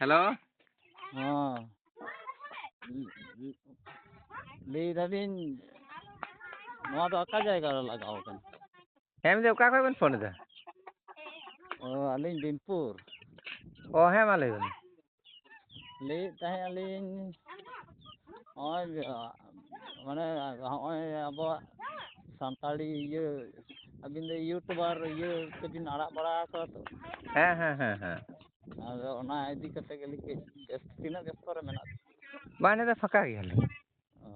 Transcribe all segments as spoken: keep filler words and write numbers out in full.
Hello. ᱦᱚᱸ᱾ ᱞᱟᱹᱭ ᱫᱟᱞᱤᱧ, ᱱᱚᱣᱟ ᱫᱚ ᱚᱠᱟ ᱡᱟᱭᱜᱟ ᱨᱮ ᱞᱟᱜᱟᱣ ᱠᱟᱱᱟ? ᱦᱮᱸ, ᱢᱮᱱᱫᱟᱹᱧ ᱚᱠᱟ ᱠᱷᱚᱡ ᱵᱮᱱ ᱯᱷᱳᱱ ᱮᱫᱟ? ᱚ, ᱟᱹᱞᱤᱧ ᱵᱤᱱᱯᱩᱨ᱾ ᱚ, ᱦᱮᱸ, ᱢᱟ ᱞᱟᱹᱭ ᱵᱮᱱ᱾ ᱞᱟᱹᱭᱮᱫ ᱛᱟᱦᱮᱸᱫ ᱟᱹᱞᱤᱧ, ᱱᱚᱜᱼᱚᱭ, ᱢᱟᱱᱮ, ᱱᱚᱜᱼᱚᱭ ᱟᱵᱚᱣᱟᱜ ᱥᱟᱱᱛᱟᱲᱤ ᱤᱭᱟᱹ, ᱟᱹᱵᱤᱱ ᱫᱚ ᱤᱭᱩᱴᱩᱵᱟᱨ ᱤᱭᱟᱹ ᱛᱮᱵᱤᱱ ᱟᱲᱟᱜ ᱵᱟᱲᱟ ᱟᱠᱟᱫᱟ ᱛᱚ? ᱦᱮᱸ, ᱦᱮᱸ, ᱦᱮᱸ, ᱦᱮᱸ᱾ ᱟᱫᱚ ᱚᱱᱟ ᱤᱫᱤ ᱠᱟᱛᱮ ᱜᱮᱞᱤᱧ ᱠᱟᱹᱡ ᱵᱮᱥ, ᱛᱤᱱᱟᱹᱜ ᱵᱮᱥᱛᱚ ᱨᱮ ᱢᱮᱱᱟᱜ ᱵᱤᱱᱟ? ᱵᱟᱝ, ᱱᱤᱛ ᱫᱚ ᱯᱷᱟᱸᱠᱟ ᱜᱮᱭᱟᱞᱤᱧ᱾ ᱚ᱾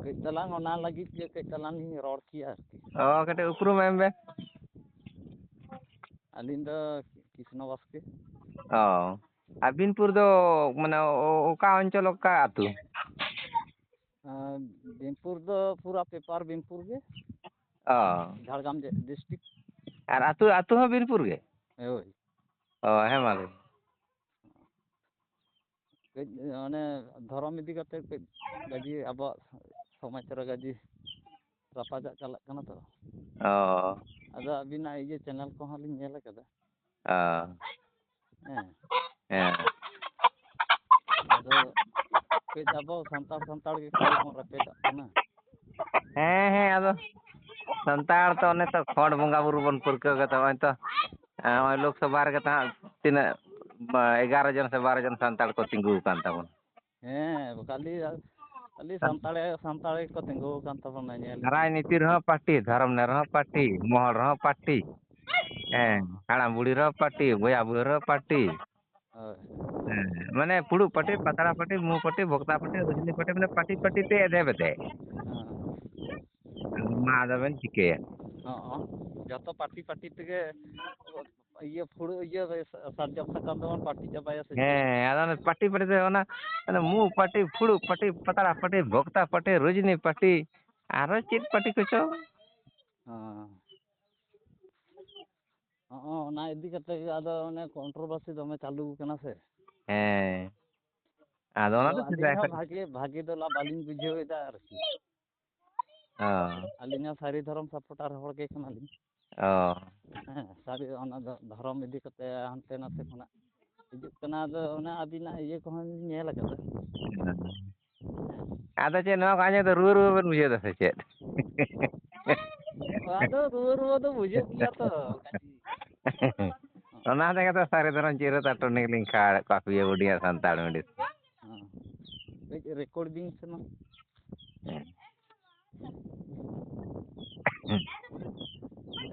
ᱠᱟᱹᱡ ᱛᱟᱞᱟᱝ ᱚᱱᱟ ᱞᱟᱹᱜᱤᱫ ᱜᱮ ᱠᱟᱹᱡ ᱛᱟᱞᱟᱝ ᱞᱤᱧ ᱨᱚᱲ ᱠᱮᱭᱟ ᱟᱨᱠᱤ᱾ ᱚ, ᱠᱟᱹᱴᱤᱡ ᱩᱯᱨᱩᱢ ᱮᱢ ᱵᱮᱱ᱾ ᱟᱹᱞᱤᱧ ᱫᱚ ᱠᱨᱤᱥᱱᱚ ᱵᱟᱥᱠᱮ᱾ ᱚ, ᱟᱨ ᱵᱤᱱᱯᱩᱨ ᱫᱚ ᱢᱟᱱᱮ ᱚ-, ᱚᱠᱟ ᱚᱧᱪᱚᱞ, ᱚᱠᱟ ᱟᱹᱛᱩ? ᱟᱨ ᱵᱤᱱᱯᱩᱨ ᱫᱚ ᱯᱩᱨᱟ ᱯᱮᱯᱟᱨ ᱵᱤᱱᱯᱩᱨ ᱜᱮ, ᱚ, ᱡᱷᱟᱲᱜᱨᱟᱢ ᱡᱮ-, ᱰᱤᱥᱴᱨᱤᱠᱴ᱾ ᱟᱨ ᱟᱹᱛᱩ, ᱟᱹᱛᱩ ᱦᱚᱸ ᱵᱤᱱᱯᱩᱨ ᱜᱮ? ᱦᱳᱭ᱾ ᱚ, ᱦᱮᱸ, ᱢᱟ ᱞᱟᱹᱭ ᱢᱮ᱾ ᱠᱟᱹᱡ ᱚᱱᱮ ᱫᱷᱚᱨᱚᱢ ᱤᱫᱤ ᱠᱟᱛᱮ ᱠᱟᱹᱡ ᱜᱟᱡᱮ ᱟᱵᱚᱣᱟᱜ ᱥᱚᱢᱟᱡᱽ ᱨᱮ ᱜᱟᱡᱮ ᱨᱟᱯᱟᱪᱟᱜ ᱪᱟᱞᱟᱜ ᱠᱟᱱᱟ ᱛᱚ᱾ ᱚ᱾ ᱟᱫᱚ ᱟᱹᱵᱤᱱᱟᱜ ᱤᱭᱟᱹ ᱪᱮᱱᱮᱞ ᱠᱚᱦᱚᱸ ᱞᱤᱧ ᱧᱮᱞ ᱟᱠᱟᱫᱟ᱾ ᱚ᱾ ᱦᱮᱸ᱾ ᱦᱮᱸ᱾ ᱟᱫᱚ ᱠᱟᱹᱡ ᱟᱵᱚ ᱥᱟᱱᱛᱟᱲ, ᱥᱟᱱᱛᱟᱲ ᱜᱮ ᱠᱟᱹᱡ ᱵᱚᱱ ᱨᱮᱯᱮᱡᱚᱜ ᱠᱟᱱᱟ᱾ ᱦᱮᱸ, ᱦᱮᱸ, ᱟᱫᱚ ᱥᱟᱱᱛᱟᱲ ᱛᱚ ᱚᱱᱮ ᱛᱚ ᱠᱷᱚᱸᱰ ᱵᱚᱸᱜᱟ ᱵᱩᱨᱩ ᱵᱚᱱ ᱯᱟᱹᱨᱠᱟᱹᱣ ᱠᱟᱛᱮ ᱱᱚᱜᱼᱚᱭ ᱛᱚ, ᱦᱮᱸ, ᱱᱚᱜᱼᱚᱭ ᱞᱳᱠᱥᱚᱵᱷᱟ ᱨᱮᱜᱮ ᱛᱚ ᱦᱟᱸᱜ ᱛᱤᱱᱟᱹᱜ, ᱵᱟ, ᱮᱜᱟᱨᱚ ᱡᱚᱱ ᱥᱮ ᱵᱟᱨᱚ ᱡᱚᱱ ᱥᱟᱱᱛᱟᱲ ᱠᱚ ᱛᱤᱸᱜᱩ ᱟᱠᱟᱱ ᱛᱟᱵᱚᱱᱟ᱾ ᱦᱮᱸ, ᱠᱷᱟᱹᱞᱤ, ᱠᱷᱟᱹᱞᱤ ᱥᱟᱱᱛᱟᱲ, ᱥᱟᱱᱛᱟᱲ ᱜᱮᱠᱚ ᱛᱤᱸᱜᱩ ᱟᱠᱟᱱ ᱛᱟᱵᱚᱱᱟ, ᱧᱮᱞ ᱢᱮ᱾ ᱨᱟᱡᱽᱱᱤᱛᱤ ᱨᱮᱦᱚᱸ ᱯᱟᱨᱴᱤ, ᱫᱷᱚᱨᱚᱢ ᱨᱮᱦᱚᱸ ᱯᱟᱨᱴᱤ, ᱢᱚᱦᱚᱞ ᱨᱮᱦᱚᱸ ᱯᱟᱨᱴᱤ᱾ ᱦᱮᱸ, ᱦᱟᱲᱟᱢ ᱵᱩᱲᱦᱤ ᱨᱮᱦᱚᱸ ᱯᱟᱨᱴᱤ, ᱵᱚᱭᱦᱟ ᱵᱩᱦᱤ ᱨᱮᱦᱚᱸ ᱯᱟᱨᱴᱤ᱾ ᱦᱳᱭ᱾ ᱦᱮᱸ, ᱢᱟᱱᱮ ᱯᱷᱩᱲᱩᱜ ᱯᱟᱹᱴᱤ, ᱯᱟᱛᱲᱟ ᱯᱟᱹᱴᱤ, ᱢᱩ ᱯᱟᱹᱴᱤ, ᱵᱚᱠᱛᱟ ᱯᱟᱹᱴᱤ, ᱨᱩᱡᱽᱱᱤ ᱯᱟᱹᱴᱤ, ᱢᱟᱱᱮ ᱯᱟᱹᱴᱤ ᱯᱟᱹᱴᱤ ᱛᱮ ᱮᱫᱮ ᱵᱮᱫᱮ᱾ ᱦᱮᱸ᱾ ᱟᱫᱚ ᱢᱟ ᱟᱫᱚ ᱵᱮᱱ ᱪᱤᱠᱟᱹᱭᱟ? ᱦᱚᱸ, ᱡᱚᱛᱚ ᱯᱟᱹᱴᱤ ᱯᱟᱹᱴᱤ ᱛᱮᱜᱮ ᱤᱭᱟᱹ ᱯᱷᱩᱲᱩᱜ, ᱤᱭᱟᱹ ᱥᱟᱨᱡᱚᱢ ᱥᱟᱠᱟᱢ ᱫᱚᱵᱚᱱ ᱯᱟᱹᱴᱤ ᱪᱟᱵᱟᱭᱟ ᱥᱮ ᱪᱮᱫ? ᱦᱮᱸ, ᱟᱫᱚ ᱚᱱᱟ ᱯᱟᱹᱴᱤ ᱯᱟᱹᱴᱤ ᱛᱮ ᱚᱱᱟ, ᱚᱱᱟ ᱢᱩ ᱯᱟᱹᱴᱤ, ᱯᱷᱩᱲᱩᱜ ᱯᱟᱹᱴᱤ, ᱯᱟᱛᱲᱟ ᱯᱟᱹᱴᱤ, ᱵᱚᱠᱛᱟ ᱯᱟᱹᱴᱤ, ᱨᱩᱡᱽᱱᱤ ᱯᱟᱹᱴᱤ, ᱟᱨᱚ ᱪᱮᱫ ᱯᱟᱹᱴᱤ ᱠᱚᱪᱚ? ᱦᱮᱸ᱾ ᱦᱚᱸᱜᱼᱚ, ᱚᱱᱟ ᱤᱫᱤ ᱠᱟᱛᱮ ᱜᱮ ᱟᱫᱚ ᱚᱱᱮ controversy ᱫᱚᱢᱮ ᱪᱟᱹᱞᱩ ᱠᱟᱱᱟ ᱥᱮ᱾ ᱦᱮᱸ᱾ ᱟᱫᱚ ᱚᱱᱟ ᱟᱫᱚ ᱫᱚ ᱟᱹᱞᱤᱧ ᱥᱮᱫᱟᱭ ᱦᱚᱸ ᱠᱷᱚᱱ᱾ ᱵᱷᱟᱜᱮ, ᱵᱷᱟᱜᱮ ᱫᱚ ᱞᱟ-, ᱵᱟᱹᱞᱤᱧ ᱵᱩᱡᱷᱟᱹᱣ ᱮᱫᱟ ᱟᱨᱠᱤ᱾ ᱚ᱾ ᱟᱹᱞᱤᱧ ᱦᱚᱸ ᱥᱟᱹᱨᱤ ᱫᱷᱚᱨᱚᱢ supporter ᱦᱚᱲ ᱜᱮ ᱠᱟᱱᱟᱞᱤᱧ᱾ ᱚ᱾ ᱦᱮᱸ, ᱥᱟᱹᱨᱤ ᱚᱱᱟ ᱫᱚ ᱫᱷᱚᱨᱚᱢ ᱤᱫᱤ ᱠᱟᱛᱮ ᱦᱟᱱᱛᱮ ᱱᱟᱛᱮ ᱠᱷᱚᱱᱟᱜ ᱦᱤᱡᱩᱜ ᱠᱟᱱᱟ᱾ ᱟᱫᱚ ᱚᱱᱟ ᱟᱹᱵᱤᱱᱟᱜ ᱤᱭᱟᱹ ᱠᱚᱦᱚᱸ ᱞᱤᱧ ᱧᱮᱞ ᱟᱠᱟᱫᱟ᱾ ᱟᱫᱚ ᱪᱮᱫ, ᱱᱚᱣᱟ ᱠᱚ ᱟᱸᱡᱚᱢ ᱫᱚ ᱨᱩᱣᱟᱹ ᱨᱩᱣᱟᱹ ᱵᱮᱱ ᱵᱩᱡᱷᱟᱹᱣ ᱫᱟ ᱥᱮ ᱪᱮᱫ? ᱟᱫᱚ ᱨᱩᱣᱟᱹ ᱨᱩᱣᱟᱹ ᱫᱚ ᱵᱩᱡᱷᱟᱹᱜ ᱜᱮᱭᱟ ᱛᱚ ᱠᱟᱹᱴᱤᱡ᱾ ᱚᱱᱟ ᱛᱮᱜᱮ ᱛᱚ ᱥᱟᱹᱨᱤ ᱫᱷᱚᱨᱚᱢ ᱪᱤᱨᱟᱹ ᱛᱟᱨ ᱴᱨᱮᱱᱤᱝ ᱞᱤᱧ ᱠᱷᱟᱣᱟᱲᱮᱫ ᱠᱚᱣᱟ, ᱯᱤᱭᱳ ᱵᱩᱰᱤᱭᱟ ᱥᱟᱱᱛᱟᱲ ᱢᱤᱰᱤᱥ᱾ ᱦᱮᱸ᱾ ᱠᱟᱹᱡ ᱨᱮᱠᱚᱨᱰ ᱵᱤᱱ ᱥᱮ ᱢᱟ᱾ ᱦᱮᱸ᱾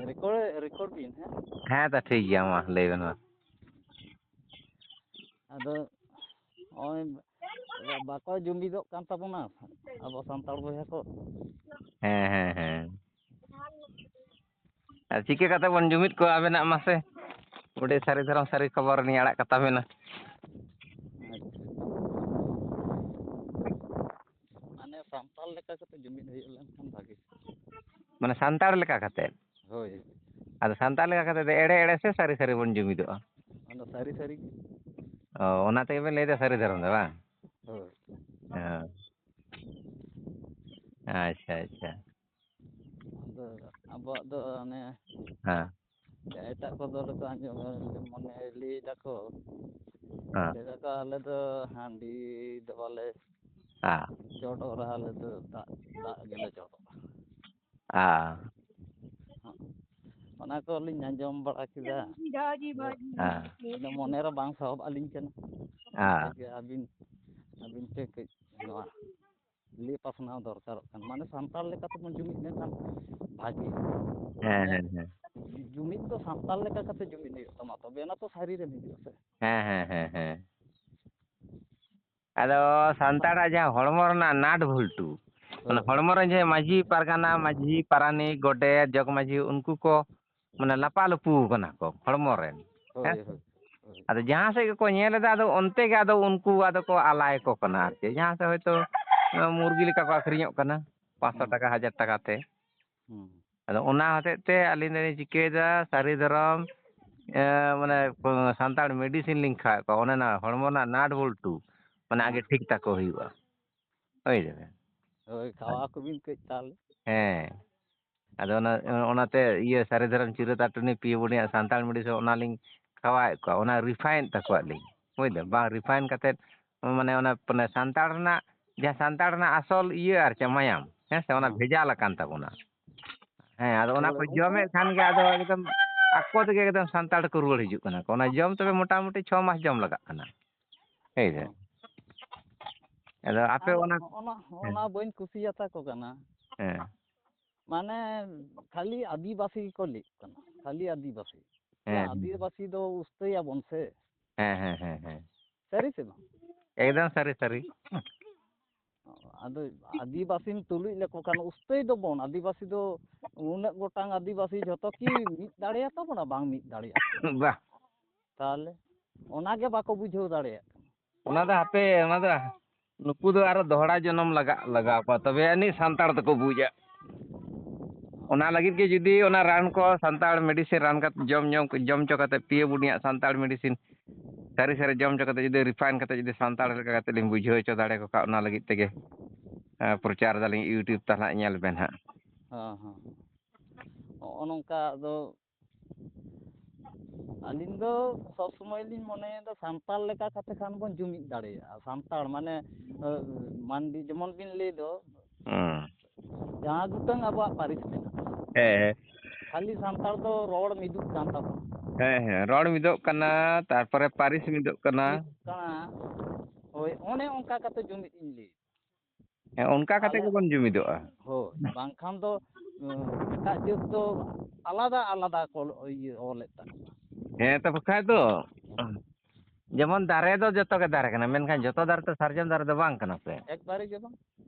ᱨᱮᱠᱚᱨᱰ, ᱨᱮᱠᱚᱨᱰ ᱵᱤᱱ, ᱦᱮᱸ? ᱦᱮᱸ, ᱛᱚ ᱴᱷᱤᱠ ᱜᱮᱭᱟ, ᱢᱟ ᱞᱟᱹᱭ ᱵᱮᱱ ᱢᱟ᱾ ᱟᱫᱚ ᱱᱚᱜᱼᱚᱭ ᱵᱟ-, ᱵᱟᱠᱚ ᱡᱩᱢᱤᱫᱚᱜ ᱠᱟᱱ ᱛᱟᱵᱚᱱᱟ ᱟᱵᱚ ᱥᱟᱱᱛᱟᱲ ᱵᱚᱭᱦᱟ ᱠᱚ᱾ ᱦᱮᱸ, ᱦᱮᱸ, ᱦᱮᱸ᱾ ᱟᱨ ᱪᱤᱠᱟᱹ ᱠᱟᱛᱮ ᱵᱚᱱ ᱡᱩᱢᱤᱫ ᱠᱚᱣᱟ ᱟᱵᱮᱱᱟᱜ ᱢᱟᱥᱮ? ᱚᱸᱰᱮ ᱥᱟᱹᱨᱤ ᱫᱷᱚᱨᱚᱢ ᱥᱟᱹᱨᱤ ᱠᱷᱚᱵᱚᱨ ᱞᱤᱧ ᱟᱲᱟᱜ ᱠᱟᱛᱟ ᱵᱮᱱᱟ᱾ ᱟᱪᱪᱷᱟ᱾ ᱢᱟᱱᱮ ᱥᱟᱱᱛᱟᱲ ᱞᱮᱠᱟ ᱠᱟᱛᱮ ᱡᱩᱢᱤᱫ ᱦᱩᱭᱩᱜ ᱞᱮᱱᱠᱷᱟᱱ ᱵᱷᱟᱜᱮ᱾ ᱢᱟᱱᱮ ᱥᱟᱱᱛᱟᱲ ᱞᱮᱠᱟ ᱠᱟᱛᱮ? ᱦᱳᱭ᱾ ᱟᱫᱚ ᱥᱟᱱᱛᱟᱲ ᱞᱮᱠᱟ ᱠᱟᱛᱮ ᱫᱚ ᱮᱲᱮ ᱮᱲᱮ ᱥᱮ ᱥᱟᱹᱨᱤ ᱥᱟᱹᱨᱤ ᱵᱚᱱ ᱡᱩᱢᱤᱫᱚᱜᱼᱟ? ᱚᱱᱟ ᱥᱟᱹᱨᱤ ᱥᱟᱹᱨᱤ ᱜᱮ᱾ ᱚ, ᱚᱱᱟ ᱛᱮᱜᱮ ᱵᱮᱱ ᱞᱟᱹᱭᱫᱟ ᱥᱟᱹᱨᱤ ᱫᱷᱚᱨᱚᱢ ᱫᱚ ᱵᱟᱝ? ᱦᱳᱭ᱾ ᱚ᱾ ᱟᱪᱪᱷᱟ, ᱟᱪᱪᱷᱟ᱾ ᱟᱫᱚ ᱟᱵᱚᱣᱟᱜ ᱫᱚ ᱚᱱᱮ ᱦᱮᱸ᱾ ᱮᱴᱟᱜ ᱠᱚᱫᱚ ᱞᱮᱠᱟ ᱟᱸᱡᱚᱢ ᱢᱚᱱᱮ ᱞᱟᱹᱭ ᱫᱟᱠᱚ, ᱦᱮᱸ᱾ ᱞᱟᱹᱭ ᱫᱟᱠᱚ ᱟᱞᱮ ᱫᱚ ᱦᱟᱺᱰᱤ ᱫᱚ ᱵᱟᱞᱮ ᱦᱮᱸ᱾ ᱪᱚᱰᱚᱨᱟ, ᱟᱞᱮ ᱫᱚ ᱫᱟᱜ, ᱫᱟᱜ ᱜᱮᱞᱮ ᱪᱚᱰᱚᱨᱟ᱾ ᱦᱮᱸ᱾ ᱚᱱᱟ ᱠᱚᱞᱤᱧ ᱟᱸᱡᱚᱢ ᱵᱟᱲᱟ ᱠᱮᱫᱟ᱾ ᱦᱮᱸ᱾ ᱟᱫᱚ ᱢᱚᱱᱮᱨᱮ ᱵᱟᱝ ᱥᱟᱦᱚᱵ ᱟᱹᱞᱤᱧ ᱠᱟᱱᱟ᱾ ᱦᱮᱸ᱾ ᱚᱱᱠᱟᱜᱮ ᱟᱹᱵᱤᱱ, ᱟᱹᱵᱤᱱ ᱴᱷᱮᱱ ᱠᱟᱹᱡ ᱱᱚᱣᱟ ᱞᱟᱹᱭ ᱯᱟᱥᱱᱟᱣ ᱫᱚᱨᱠᱟᱨᱚᱜ ᱠᱟᱱᱟ᱾ ᱢᱟᱱᱮ ᱥᱟᱱᱛᱟᱲ ᱞᱮᱠᱟ ᱛᱮᱵᱚᱱ ᱡᱩᱢᱤᱫ ᱞᱮᱱᱠᱷᱟᱱ ᱵᱷᱟᱜᱮ᱾ ᱦᱮᱸ, ᱢᱟᱱᱮ ᱦᱮᱸ, ᱦᱮᱸ᱾ ᱡᱩᱢᱤᱫ ᱫᱚ ᱥᱟᱱᱛᱟᱲ ᱞᱮᱠᱟ ᱠᱟᱛᱮ ᱡᱩᱢᱤᱫ ᱦᱩᱭᱩᱜ ᱛᱟᱢᱟ, ᱛᱚᱵᱮ ᱟᱱᱟ ᱛᱚ ᱥᱟᱹᱨᱤ ᱨᱮᱢ ᱦᱤᱡᱩᱜᱼᱟ ᱥᱮ᱾ ᱦᱮᱸ, ᱦᱮᱸ, ᱦᱮᱸ, ᱦᱮᱸ᱾ ᱟᱫᱚ ᱥᱟᱱᱛᱟᱲᱟᱜ ᱡᱟᱦᱟᱸ ᱦᱚᱲᱢᱚ ᱨᱮᱱᱟᱜ ᱱᱟᱴ ᱵᱷᱩᱞᱴᱩ, ᱢᱟᱱᱮ ᱦᱳᱭ᱾ ᱦᱚᱲᱢᱚ ᱨᱮ ᱡᱟᱦᱟᱸ ᱢᱟᱹᱡᱷᱤ ᱯᱟᱨᱜᱟᱱᱟ, ᱢᱟᱹᱡᱷᱤ ᱯᱟᱨᱟᱱᱤᱠ, ᱜᱚᱰᱮᱛ, ᱡᱚᱜᱽ ᱢᱟᱹᱡᱷᱤ, ᱩᱱᱠᱩ ᱠᱚ ᱢᱟᱱᱮ ᱞᱟᱯᱟᱞᱩᱯᱩ ᱠᱟᱱᱟ ᱠᱚ ᱦᱚᱲᱢᱚ ᱨᱮᱱ᱾ ᱦᱳᱭ, ᱦᱮᱸ ᱥᱮ? ᱦᱳᱭ, ᱦᱳᱭ᱾ ᱟᱫᱚ ᱡᱟᱦᱟᱸ ᱥᱮᱫ ᱜᱮᱠᱚ ᱧᱮᱞ ᱮᱫᱟ, ᱟᱫᱚ ᱚᱱᱛᱮ ᱜᱮ ᱟᱫᱚ ᱩᱱᱠᱩ ᱟᱫᱚ ᱠᱚ ᱟᱞᱟᱭ ᱠᱚ ᱠᱟᱱᱟ ᱟᱨ ᱪᱮᱫ᱾ ᱡᱟᱦᱟᱸ ᱥᱮᱫ ᱦᱚᱭᱛᱳ ᱢᱩᱨᱜᱤ ᱞᱮᱠᱟ ᱠᱚ ᱟᱹᱠᱷᱨᱤᱧᱚᱜ ᱠᱟᱱᱟ, ᱯᱟᱸᱪᱥᱚ ᱦᱩᱸ᱾ ᱴᱟᱠᱟ, ᱦᱟᱡᱟᱨ ᱴᱟᱠᱟ ᱛᱮ᱾ ᱦᱩᱸ᱾ ᱟᱫᱚ ᱚᱱᱟ ᱦᱚᱛᱮᱡ ᱛᱮ ᱟᱹᱞᱤᱧ ᱫᱚᱞᱤᱧ ᱪᱤᱠᱟᱹᱭᱮᱫᱟ, ᱥᱟᱹᱨᱤ ᱫᱷᱚᱨᱚᱢ, ᱮ, ᱢᱟᱱᱮ, ᱥᱟᱱᱛᱟᱲ ᱢᱮᱰᱤᱥᱤᱱ ᱞᱤᱧ ᱠᱷᱟᱣᱟᱣᱮᱫ ᱠᱚᱣᱟ᱾ ᱚᱱᱮ ᱚᱱᱟ ᱦᱚᱲᱢᱚ ᱨᱮᱱᱟᱜ ᱱᱟᱴ ᱵᱚᱞᱴᱩ, ᱢᱟᱱᱮ, ᱦᱩᱸ᱾ ᱟᱜᱮ ᱴᱷᱤᱠ ᱛᱟᱠᱚ ᱦᱩᱭᱩᱜᱼᱟ᱾ ᱦᱳᱭ ᱥᱮ? ᱦᱳᱭ, ᱠᱷᱟᱣᱟ ᱠᱚᱵᱤᱱ ᱠᱟᱹᱡ ᱛᱟᱦᱚᱞᱮ᱾ ᱦᱮᱸ᱾ ᱟᱫᱚ ᱚᱱᱟ, ᱚᱱᱟᱛᱮ ᱤᱭᱟᱹ ᱥᱟᱹᱨᱤ ᱫᱷᱚᱨᱚᱢ ᱪᱤᱨᱟᱹ ᱛᱟᱨ ᱴᱩᱱᱤ ᱯᱤᱭᱟᱹ ᱵᱩᱱᱤᱭᱟᱜ ᱥᱟᱱᱛᱟᱲ ᱢᱮᱰᱤᱥᱤᱱ ᱚᱱᱟᱞᱤᱧ ᱠᱷᱟᱣᱟᱣᱮᱫ ᱠᱚᱣᱟ, ᱚᱱᱟ ᱨᱤᱯᱷᱟᱭᱤᱱ ᱛᱟᱠᱚᱣᱟᱜ ᱞᱤᱧ, ᱵᱩᱡᱽ ᱫᱟᱢ? ᱵᱟᱝ ᱨᱤᱯᱷᱟᱭᱤᱱ ᱠᱟᱛᱮᱫ ᱢᱟᱱᱮ ᱚᱱᱟ, ᱢᱟᱱᱮ ᱥᱟᱱᱛᱟᱲ ᱨᱮᱱᱟᱜ, ᱡᱟᱦᱟᱸ ᱥᱟᱱᱛᱟᱲ ᱨᱮᱱᱟᱜ ᱟᱥᱚᱞ ᱤᱭᱟᱹ ᱟᱨ ᱪᱮᱫ ᱢᱟᱭᱟᱢ, ᱦᱮᱸ ᱥᱮ, ᱚᱱᱟ ᱦᱮᱸ᱾ ᱵᱷᱮᱡᱟᱞ ᱟᱠᱟᱱ ᱛᱟᱵᱚᱱᱟ᱾ ᱦᱮᱸ, ᱟᱫᱚ ᱚᱱᱟ ᱦᱳᱭ, ᱠᱚ ᱩᱱᱠᱩ ᱡᱚᱢᱮᱫ ᱠᱷᱟᱱ ᱜᱮ ᱟᱫᱚ ᱮᱠᱫᱚᱢ ᱟᱠᱚ ᱛᱮᱜᱮ ᱮᱠᱫᱚᱢ ᱥᱟᱱᱛᱟᱲ ᱠᱚ ᱨᱩᱣᱟᱹᱲ ᱦᱤᱡᱩᱜ ᱠᱟᱱᱟ ᱠᱚ᱾ ᱚᱱᱟ ᱡᱚᱢ ᱛᱮᱜᱮ ᱢᱚᱴᱟᱢᱩᱴᱤ ᱪᱷᱚ ᱢᱟᱥ ᱡᱚᱢ ᱞᱟᱜᱟᱜ ᱠᱟᱱᱟ᱾ ᱦᱮᱸ ᱥᱮ? ᱦᱚᱸ᱾ ᱟᱫᱚ ᱟᱯᱮ ᱟᱨ ᱚᱱᱟ ᱦᱚᱸᱜᱼᱚ ᱱᱟ, ᱦᱚᱸᱜᱼᱚ ᱦᱮᱸ᱾ ᱱᱟ ᱵᱟᱹᱧ ᱠᱩᱥᱤᱭᱟᱛᱟ ᱠᱚ ᱠᱟᱱᱟ᱾ ᱦᱮᱸ᱾ ᱢᱟᱱᱮ ᱠᱷᱟᱹᱞᱤ ᱟᱹᱫᱤᱵᱟᱹᱥᱤ ᱜᱮᱠᱚ ᱞᱟᱹᱭ ᱠᱟᱱᱟ, ᱠᱷᱟᱹᱞᱤ ᱟᱹᱫᱤᱵᱟᱹᱥᱤ᱾ ᱦᱮᱸ, ᱦᱮᱸ᱾ ᱟᱹᱫᱤᱵᱟᱹᱥᱤ ᱫᱚ ᱩᱥᱛᱟᱹᱭᱟᱵᱚᱱ ᱥᱮ᱾ ᱦᱮᱸ, ᱦᱮᱸ, ᱦᱮᱸ, ᱦᱮᱸ᱾ ᱥᱟᱹᱨᱤ ᱥᱮ ᱵᱟᱝ? ᱮᱠᱫᱚᱢ ᱥᱟᱹᱨᱤ, ᱥᱟᱹᱨᱤ᱾ ᱟᱫᱚ ᱟᱹᱫᱤᱵᱟᱹᱥᱤᱢ ᱛᱩᱞᱩᱡ ᱞᱮᱠᱚ ᱠᱷᱟᱱ ᱩᱥᱛᱟᱹᱭ ᱫᱚᱵᱚᱱ, ᱟᱹᱫᱤᱵᱟᱹᱥᱤ ᱫᱚ ᱩᱱᱟᱹᱜ ᱜᱚᱴᱟᱝ ᱟᱹᱫᱤᱵᱟᱹᱥᱤ ᱡᱷᱚᱛᱚ ᱠᱤ ᱢᱤᱫ ᱫᱟᱲᱮᱭᱟᱛᱟ ᱵᱚᱱᱟ? ᱵᱟᱝ ᱢᱤᱫ ᱫᱟᱲᱮᱭᱟᱜᱼᱟ᱾ ᱵᱟᱦ᱾ ᱛᱟᱦᱚᱞᱮ ᱚᱱᱟ ᱜᱮ ᱵᱟᱠᱚ ᱵᱩᱡᱷᱟᱹᱣ ᱫᱟᱲᱮᱭᱟᱜ ᱠᱟᱱᱟ᱾ ᱚᱱᱟ ᱫᱚ ᱦᱟᱯᱮ, ᱚᱱᱟ ᱫᱚ ᱱᱩᱠᱩ ᱫᱚ ᱟᱨᱚ ᱫᱚᱦᱲᱟ ᱡᱚᱱᱚᱢ ᱞᱟᱜᱟᱜ, ᱞᱟᱜᱟᱣ ᱠᱚᱣᱟ, ᱛᱚᱵᱮ ᱟᱹᱱᱤᱡ ᱥᱟᱱᱛᱟᱲ ᱫᱚᱠᱚ ᱵᱩᱡᱟ᱾ ᱚᱱᱟ ᱞᱟᱹᱜᱤᱫ ᱜᱮ ᱡᱩᱫᱤ ᱚᱱᱟ ᱨᱟᱱ ᱠᱚ ᱥᱟᱱᱛᱟᱲ ᱢᱮᱰᱤᱥᱤᱱ ᱨᱟᱱ ᱠᱟᱛᱮ ᱡᱚᱢ, ᱡᱚᱢ, ᱡᱚᱢ ᱦᱚᱪᱚ ᱠᱟᱛᱮ ᱯᱤᱭᱟᱹ ᱵᱩᱱᱤᱭᱟᱜ ᱥᱟᱱᱛᱟᱲ ᱢᱮᱰᱤᱥᱤᱱ ᱥᱟᱹᱨᱤ ᱥᱟᱹᱨᱤ ᱡᱚᱢ ᱦᱚᱪᱚ ᱠᱟᱛᱮ ᱡᱩᱫᱤ ᱨᱤᱯᱷᱟᱭᱤᱱ ᱠᱟᱛᱮ ᱡᱩᱫᱤ ᱥᱟᱱᱛᱟᱲ ᱞᱮᱠᱟ ᱠᱟᱛᱮ ᱞᱤᱧ ᱵᱩᱡᱷᱟᱹᱣ ᱦᱚᱪᱚ ᱫᱟᱲᱮ ᱠᱚ ᱠᱷᱟᱱ, ᱚᱱᱟ ᱞᱟᱹᱜᱤᱫ ᱛᱮᱜᱮ, ᱮᱸ, ᱯᱨᱚᱪᱟᱨ ᱫᱟᱞᱤᱧ YouTube ᱛᱟᱦᱞᱮ ᱧᱮᱞ ᱵᱮᱱ ᱦᱟᱸᱜ᱾ ᱦᱮᱸ, ᱦᱮᱸ᱾ ᱱᱚᱜᱼᱚ ᱱᱚᱝᱠᱟ ᱟᱫᱚ ᱟᱹᱞᱤᱧ ᱫᱚ ᱥᱚᱵ ᱥᱚᱢᱚᱭ ᱞᱤᱧ ᱢᱚᱱᱮᱭᱮᱫᱟ ᱥᱟᱱᱛᱟᱲ ᱞᱮᱠᱟ ᱠᱟᱛᱮ ᱠᱷᱟᱱ ᱵᱚᱱ ᱡᱩᱢᱤᱫ ᱫᱟᱲᱮᱭᱟᱜᱼᱟ᱾ ᱥᱟᱱᱛᱟᱲ ᱢᱟᱱᱮ, ᱮ, ᱢᱟᱱᱰᱤ ᱡᱮᱢᱚᱱ ᱵᱤᱱ ᱞᱟᱹᱭ ᱫᱚ, ᱦᱩᱸ᱾ ᱡᱟᱦᱟᱸ ᱜᱩᱴᱟᱹᱝ ᱟᱵᱚᱣᱟᱜ ᱯᱟᱹᱨᱤᱥ ᱢᱮᱱᱟᱜᱼᱟ᱾ ᱦᱮᱸ, ᱦᱮᱸ᱾ ᱠᱷᱟᱹᱞᱤ ᱥᱟᱱᱛᱟᱲ ᱫᱚ ᱨᱚᱲ ᱢᱤᱫᱚᱜ ᱠᱟᱱ ᱛᱟᱵᱚᱱᱟ᱾ ᱦᱮᱸ, ᱦᱮᱸ, ᱨᱚᱲ ᱢᱤᱫᱚᱜ ᱠᱟᱱᱟ, ᱛᱟᱨᱯᱚᱨᱮ ᱯᱟᱹᱨᱤᱥ ᱢᱤᱫᱚᱜ ᱠᱟᱱᱟ᱾ ᱢᱤᱫ ᱠᱟᱱᱟ᱾ ᱦᱳᱭ, ᱚᱱᱮ ᱚᱱᱠᱟ ᱠᱟᱛᱮ ᱡᱩᱢᱤᱫ ᱤᱧ ᱞᱟᱹᱭ᱾ ᱦᱮᱸ, ᱚᱱᱠᱟ ᱠᱟᱛᱮ ᱟᱞᱮ ᱜᱮᱵᱚᱱ ᱡᱩᱢᱤᱫᱚᱜᱼᱟ᱾ ᱦᱳᱭ, ᱵᱟᱝᱠᱷᱟᱱ ᱫᱚ, ᱩᱸ, ᱮᱴᱟᱜ ᱡᱟᱹᱛ ᱫᱚ ᱟᱞᱟᱫᱟ ᱟᱞᱟᱫᱟ ᱠᱚ ᱤᱭᱟᱹ ᱚᱞᱮᱫ ᱛᱟᱠᱚᱣᱟ᱾ ᱦᱮᱸ, ᱛᱚ ᱵᱟᱠᱷᱟᱡ ᱫᱚ᱾ ᱡᱮᱢᱚᱱ ᱫᱟᱨᱮ ᱫᱚ ᱡᱚᱛᱚ ᱜᱮ ᱫᱟᱨᱮ ᱠᱟᱱᱟ, ᱢᱮᱱᱠᱷᱟᱱ ᱡᱚᱛᱚ ᱫᱟᱨᱮ ᱛᱚ ᱥᱟᱨᱡᱚᱢ ᱫᱟᱨᱮ ᱫᱚ ᱵᱟᱝ ᱠᱟᱱᱟ ᱥᱮ᱾ ᱮᱠᱵᱟᱨᱮ ᱜᱮ ᱵᱟᱝ᱾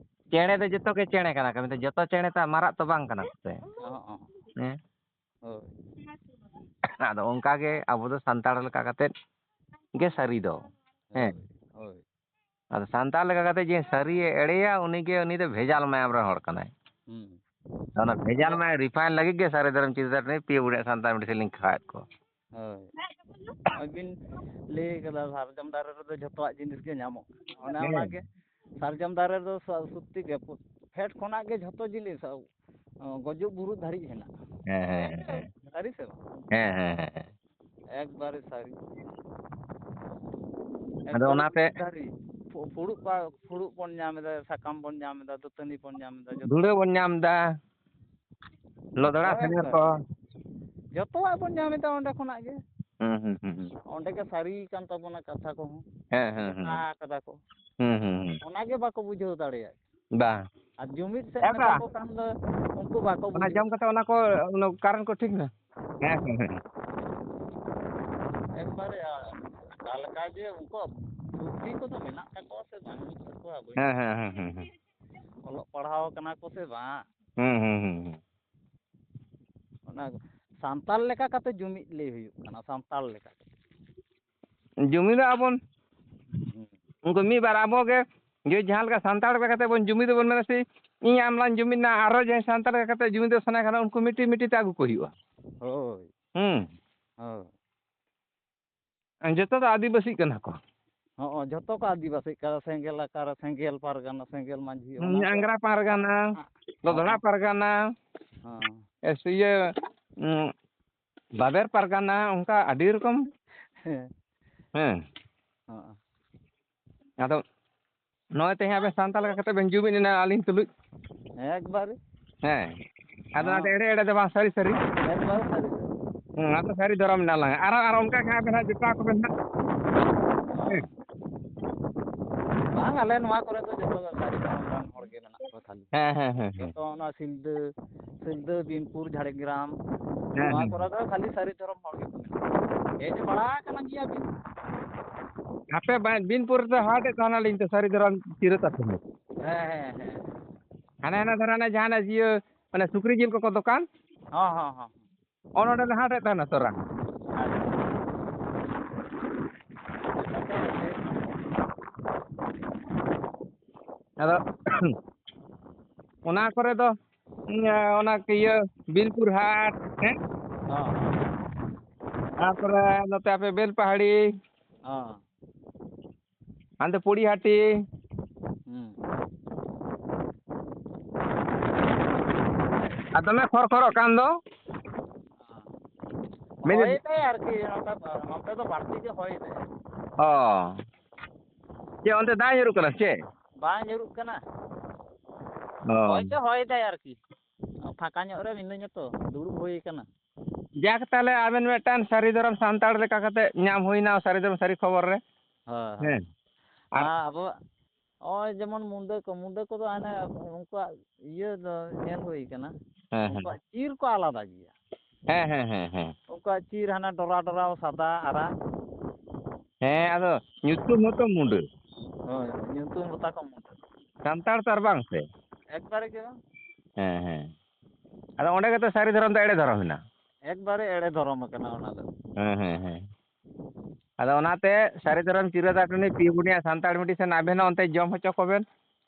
ᱪᱮᱬᱮ ᱫᱚ ᱡᱚᱛᱚ ᱜᱮ ᱪᱮᱬᱮ ᱠᱟᱱᱟ ᱠᱚ, ᱢᱮᱱᱠᱷᱟᱱ ᱡᱚᱛᱚ ᱪᱮᱬᱮ ᱛᱚ ᱢᱟᱨᱟᱜ ᱛᱚ ᱵᱟᱝ ᱠᱟᱱᱟ ᱠᱚ ᱥᱮ᱾ ᱦᱚᱸ, ᱦᱚᱸ᱾ ᱦᱮᱸ᱾ ᱦᱳᱭ᱾ ᱟᱫᱚ ᱚᱱᱠᱟ ᱜᱮ ᱟᱵᱚ ᱫᱚ ᱥᱟᱱᱛᱟᱲ ᱞᱮᱠᱟ ᱠᱟᱛᱮᱫ ᱜᱮ ᱥᱟᱹᱨᱤ ᱫᱚ᱾ ᱦᱮᱸ᱾ ᱦᱳᱭ, ᱦᱳᱭ᱾ ᱟᱫᱚ ᱥᱟᱱᱛᱟᱲ ᱞᱮᱠᱟ ᱠᱟᱛᱮ ᱡᱮ ᱥᱟᱹᱨᱤᱭᱮ ᱮᱲᱮᱭᱟ, ᱩᱱᱤ ᱜᱮ, ᱩᱱᱤ ᱫᱚ ᱵᱷᱮᱡᱟᱞ ᱢᱟᱭᱟᱢ ᱨᱮᱱ ᱦᱚᱲ ᱠᱟᱱᱟᱭ᱾ ᱦᱩᱸ᱾ ᱚᱱᱟ ᱵᱷᱮᱡᱟᱞ ᱟᱫᱚ ᱢᱟᱭᱟᱢ ᱨᱤᱯᱷᱟᱭᱤᱱ ᱞᱟᱹᱜᱤᱫ ᱜᱮ ᱥᱟᱹᱨᱤ ᱫᱷᱚᱨᱚᱢ ᱪᱤᱨᱟᱹ ᱛᱟᱨ ᱴᱩᱱᱤ ᱯᱤᱭᱟᱹ ᱵᱩᱲᱦᱤ ᱥᱟᱱᱛᱟᱲ ᱢᱮᱰᱤᱥᱤᱱ ᱞᱤᱧ ᱠᱷᱟᱣᱟᱣᱮᱫ ᱠᱚᱣᱟ᱾ ᱦᱳᱭ᱾ ᱟᱹᱵᱤᱱ ᱞᱟᱹᱭ ᱠᱟᱫᱟ, ᱥᱟᱨᱡᱚᱢ ᱫᱟᱨᱮ ᱨᱮᱫᱚ ᱡᱷᱚᱛᱚᱣᱟᱜ ᱡᱤᱱᱤᱥ ᱜᱮ ᱧᱟᱢᱚᱜ ᱠᱟᱱᱟ᱾ ᱚᱱᱮ ᱦᱮᱸ᱾ ᱚᱱᱟᱜᱮ ᱥᱟᱨᱡᱚᱢ ᱫᱟᱨᱮ ᱨᱮᱫᱚ ᱥᱟ-, ᱥᱚᱛᱛᱤ ᱜᱮ ᱯᱷᱮᱰ ᱠᱷᱚᱱᱟᱜ ᱜᱮ ᱡᱷᱚᱛᱚ ᱡᱤᱱᱤᱥ, ᱟ-, ᱚ, ᱜᱚᱡᱚᱜ ᱵᱩᱨᱩ ᱫᱷᱟᱹᱨᱤᱡ ᱦᱮᱱᱟᱜᱼᱟ᱾ ᱦᱮᱸ, ᱦᱮᱸ, ᱦᱮᱸ᱾ ᱥᱟᱹᱨᱤ ᱥᱮ ᱵᱟᱝ? ᱦᱮᱸ, ᱦᱮᱸ, ᱦᱮᱸ, ᱦᱮᱸ᱾ ᱮᱠᱵᱟᱨᱮ ᱥᱟᱹᱨᱤ᱾ ᱟᱫᱚ ᱮᱠᱵᱟᱨᱮ ᱚᱱᱟᱛᱮ ᱫᱷᱟᱹᱨᱤᱡ᱾ ᱯᱷᱩ-, ᱯᱷᱩᱲᱩᱜ ᱯᱟ-, ᱯᱷᱩᱲᱩᱜ ᱵᱚᱱ ᱧᱟᱢ ᱮᱫᱟ, ᱥᱟᱠᱟᱢ ᱵᱚᱱ ᱧᱟᱢ ᱮᱫᱟ, ᱫᱟᱹᱛᱟᱹᱱᱤ ᱵᱚᱱ ᱧᱟᱢ ᱮᱫᱟ, ᱡᱚᱛᱚ᱾ ᱫᱷᱩᱲᱟᱹ ᱵᱚᱱ ᱧᱟᱢ ᱮᱫᱟ, ᱞᱚᱫᱲᱟ ᱦᱳᱭ, ᱥᱮᱸᱜᱮᱞ ᱦᱳᱭ᱾ ᱠᱚ᱾ ᱡᱚᱛᱚᱣᱟᱜ ᱵᱚᱱ ᱧᱟᱢ ᱮᱫᱟ ᱚᱸᱰᱮ ᱠᱷᱚᱱᱟᱜ ᱜᱮ᱾ ᱦᱩᱸ, ᱦᱩᱸ, ᱦᱩᱸ, ᱦᱩᱸ᱾ ᱚᱸᱰᱮ ᱜᱮ ᱥᱟᱹᱨᱤ ᱠᱟᱱ ᱛᱟᱵᱚᱱᱟ ᱠᱟᱛᱷᱟ ᱠᱚᱦᱚᱸ᱾ ᱦᱮᱸ, ᱦᱮᱸ, ᱦᱮᱸ᱾ ᱜᱚᱴᱟ ᱠᱟᱫᱟ ᱠᱚ᱾ ᱦᱩᱸ, ᱦᱩᱸ, ᱦᱩᱸ᱾ ᱚᱱᱟ ᱜᱮ ᱵᱟᱠᱚ ᱵᱩᱡᱷᱟᱹᱣ ᱫᱟᱲᱮᱭᱟᱜ᱾ ᱵᱟᱝ᱾ ᱟᱨ ᱡᱩᱢᱤᱫ ᱥᱮᱫ ᱦᱮᱸ, ᱢᱮᱛᱟ ᱵᱟᱝ᱾ ᱠᱚ ᱠᱷᱟᱱ ᱫᱚ ᱩᱱᱠᱩ ᱵᱟᱠᱚ ᱚᱱᱟ ᱵᱩᱡᱷᱟᱹᱣ ᱡᱚᱢ ᱫᱟ᱾ ᱠᱟᱛᱮ ᱚᱱᱟ ᱠᱚ, ᱚᱱᱟ ᱠᱟᱨᱮᱱᱴ ᱠᱚ ᱴᱷᱤᱠ ᱢᱮ᱾ ᱦᱮᱸ, ᱦᱮᱸ, ᱦᱮᱸ᱾ ᱮᱠᱵᱟᱨᱮ, ᱚᱠᱟ ᱞᱮᱠᱟ ᱡᱮ ᱩᱱᱠᱩᱣᱟᱜ ᱵᱩᱫᱽᱫᱷᱤ ᱠᱚᱫᱚ ᱢᱮᱱᱟᱜ ᱛᱟᱠᱚᱣᱟ ᱥᱮ ᱵᱟᱹᱱᱩᱜ ᱛᱟᱠᱚᱣᱟ, ᱵᱟᱹᱧ ᱦᱮᱸ, ᱦᱮᱸ, ᱦᱮᱸ, ᱦᱮᱸ, ᱦᱮᱸ᱾ ᱚᱞᱚᱜ ᱯᱟᱲᱦᱟᱣ ᱠᱟᱱᱟ ᱠᱚ ᱥᱮ ᱵᱟᱝ? ᱦᱩᱸ, ᱦᱩᱸ, ᱦᱩᱸ, ᱦᱩᱸ᱾ ᱚᱱᱟ ᱥᱟᱱᱛᱟᱲ ᱞᱮᱠᱟ ᱠᱟᱛᱮ ᱡᱩᱢᱤᱫ ᱞᱟᱹᱭ ᱦᱩᱭᱩᱜ ᱠᱟᱱᱟ, ᱥᱟᱱᱛᱟᱲ ᱞᱮᱠᱟ᱾ ᱡᱩᱢᱤᱫᱚᱜ ᱟᱵᱚᱱ᱾ ᱦᱩᱸ᱾ ᱩᱱᱠᱩ ᱢᱤᱫ ᱵᱟᱨ ᱟᱵᱚ ᱜᱮ, ᱡᱮ ᱡᱟᱦᱟᱸ ᱞᱮᱠᱟ ᱥᱟᱱᱛᱟᱲ ᱞᱮᱠᱟ ᱠᱟᱛᱮ ᱵᱚᱱ ᱡᱩᱢᱤᱫᱚᱜ ᱵᱚᱱ ᱢᱮᱱᱟ ᱥᱮ, ᱤᱧ ᱟᱢ ᱞᱟᱝ ᱡᱩᱢᱤᱫ ᱱᱟ, ᱟᱨᱚ ᱡᱟᱦᱟᱸᱭ ᱥᱟᱱᱛᱟᱲ ᱞᱮᱠᱟ ᱠᱟᱛᱮ ᱡᱩᱢᱤᱫᱚᱜ ᱥᱟᱱᱟᱭ ᱠᱷᱟᱱ, ᱩᱱᱠᱩ ᱢᱤᱫᱴᱤᱡ ᱢᱤᱫᱴᱤᱡ ᱛᱮ ᱟᱹᱜᱩ ᱠᱚ ᱦᱩᱭᱩᱜᱼᱟ᱾ ᱦᱳᱭ᱾ ᱦᱩᱸ᱾ ᱦᱳᱭ᱾ ᱡᱚᱛᱚ ᱫᱚ ᱟᱹᱫᱤᱵᱟᱹᱥᱤᱜ ᱠᱟᱱᱟ ᱠᱚ᱾ ᱦᱚᱸ, ᱡᱷᱚᱛᱚ ᱠᱚ ᱟᱹᱫᱤᱵᱟᱹᱥᱤᱜ ᱠᱟᱱᱟ᱾ ᱥᱮᱸᱜᱮᱞ ᱟᱠᱟᱨᱮ, ᱥᱮᱸᱜᱮᱞ ᱯᱟᱨᱜᱟᱱᱟ, ᱥᱮᱸᱜᱮᱞ ᱢᱟᱹᱡᱷᱤ, ᱦᱩᱸ, ᱚᱱᱟ ᱠᱚ᱾ ᱟᱝᱜᱽᱨᱟ ᱯᱟᱨᱜᱟᱱᱟ, ᱦᱚᱸ, ᱫᱚᱫᱷᱲᱟ ᱦᱚᱸ᱾ ᱯᱟᱨᱜᱟᱱᱟ, ᱦᱚᱸ᱾ ᱮᱥ-, ᱤᱭᱟᱹ, ᱩᱸ, ᱵᱟᱵᱮᱨ ᱯᱟᱨᱜᱟᱱᱟ, ᱚᱱᱠᱟ ᱟᱹᱰᱤ ᱨᱚᱠᱚᱢ᱾ ᱦᱮᱸ᱾ ᱦᱮᱸ᱾ ᱦᱚᱸ᱾ ᱟᱫᱚ ᱱᱚᱜᱼᱚᱭ ᱛᱮᱦᱮᱧ ᱟᱵᱮᱱ ᱥᱟᱱᱛᱟᱲ ᱞᱮᱠᱟ ᱠᱟᱛᱮ ᱵᱮᱱ ᱡᱩᱢᱤᱫ ᱮᱱᱟ ᱟᱹᱞᱤᱧ ᱛᱩᱞᱩᱡ᱾ ᱦᱮᱸ, ᱮᱠᱵᱟᱨᱮ᱾ ᱦᱮᱸ᱾ ᱟᱫᱚ ᱦᱮᱸ᱾ ᱚᱱᱟᱛᱮ ᱮᱲᱮ ᱮᱲᱮ ᱫᱚ ᱵᱟᱝ, ᱥᱟᱹᱨᱤ ᱥᱟᱹᱨᱤ᱾ ᱮᱠᱵᱟᱨᱮ ᱥᱟᱹᱨᱤ ᱥᱟᱹᱨᱤ᱾ ᱦᱮᱸ, ᱟᱫᱚ ᱥᱟᱹᱨᱤ ᱫᱷᱚᱨᱚᱢ ᱮᱱᱟ ᱞᱟᱝ᱾ ᱟᱨᱚ, ᱟᱨᱚ ᱚᱱᱠᱟ ᱜᱮ ᱦᱟᱸᱜ ᱟᱵᱮᱱ ᱦᱟᱸᱜ ᱡᱚᱴᱟᱣ ᱠᱚᱵᱮᱱ ᱦᱟᱸᱜ᱾ ᱦᱮᱸ᱾ ᱵᱟᱝ, ᱟᱞᱮ ᱱᱚᱣᱟ ᱠᱚᱨᱮ ᱫᱚ ᱡᱚᱛᱚ ᱜᱮ ᱥᱟᱹᱨᱤ ᱫᱷᱚᱨᱚᱢ ᱨᱮᱱ ᱦᱚᱲ ᱜᱮ ᱢᱮᱱᱟᱜ ᱠᱚᱣᱟ ᱠᱷᱟᱹᱞᱤ᱾ ᱦᱮᱸ, ᱦᱮᱸ, ᱦᱮᱸ, ᱦᱮᱸ᱾ ᱡᱚᱛᱚ ᱚᱱᱟ ᱥᱤᱞᱫᱟᱹ, ᱥᱤᱞᱫᱟᱹ, ᱵᱤᱱᱯᱩᱨ, ᱡᱷᱟᱲᱜᱨᱟᱢ, ᱦᱮᱸ, ᱱᱚᱣᱟ ᱦᱮᱸ, ᱠᱚᱨᱮ ᱦᱮᱸ᱾ ᱫᱚ ᱠᱷᱟᱹᱞᱤ ᱥᱟᱹᱨᱤ ᱫᱷᱚᱨᱚᱢ ᱦᱚᱲ ᱜᱮᱠᱚ ᱢᱮᱱᱟᱜ ᱠᱚᱣᱟ᱾ ᱦᱮᱡ ᱵᱟᱲᱟ ᱟᱠᱟᱱ ᱜᱮᱭᱟ ᱵᱤᱱ? ᱟᱯᱮ ᱵᱟ-, ᱵᱤᱱᱯᱩᱨ ᱨᱮ ᱦᱟᱴ ᱮᱫ ᱛᱟᱦᱮᱱᱟᱞᱤᱧ ᱛᱚ, ᱥᱟᱹᱨᱤ ᱫᱷᱚᱨᱚᱢ ᱥᱤᱨᱟᱹ ᱛᱟᱯᱮ᱾ ᱦᱮᱸ, ᱦᱮᱸ, ᱦᱮᱸ᱾ ᱦᱟᱱᱮ ᱦᱟᱱᱟ ᱫᱷᱟᱨᱮ ᱦᱟᱱᱮ ᱡᱟᱦᱟᱱᱟᱜ ᱤᱭᱟᱹ, ᱢᱟᱱᱮ ᱥᱩᱠᱨᱤ ᱡᱤᱞ ᱠᱚᱠᱚ ᱫᱚᱠᱟᱱ᱾ ᱦᱚᱸ, ᱦᱚᱸ, ᱦᱚᱸ᱾ ᱚᱱ ᱚᱸᱰᱮ ᱞᱮ ᱦᱟᱴ ᱮᱫ ᱛᱟᱦᱮᱱᱟ ᱛᱚᱨᱟ᱾ ᱟᱪᱪᱷᱟ᱾ ᱟᱫᱚ ᱚᱱᱟ ᱠᱚᱨᱮ ᱫᱚ, ᱤᱭᱟᱹ, ᱚᱱᱟ ᱤᱭᱟᱹ ᱵᱤᱱᱯᱩᱨ ᱦᱟᱴ, ᱦᱮᱸ? ᱦᱚᱸ᱾ ᱛᱟᱨᱯᱚᱨᱮ ᱱᱚᱛᱮ ᱟᱯᱮ ᱵᱮᱞᱯᱟᱦᱟᱲᱤ᱾ ᱦᱚᱸ᱾ ᱦᱟᱱᱛᱮ ᱯᱚᱲᱤᱦᱟᱹᱴᱤ᱾ ᱦᱩᱸ᱾ ᱟᱨ ᱫᱚᱢᱮ ᱠᱷᱚᱨ ᱠᱷᱚᱨᱚᱜ ᱠᱟᱱ ᱫᱚ᱾ ᱢᱮᱱ- ᱦᱚᱭ ᱫᱟᱭ ᱟᱨᱠᱤ, ᱱᱚᱛᱮ, ᱱᱚᱛᱮ ᱫᱚ ᱵᱟᱹᱲᱛᱤ ᱜᱮ ᱦᱚᱭ ᱫᱟᱭ᱾ ᱚ᱾ ᱪᱮᱫ ᱚᱱᱛᱮ ᱫᱟᱜ ᱧᱩᱨᱩᱜ ᱠᱟᱱᱟ ᱥᱮ ᱪᱮᱫ? ᱵᱟᱝ ᱧᱩᱨᱩᱜ ᱠᱟᱱᱟ᱾ ᱚ᱾ ᱦᱚᱭ ᱫᱚ ᱦᱚᱭ ᱫᱟᱭ ᱟᱨᱠᱤ᱾ ᱯᱷᱟᱸᱠᱟ ᱧᱚᱜ ᱨᱮ ᱢᱤᱱᱟᱹᱧᱟ ᱛᱚ, ᱫᱩᱲᱩᱵ ᱦᱩᱭ ᱠᱟᱱᱟ᱾ ᱡᱟᱠ, ᱛᱟᱦᱞᱮ ᱟᱵᱮᱱ ᱢᱤᱫᱴᱟᱝ ᱥᱟᱹᱨᱤ ᱫᱷᱚᱨᱚᱢ ᱥᱟᱱᱛᱟᱲ ᱞᱮᱠᱟ ᱠᱟᱛᱮ ᱧᱟᱢ ᱦᱩᱭᱱᱟ, ᱥᱟᱹᱨᱤ ᱫᱷᱚᱨᱚᱢ ᱥᱟᱹᱨᱤ ᱠᱷᱚᱵᱚᱨ ᱨᱮ᱾ ᱦᱳᱭ, ᱦᱳᱭ᱾ ᱦᱮᱸ᱾ ᱟᱨ ᱟᱨ ᱟᱵᱚᱣᱟᱜ ᱱᱚᱜᱼᱚᱭ ᱡᱮᱢᱚᱱ ᱢᱩᱸᱰᱟᱹ ᱠᱚ, ᱢᱩᱸᱰᱟᱹ ᱠᱚᱫᱚ ᱦᱟᱱᱮ ᱩᱱᱠᱩᱣᱟᱜ ᱤᱭᱟᱹ ᱫᱚ ᱧᱮᱞ ᱦᱩᱭ ᱠᱟᱱᱟ᱾ ᱦᱮᱸ, ᱦᱮᱸ᱾ ᱩᱱᱠᱩᱣᱟᱜ ᱪᱤᱨ ᱠᱚ ᱟᱞᱟᱫᱟ ᱜᱮᱭᱟ᱾ ᱦᱮᱸ, ᱦᱮᱸ, ᱦᱮᱸ, ᱦᱮᱸ᱾ ᱩᱱᱠᱩᱣᱟᱜ ᱪᱤᱨ ᱦᱟᱱᱟ ᱰᱚᱨᱟ ᱰᱚᱨᱟ ᱥᱟᱫᱟ ᱟᱨᱟᱜ᱾ ᱦᱮᱸ, ᱟᱫᱚ ᱧᱩᱛᱩᱢ ᱦᱚᱸᱛᱚ ᱢᱩᱸᱰᱟᱹ᱾ ᱦᱳᱭ, ᱦᱳᱭ, ᱧᱩᱛᱩᱢ ᱦᱚᱸ ᱛᱟᱠᱚ ᱢᱩᱸᱰᱟᱹ᱾ ᱥᱟᱱᱛᱟᱲ ᱛᱚ ᱟᱨ ᱵᱟᱝ ᱥᱮ? ᱮᱠᱵᱟᱨᱮ ᱜᱮ ᱵᱟᱝ᱾ ᱦᱮᱸ, ᱦᱮᱸ᱾ ᱟᱫᱚ ᱚᱸᱰᱮ ᱜᱮᱛᱚ ᱥᱟᱹᱨᱤ ᱫᱷᱚᱨᱚᱢ ᱫᱚ ᱮᱲᱮ ᱫᱷᱚᱨᱚᱢ ᱦᱮᱱᱟᱜ᱾ ᱮᱠᱵᱟᱨᱮ ᱮᱲᱮ ᱫᱷᱚᱨᱚᱢ ᱟᱠᱟᱱᱟ ᱚᱱᱟ ᱫᱚ᱾ ᱦᱮᱸ, ᱦᱮᱸ, ᱦᱮᱸ᱾ ᱟᱫᱚ ᱚᱱᱟᱛᱮ ᱥᱟᱹᱨᱤ ᱫᱷᱚᱨᱚᱢ ᱪᱤᱨᱟᱹ ᱫᱟᱨ ᱴᱟᱺᱰᱤ ᱯᱤ ᱯᱩᱱᱭᱟ ᱥᱟᱱᱛᱟᱲ ᱢᱤᱰᱤᱭᱟ ᱥᱮᱱ ᱟᱵᱮᱱ ᱦᱚᱸ ᱚᱱᱛᱮ ᱡᱚᱢ ᱦᱚᱪᱚ ᱠᱚᱵᱮᱱ᱾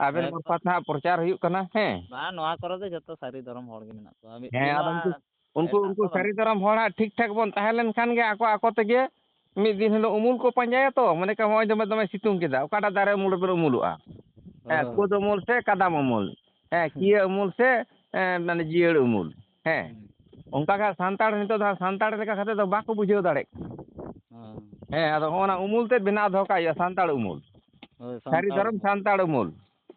ᱟᱵᱮᱱ ᱮᱠᱫᱚᱢ᱾ ᱢᱟᱨᱯᱷᱚᱛ ᱱᱟᱦᱟᱜ ᱯᱨᱚᱪᱟᱨ ᱦᱩᱭᱩᱜ ᱠᱟᱱᱟ, ᱦᱮᱸ᱾ ᱵᱟᱝ, ᱱᱚᱣᱟ ᱠᱚᱨᱮ ᱫᱚ ᱡᱚᱛᱚ ᱥᱟᱹᱨᱤ ᱫᱷᱚᱨᱚᱢ ᱦᱚᱲ ᱜᱮ ᱢᱮᱱᱟᱜ ᱠᱚᱣᱟ᱾ ᱢᱤᱫ ᱦᱮᱸ, ᱫᱤᱱ ᱟᱫᱚ ᱢᱟ ᱩᱱᱠᱩ, ᱩᱱᱠᱩ, ᱮᱴᱟᱜ ᱩᱱᱠᱩ ᱠᱚ ᱥᱟᱹᱨᱤ ᱵᱟᱹᱱᱩᱜ᱾ ᱫᱷᱚᱨᱚᱢ ᱦᱚᱲᱟᱜ ᱴᱷᱤᱠ ᱴᱷᱟᱠ ᱵᱚᱱ ᱛᱟᱦᱮᱸ ᱞᱮᱱᱠᱷᱟᱱ ᱜᱮ ᱟᱠᱚ ᱟᱠᱚ ᱛᱮᱜᱮ ᱢᱤᱫ ᱫᱤᱱ ᱦᱤᱞᱳᱜ ᱩᱢᱩᱞ ᱠᱚ ᱯᱟᱸᱡᱟᱭᱟ ᱛᱚ, ᱢᱚᱱᱮ ᱠᱟᱜ ᱢᱮ ᱱᱚᱜᱼᱚᱭ ᱫᱚᱢᱮ, ᱫᱚᱢᱮ ᱥᱤᱛᱩᱝ ᱠᱮᱫᱟ, ᱚᱠᱟᱴᱟᱜ ᱫᱟᱨᱮ ᱩᱢᱩᱞ ᱨᱮᱵᱮᱱ ᱩᱢᱩᱞᱚᱜᱼᱟ? ᱦᱮᱸ, ᱦᱳᱭ᱾ ᱠᱩᱫ ᱩᱢᱩᱞ ᱥᱮ ᱠᱟᱫᱟᱢ ᱩᱢᱩᱞ, ᱦᱮᱸ, ᱦᱩᱸ᱾ ᱠᱤᱭᱟᱹ ᱩᱢᱩᱞ ᱥᱮ, ᱮᱸ, ᱢᱟᱱᱮ ᱡᱤᱭᱟᱹᱲ ᱩᱢᱩᱞ, ᱦᱮᱸ᱾ ᱦᱩᱸ᱾ ᱚᱱᱠᱟ ᱜᱮ ᱥᱟᱱᱛᱟᱲ ᱱᱤᱛᱚᱜ ᱫᱚ ᱦᱟᱸᱜ ᱥᱟᱱᱛᱟᱲ ᱞᱮᱠᱟ ᱠᱟᱛᱮ ᱫᱚ ᱵᱟᱠᱚ ᱵᱩᱡᱷᱟᱹᱣ ᱫᱟᱲᱮᱭᱟᱜ ᱠᱟᱱᱟ᱾ ᱦᱮᱸ᱾ ᱦᱮᱸ, ᱟᱫᱚ ᱦᱚᱸᱜᱼᱚ ᱱᱟ ᱩᱢᱩᱞ ᱛᱮᱫ ᱵᱮᱱᱟᱣ ᱫᱚᱦᱚ ᱠᱟᱜ ᱦᱩᱭᱩᱜᱼᱟ, ᱥᱟᱱᱛᱟᱲ ᱩᱢᱩᱞ᱾ ᱦᱳᱭ, ᱥᱟᱹᱨᱤ ᱥᱟᱱᱛᱟᱲ ᱫᱷᱚᱨᱚᱢ ᱩᱢᱩᱞ᱾ ᱥᱟᱱᱛᱟᱲ ᱩᱢᱩᱞ᱾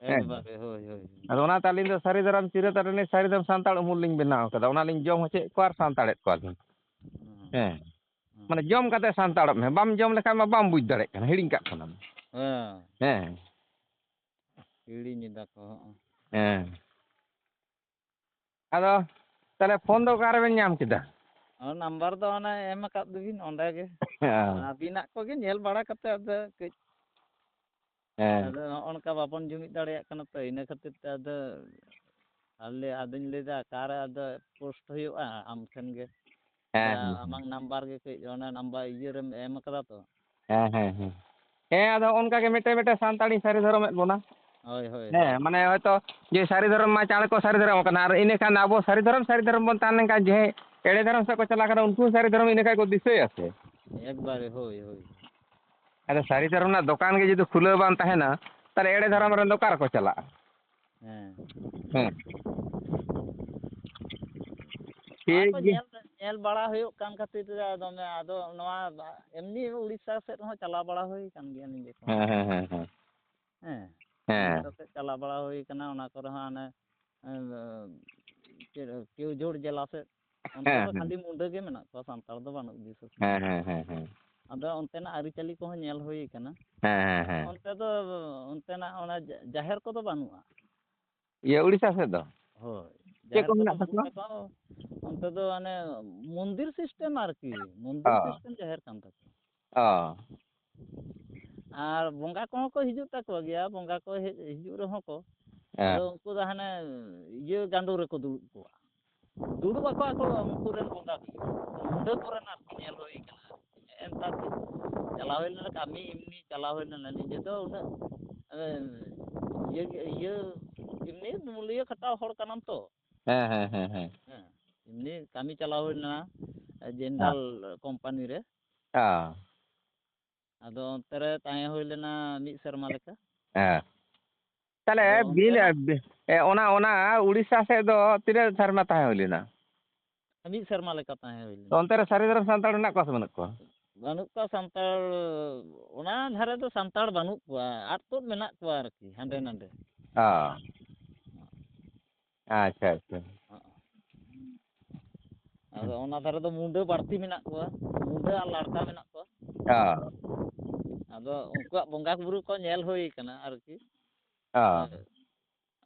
ᱦᱮᱸ᱾ ᱮᱠᱵᱟᱨᱮ, ᱦᱳᱭ, ᱦᱳᱭ, ᱦᱳᱭ᱾ ᱟᱫᱚ ᱚᱱᱟᱛᱮ ᱟᱹᱞᱤᱧ ᱫᱚ ᱥᱟᱹᱨᱤ ᱫᱷᱚᱨᱚᱢ ᱪᱤᱨᱟᱹ ᱛᱟᱨ ᱨᱤᱱᱤᱡ ᱥᱟᱹᱨᱤ ᱫᱷᱚᱨᱚᱢ ᱥᱟᱱᱛᱟᱲ ᱩᱢᱩᱞ ᱞᱤᱧ ᱵᱮᱱᱟᱣ ᱠᱟᱫᱟ, ᱚᱱᱟ ᱞᱤᱧ ᱡᱚᱢ ᱦᱚᱪᱚᱭᱮᱫ ᱠᱚᱣᱟ ᱟᱨ ᱥᱟᱱᱛᱟᱲᱮᱫ ᱠᱚᱣᱟ ᱞᱤᱧ᱾ ᱦᱩᱸ᱾ ᱦᱮᱸ᱾ ᱦᱩᱸ᱾ ᱢᱟᱱᱮ ᱡᱚᱢ ᱠᱟᱛᱮ ᱥᱟᱱᱛᱟᱲᱚᱜ ᱢᱮ, ᱵᱟᱢ ᱡᱚᱢ ᱞᱮᱠᱷᱟᱱ ᱢᱟ ᱵᱟᱢ ᱵᱩᱡᱽ ᱫᱟᱲᱮᱭᱟᱜ ᱠᱟᱱᱟ, ᱦᱤᱲᱤᱧ ᱠᱟᱜ ᱠᱟᱱᱟᱢ᱾ ᱦᱮᱸ᱾ ᱦᱮᱸ᱾ ᱦᱤᱲᱤᱧ ᱮᱫᱟ ᱠᱚ, ᱦᱚᱸᱜᱼᱚ᱾ ᱦᱮᱸ᱾ ᱟᱫᱚ ᱛᱟᱦᱞᱮ ᱯᱷᱳᱱ ᱫᱚ ᱚᱠᱟ ᱨᱮᱵᱮᱱ ᱧᱟᱢ ᱠᱮᱫᱟ? ᱦᱚᱸ, ᱱᱟᱢᱵᱟᱨ ᱫᱚ ᱚᱱᱮ ᱮᱢ ᱟᱠᱟᱫ ᱫᱚᱵᱤᱱ ᱚᱸᱰᱮ ᱜᱮ᱾ ᱦᱮᱸ᱾ ᱟᱹᱵᱤᱱᱟᱜ ᱠᱚᱜᱮ ᱧᱮᱞ ᱵᱟᱲᱟ ᱠᱟᱛᱮ ᱟᱫᱚ ᱠᱟᱹᱡ, ᱦᱮᱸ᱾ ᱟᱫᱚ ᱱᱚᱜᱼᱚ ᱱᱚᱝᱠᱟ ᱵᱟᱵᱚᱱ ᱡᱩᱢᱤᱫ ᱫᱟᱲᱮᱭᱟᱜ ᱠᱟᱱᱟ ᱛᱚ, ᱤᱱᱟᱹ ᱠᱷᱟᱹᱛᱤᱨ ᱛᱮ ᱟᱫᱚ ᱟᱞᱮ, ᱟᱫᱚᱧ ᱞᱟᱹᱭᱫᱟ, ᱚᱠᱟᱨᱮ ᱟᱫᱚ ᱯᱳᱥᱴ ᱦᱩᱭᱩᱜᱼᱟ ᱟᱢ ᱴᱷᱮᱱ ᱜᱮ? ᱦᱮᱸ, ᱟᱫᱚ ᱦᱮᱸ, ᱦᱮᱸ᱾ ᱟᱢᱟᱝ ᱱᱟᱢᱵᱟᱨ ᱜᱮ ᱠᱟᱹᱡ ᱚᱱᱟ ᱱᱟᱢᱵᱟᱨ ᱤᱭᱟᱹ ᱨᱮᱢ ᱮᱢ ᱠᱟᱫᱟ ᱛᱚ᱾ ᱦᱮᱸ, ᱦᱮᱸ, ᱦᱮᱸ᱾ ᱦᱮᱸ, ᱟᱫᱚ ᱚᱱᱠᱟ ᱜᱮ ᱢᱤᱫᱴᱮᱱ, ᱢᱤᱫᱴᱮᱱ ᱥᱟᱱᱛᱟᱲᱤ ᱥᱟᱹᱨᱤ ᱫᱷᱚᱨᱚᱢᱮᱫ ᱵᱚᱱᱟ᱾ ᱦᱳᱭ, ᱦᱳᱭ, ᱦᱮᱸ, ᱦᱳᱭ᱾ ᱢᱟᱱᱮ ᱦᱚᱭᱛᱚ ᱡᱮ ᱥᱟᱹᱨᱤ ᱫᱷᱚᱨᱚᱢ ᱢᱟ ᱪᱟᱬ ᱠᱚ ᱥᱟᱹᱨᱤ ᱫᱷᱚᱨᱚᱢ ᱠᱟᱱᱟ, ᱟᱨ ᱤᱱᱟᱹ ᱠᱷᱟᱱ ᱟᱵᱚ ᱥᱟᱹᱨᱤ ᱫᱷᱚᱨᱚᱢ, ᱥᱟᱹᱨᱤ ᱫᱷᱚᱨᱚᱢ ᱵᱚᱱ ᱛᱟᱦᱮᱸ ᱞᱮᱱᱠᱷᱟᱱ ᱡᱟᱦᱟᱸᱭ ᱮᱲᱮ ᱫᱷᱚᱨᱚᱢ ᱥᱮᱫ ᱠᱚ ᱪᱟᱞᱟᱜ ᱠᱟᱱᱟ, ᱩᱱᱠᱩ ᱦᱚᱸ ᱥᱟᱹᱨᱤ ᱫᱷᱚᱨᱚᱢ ᱤᱱᱟᱹ ᱠᱷᱟᱡ ᱠᱚ ᱫᱤᱥᱟᱹᱭᱟ ᱥᱮ᱾ ᱮᱠᱵᱟᱨᱮ, ᱦᱳᱭ, ᱦᱳᱭ᱾ ᱟᱫᱚ ᱥᱟᱹᱨᱤ ᱫᱷᱚᱨᱚᱢ ᱨᱮᱱᱟᱜ ᱫᱚᱠᱟᱱ ᱜᱮ ᱡᱩᱫᱤ ᱠᱷᱩᱞᱟᱹᱣ ᱵᱟᱝ ᱛᱟᱦᱮᱱᱟ, ᱛᱟᱦᱞᱮ ᱮᱲᱮ ᱫᱷᱚᱨᱚᱢ ᱦᱮᱸ᱾ ᱨᱮᱱ ᱫᱚ ᱚᱠᱟ ᱨᱮᱠᱚ ᱪᱟᱞᱟᱜᱼᱟ? ᱦᱮᱸ᱾ ᱦᱮᱸ᱾ ᱴᱷᱤᱠ ᱜᱮᱭᱟ᱾ ᱧᱮᱞ, ᱧᱮᱞ ᱵᱟᱲᱟ ᱦᱩᱭᱩᱜ ᱠᱟᱱ ᱠᱷᱟᱹᱛᱤᱨ ᱛᱮ ᱫᱚᱢᱮ, ᱟᱫᱚ ᱱᱚᱣᱟ ᱮᱢᱱᱤ ᱩᱲᱤᱥᱥᱟ ᱥᱮᱫ ᱦᱚᱸ ᱪᱟᱞᱟᱣ ᱵᱟᱲᱟ ᱦᱩᱭ ᱠᱟᱱ ᱜᱮᱭᱟ ᱱᱤᱡᱮ ᱠᱚ᱾ ᱦᱮᱸ, ᱦᱮᱸ, ᱦᱮᱸ, ᱦᱮᱸ᱾ ᱦᱮᱸ, ᱦᱮᱸ᱾ ᱩᱲᱤᱥᱥᱟ ᱥᱮᱫ ᱪᱟᱞᱟᱣ ᱵᱟᱲᱟ ᱦᱩᱭ ᱠᱟᱱᱟ, ᱚᱱᱟ ᱠᱚᱨᱮ ᱦᱚᱸ ᱦᱟᱱᱮ, ᱮᱸ, ᱪᱮᱫ, ᱠᱮᱣᱡᱷᱳᱲ ᱡᱮᱞᱟ ᱥᱮᱫ, ᱚᱱᱛᱮ ᱦᱮᱸ, ᱫᱚ ᱦᱮᱸ᱾ ᱠᱷᱟᱹᱞᱤ ᱢᱩᱰᱟᱹ ᱜᱮ ᱢᱮᱱᱟᱜ ᱠᱚᱣᱟ, ᱥᱟᱱᱛᱟᱲ ᱫᱚ ᱵᱟᱹᱱᱩᱜ ᱵᱤᱥᱮᱥ ᱠᱚᱨᱮ᱾ ᱦᱮᱸ, ᱦᱮᱸ, ᱦᱮᱸ, ᱦᱮᱸ᱾ ᱟᱫᱚ ᱚᱱᱛᱮᱱᱟᱜ ᱟᱹᱨᱤᱪᱟᱹᱞᱤ ᱠᱚᱦᱚᱸ ᱧᱮᱞ ᱦᱩᱭ ᱠᱟᱱᱟ᱾ ᱦᱮᱸ, ᱦᱮᱸ, ᱦᱮᱸ᱾ ᱚᱱᱛᱮ ᱫᱚ, ᱚᱱᱛᱮᱱᱟᱜ ᱚᱱᱟ ᱡᱟ-, ᱡᱟᱦᱮᱨ ᱠᱚᱫᱚ ᱵᱟᱹᱱᱩᱜᱼᱟ᱾ ᱤᱭᱟᱹ, ᱩᱲᱤᱥᱥᱟ ᱥᱮᱫ ᱫᱚ? ᱦᱳᱭ, ᱪᱮᱫ ᱡᱟᱦᱮᱨ ᱠᱚ ᱠᱚᱫᱚ ᱢᱮᱱᱟᱜ ᱵᱟᱹᱱᱩᱜ ᱛᱟᱠᱚᱣᱟ? ᱛᱟᱠᱚᱣᱟ᱾ ᱚᱱᱛᱮ ᱫᱚ ᱚᱱᱮ ᱢᱚᱱᱫᱤᱨ system ᱟᱨᱠᱤ, ᱢᱚᱱᱫᱤᱨ ᱚ᱾ System ᱡᱟᱦᱮᱨ ᱠᱟᱱ ᱛᱟᱠᱚᱣᱟ᱾ ᱚ᱾ ᱟᱨ ᱵᱚᱸᱜᱟ ᱠᱚᱦᱚᱸ ᱠᱚ ᱦᱤᱡᱩᱜ ᱛᱟᱠᱚ ᱜᱮᱭᱟ, ᱵᱚᱸᱜᱟ ᱠᱚ ᱦᱮᱡ, ᱦᱤᱡᱩᱜ ᱨᱮᱦᱚᱸ ᱠᱚ, ᱦᱮᱸ᱾ ᱟᱫᱚ ᱩᱱᱠᱩ ᱫᱚ ᱦᱟᱱᱮ ᱤᱭᱟᱹ ᱜᱟᱸᱰᱳ ᱨᱮᱠᱚ ᱫᱩᱲᱩᱵ ᱠᱚᱣᱟ, ᱫᱩᱲᱩᱵ ᱟᱠᱚ ᱟᱠᱚ ᱩᱱᱠᱩ ᱨᱮᱱ ᱵᱚᱸᱜᱟ ᱠᱚ, ᱢᱩᱰᱟᱹ ᱠᱚᱨᱮᱱ ᱟᱨᱠᱤ ᱧᱮᱞ ᱦᱩᱭ ᱠᱟᱱᱟ᱾ ᱱᱮᱛᱟᱨ ᱫᱚ ᱪᱟᱞᱟᱣ ᱦᱩᱭ ᱞᱮᱱᱟ ᱠᱟᱹᱢᱤ, ᱮᱢᱱᱤ ᱪᱟᱞᱟᱣ ᱦᱩᱭ ᱞᱮᱱᱟ, ᱱᱤᱡᱮ ᱫᱚ ᱩᱱᱟᱹᱜ, ᱮ, ᱤᱭᱟᱹ, ᱤᱭᱟᱹ, ᱮᱢᱱᱤ ᱢᱩᱞᱤᱭᱟᱹ ᱠᱷᱟᱴᱟᱣ ᱦᱚᱲ ᱠᱟᱱᱟᱢ ᱛᱚ᱾ ᱦᱮᱸ, ᱦᱮᱸ, ᱦᱮᱸ, ᱦᱮᱸ᱾ ᱦᱮᱸ, ᱮᱢᱱᱤ ᱠᱟᱹᱢᱤ ᱪᱟᱞᱟᱣ ᱦᱩᱭ ᱞᱮᱱᱟ, ᱦᱮᱸ᱾ Jindal company ᱨᱮ᱾ ᱦᱮᱸ᱾ ᱟᱫᱚ ᱚᱱᱛᱮ ᱨᱮ ᱛᱟᱦᱮᱸ ᱦᱩᱭ ᱞᱮᱱᱟ ᱢᱤᱫ ᱥᱮᱨᱢᱟ ᱞᱮᱠᱟ᱾ ᱦᱮᱸ᱾ ᱛᱟᱦᱞᱮ ᱟᱫᱚ ᱵᱤᱱ, ᱚᱱᱛᱮᱱᱟᱜ ᱮ, ᱚᱱᱟ, ᱚᱱᱟ ᱩᱲᱤᱥᱥᱟ ᱥᱮᱫ ᱫᱚ ᱛᱤᱱᱟᱹᱜ ᱥᱮᱨᱢᱟ ᱛᱟᱦᱮᱸ ᱦᱩᱭ ᱞᱮᱱᱟ? ᱢᱤᱫ ᱥᱮᱨᱢᱟ ᱞᱮᱠᱟ ᱛᱟᱦᱮᱸ ᱦᱩᱭ ᱛᱚ ᱞᱮᱱᱟ᱾ ᱚᱱᱛᱮ ᱨᱮ ᱥᱟᱹᱨᱤ ᱫᱷᱚᱨᱚᱢ ᱥᱟᱱᱛᱟᱲ ᱢᱮᱱᱟᱜ ᱠᱚᱣᱟ ᱥᱮ ᱵᱟᱹᱱᱩᱜ ᱠᱚᱣᱟ? ᱵᱟᱹᱱᱩᱜ ᱠᱚᱣᱟ ᱥᱟᱱᱛᱟᱲ, ᱚᱱᱟ ᱫᱷᱟᱨᱮ ᱫᱚ ᱥᱟᱱᱛᱟᱲ ᱵᱟᱹᱱᱩᱜ ᱠᱚᱣᱟ, ᱟᱫ ᱛᱩᱫ ᱢᱮᱱᱟᱜ ᱠᱚᱣᱟ ᱟᱨᱠᱤ, ᱦᱟᱸᱰᱮ ᱱᱟᱰᱮ᱾ ᱚ᱾ ᱟᱪᱪᱷᱟ, ᱟᱪᱪᱷᱟ᱾ ᱟᱫᱚ ᱚᱱᱟ ᱫᱷᱟᱨᱮ ᱫᱚ ᱢᱩᱰᱟᱹ ᱵᱟᱹᱲᱛᱤ ᱢᱮᱱᱟᱜ ᱠᱚᱣᱟ, ᱢᱩᱰᱟᱹ ᱟᱨ ᱞᱟᱲᱠᱟ ᱢᱮᱱᱟᱜ ᱠᱚᱣᱟ᱾ ᱚ᱾ ᱟᱫᱚ ᱩᱱᱠᱩᱣᱟᱜ ᱵᱚᱸᱜᱟ ᱵᱩᱨᱩ ᱠᱚ ᱧᱮᱞ ᱦᱩᱭ ᱠᱟᱱᱟ ᱟᱨᱠᱤ᱾ ᱚ᱾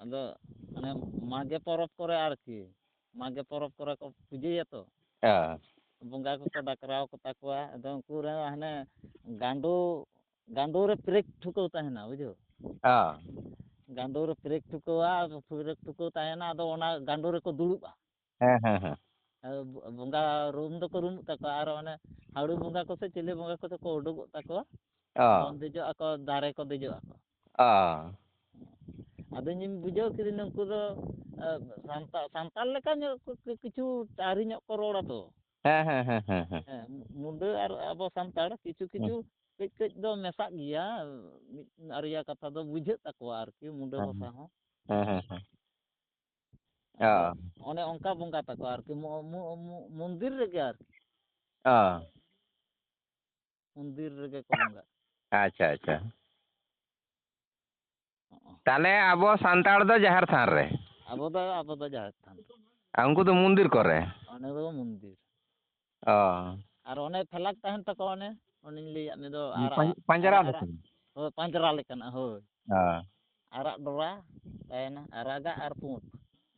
ᱟᱫᱚ ᱚᱱᱮ ᱢᱟᱜᱮ ᱯᱚᱨᱚᱵᱽ ᱠᱚᱨᱮ ᱟᱨᱠᱤ, ᱢᱟᱜᱮ ᱯᱚᱨᱚᱵᱽ ᱠᱚᱨᱮ ᱠᱚ ᱯᱩᱡᱟᱹᱭᱟ ᱛᱚ᱾ ᱚ᱾ ᱵᱚᱸᱜᱟ ᱠᱚᱠᱚ ᱰᱟᱠᱨᱟᱣ ᱠᱚᱛᱟ ᱠᱚᱣᱟ, ᱟᱫᱚ ᱩᱱᱠᱩ ᱨᱮ ᱦᱟᱱᱮ ᱜᱟᱸᱰᱳ, ᱜᱟᱸᱰᱳ ᱨᱮ ᱯᱮᱨᱮᱠ ᱴᱷᱩᱠᱟᱹᱣ ᱛᱟᱦᱮᱱᱟ, ᱵᱩᱡᱷᱟᱹᱣ? ᱚ᱾ ᱜᱟᱸᱰᱳ ᱨᱮ ᱯᱮᱨᱮᱠ ᱴᱷᱩᱠᱟᱹᱣᱟ, ᱯᱮᱨᱮᱠ ᱴᱷᱩᱠᱟᱹᱣ ᱛᱟᱦᱮᱱᱟ, ᱟᱫᱚ ᱚᱱᱟ ᱜᱟᱸᱰᱳ ᱨᱮᱠᱚ ᱫᱩᱲᱩᱵᱼᱟ᱾ ᱦᱮᱸ, ᱦᱮᱸ, ᱦᱮᱸ᱾ ᱟᱨ ᱵᱚᱸᱜᱟ ᱨᱩᱢ ᱫᱚᱠᱚ ᱨᱩᱢᱩᱜ ᱛᱟᱠᱚᱣᱟ, ᱟᱨ ᱚᱱᱮ ᱦᱟᱹᱲᱩ ᱵᱚᱸᱜᱟ ᱠᱚ ᱥᱮ ᱪᱤᱞᱤ ᱵᱚᱸᱜᱟ ᱠᱚᱫᱚ ᱠᱚ ᱩᱰᱩᱠᱚᱜ ᱛᱟᱠᱚᱣᱟ᱾ ᱚ᱾ ᱫᱮᱡᱚᱜ ᱟᱠᱚ, ᱫᱟᱨᱮ ᱠᱚ ᱫᱮᱡᱚᱜ ᱟᱠᱚ᱾ ᱚ᱾ ᱟᱫᱚ ᱤᱧᱤᱧ ᱵᱩᱡᱷᱟᱹᱣ ᱠᱤᱫᱟᱹᱧ, ᱱᱩᱠᱩ ᱫᱚ, ᱮ, ᱥᱟᱱᱛᱟ-, ᱥᱟᱱᱛᱟᱲ ᱞᱮᱠᱟ ᱧᱚᱜ ᱠᱚ, ᱠᱤ-, ᱠᱤᱪᱷᱩ ᱟᱹᱨᱤ ᱧᱚᱜ ᱠᱚ ᱨᱚᱲᱟ ᱛᱚ᱾ ᱦᱮᱸ, ᱦᱮᱸ, ᱦᱮᱸ, ᱦᱮᱸ, ᱦᱮᱸ᱾ ᱦᱮᱸ, ᱢᱩ-, ᱢᱩᱰᱟᱹ ᱟᱨ ᱟᱵᱚ ᱥᱟᱱᱛᱟᱲ ᱠᱤᱪᱷᱩ ᱠᱤᱪᱷᱩ ᱦᱮᱸ᱾ ᱠᱟᱹᱡ ᱠᱟᱹᱡ ᱫᱚ ᱢᱮᱥᱟᱜ ᱜᱮᱭᱟ, ᱢᱤᱫ ᱵᱟᱨᱭᱟ ᱠᱟᱛᱷᱟ ᱫᱚ ᱵᱩᱡᱷᱟᱹᱜ ᱛᱟᱠᱚᱣᱟ ᱟᱨᱠᱤ, ᱢᱩᱰᱟᱹ ᱦᱮᱸ, ᱵᱷᱟᱥᱟ ᱦᱚᱸ᱾ ᱦᱮᱸ, ᱦᱮᱸ, ᱦᱮᱸ᱾ ᱚ᱾ ᱚᱱᱮ ᱚᱱᱠᱟ ᱵᱚᱸᱜᱟ ᱛᱟᱠᱚ ᱟᱨᱠᱤ, ᱢᱚ-, ᱢᱚ-, ᱢᱚ-, ᱢᱚᱱᱫᱤᱨ ᱨᱮᱜᱮ ᱟᱨᱠᱤ᱾ ᱚ᱾ ᱢᱚᱱᱫᱤᱨ ᱨᱮᱜᱮ ᱠᱚ ᱵᱚᱸᱜᱟᱜ᱾ ᱟᱪᱪᱷᱟ, ᱟᱪᱪᱷᱟ᱾ ᱦᱚᱸᱜᱼᱚ᱾ ᱛᱟᱦᱞᱮ ᱟᱵᱚ ᱥᱟᱱᱛᱟᱲ ᱫᱚ ᱡᱟᱦᱮᱨ ᱛᱷᱟᱱ ᱨᱮ᱾ ᱟᱵᱚ ᱫᱚ, ᱟᱵᱚ ᱫᱚ ᱡᱟᱦᱮᱨ ᱛᱷᱟᱱ ᱨᱮ᱾ ᱟᱨ ᱩᱱᱠᱩ ᱫᱚ ᱢᱚᱱᱫᱤᱨ ᱠᱚᱨᱮ᱾ ᱚᱸᱰᱮ ᱫᱚ ᱢᱚᱱᱫᱤᱨ᱾ ᱚ᱾ ᱟᱨ ᱚᱱᱮ ᱯᱷᱮᱞᱟᱠ ᱛᱟᱦᱮᱱ ᱛᱟᱠᱚᱣᱟ, ᱚᱱᱮ, ᱚᱱᱮᱧ ᱞᱟᱹᱭᱟᱫ ᱢᱮ ᱫᱚ, ᱟᱨᱟᱜ, ᱯᱟᱸᱡ-, ᱯᱟᱸᱡᱽᱨᱟ ᱟᱨᱟᱜ, ᱟᱨᱟᱜ᱾ ᱞᱮᱠᱟᱱ᱾ ᱦᱳᱭ, ᱯᱟᱸᱡᱽᱨᱟ ᱞᱮᱠᱟᱱᱟᱜ, ᱦᱳᱭ᱾ ᱚ᱾ ᱟᱨᱟᱜ ᱰᱚᱨᱟ ᱛᱟᱦᱮᱱᱟ, ᱟᱨᱟᱜᱟᱜ ᱟᱨ ᱯᱩᱸᱰ᱾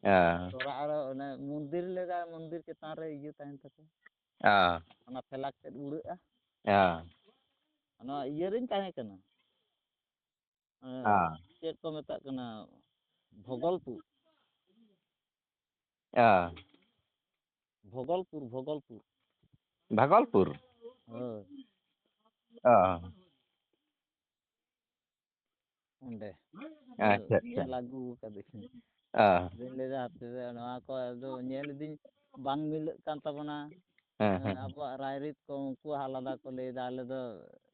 ᱚ᱾ ᱰᱚᱨᱟ ᱟᱨ ᱚᱱᱮ ᱢᱚᱱᱫᱤᱨ ᱞᱮᱠᱟ, ᱢᱚᱱᱫᱤᱨ ᱪᱮᱛᱟᱱ ᱨᱮ ᱤᱭᱟᱹ ᱛᱟᱦᱮᱱ ᱛᱟᱠᱚᱣᱟ᱾ ᱚ᱾ ᱚᱱᱟ ᱯᱷᱮᱞᱟᱠ ᱛᱮᱫ ᱩᱲᱟᱹᱜᱼᱟ᱾ ᱚ᱾ ᱚᱱᱟ ᱤᱭᱟᱹ ᱨᱤᱧ ᱛᱟᱦᱮᱸ ᱠᱟᱱᱟ᱾ ᱮᱸ, ᱚ᱾ ᱪᱮᱫ ᱠᱚ ᱢᱮᱛᱟᱜ ᱠᱟᱱᱟ? ᱵᱷᱚᱜᱚᱞᱯᱩᱨ᱾ ᱚ᱾ ᱵᱷᱚᱜᱚᱞᱯᱩᱨ, ᱵᱷᱚᱜᱚᱞᱯᱩᱨ᱾ ᱵᱷᱟᱜᱚᱞᱯᱩᱨ? ᱦᱳᱭ᱾ ᱚ᱾ ᱚᱸᱰᱮ᱾ ᱟᱪᱪᱷᱟ, ᱟᱪᱪᱷᱟ᱾ ᱧᱮᱞ ᱟᱹᱜᱩ ᱠᱟᱫᱟᱹᱧ᱾ ᱚ᱾ ᱟᱫᱚᱧ ᱞᱟᱹᱭᱫᱟ, ᱦᱟᱯᱮ ᱥᱮ, ᱱᱚᱣᱟ ᱠᱚ ᱟᱫᱚ ᱧᱮᱞ ᱤᱫᱤᱧ, ᱵᱟᱝ ᱢᱤᱞᱟᱹᱜ ᱠᱟᱱ ᱛᱟᱵᱚᱱᱟ᱾ ᱦᱮᱸ, ᱦᱮᱸ, ᱦᱮᱸ᱾ ᱟᱵᱚᱣᱟᱜ ᱨᱟᱭᱨᱤᱛ ᱠᱚ ᱩᱱᱠᱩ ᱟᱞᱟᱫᱟ ᱠᱚ ᱞᱟᱹᱭᱫᱟ, "ᱟᱞᱮ ᱫᱚ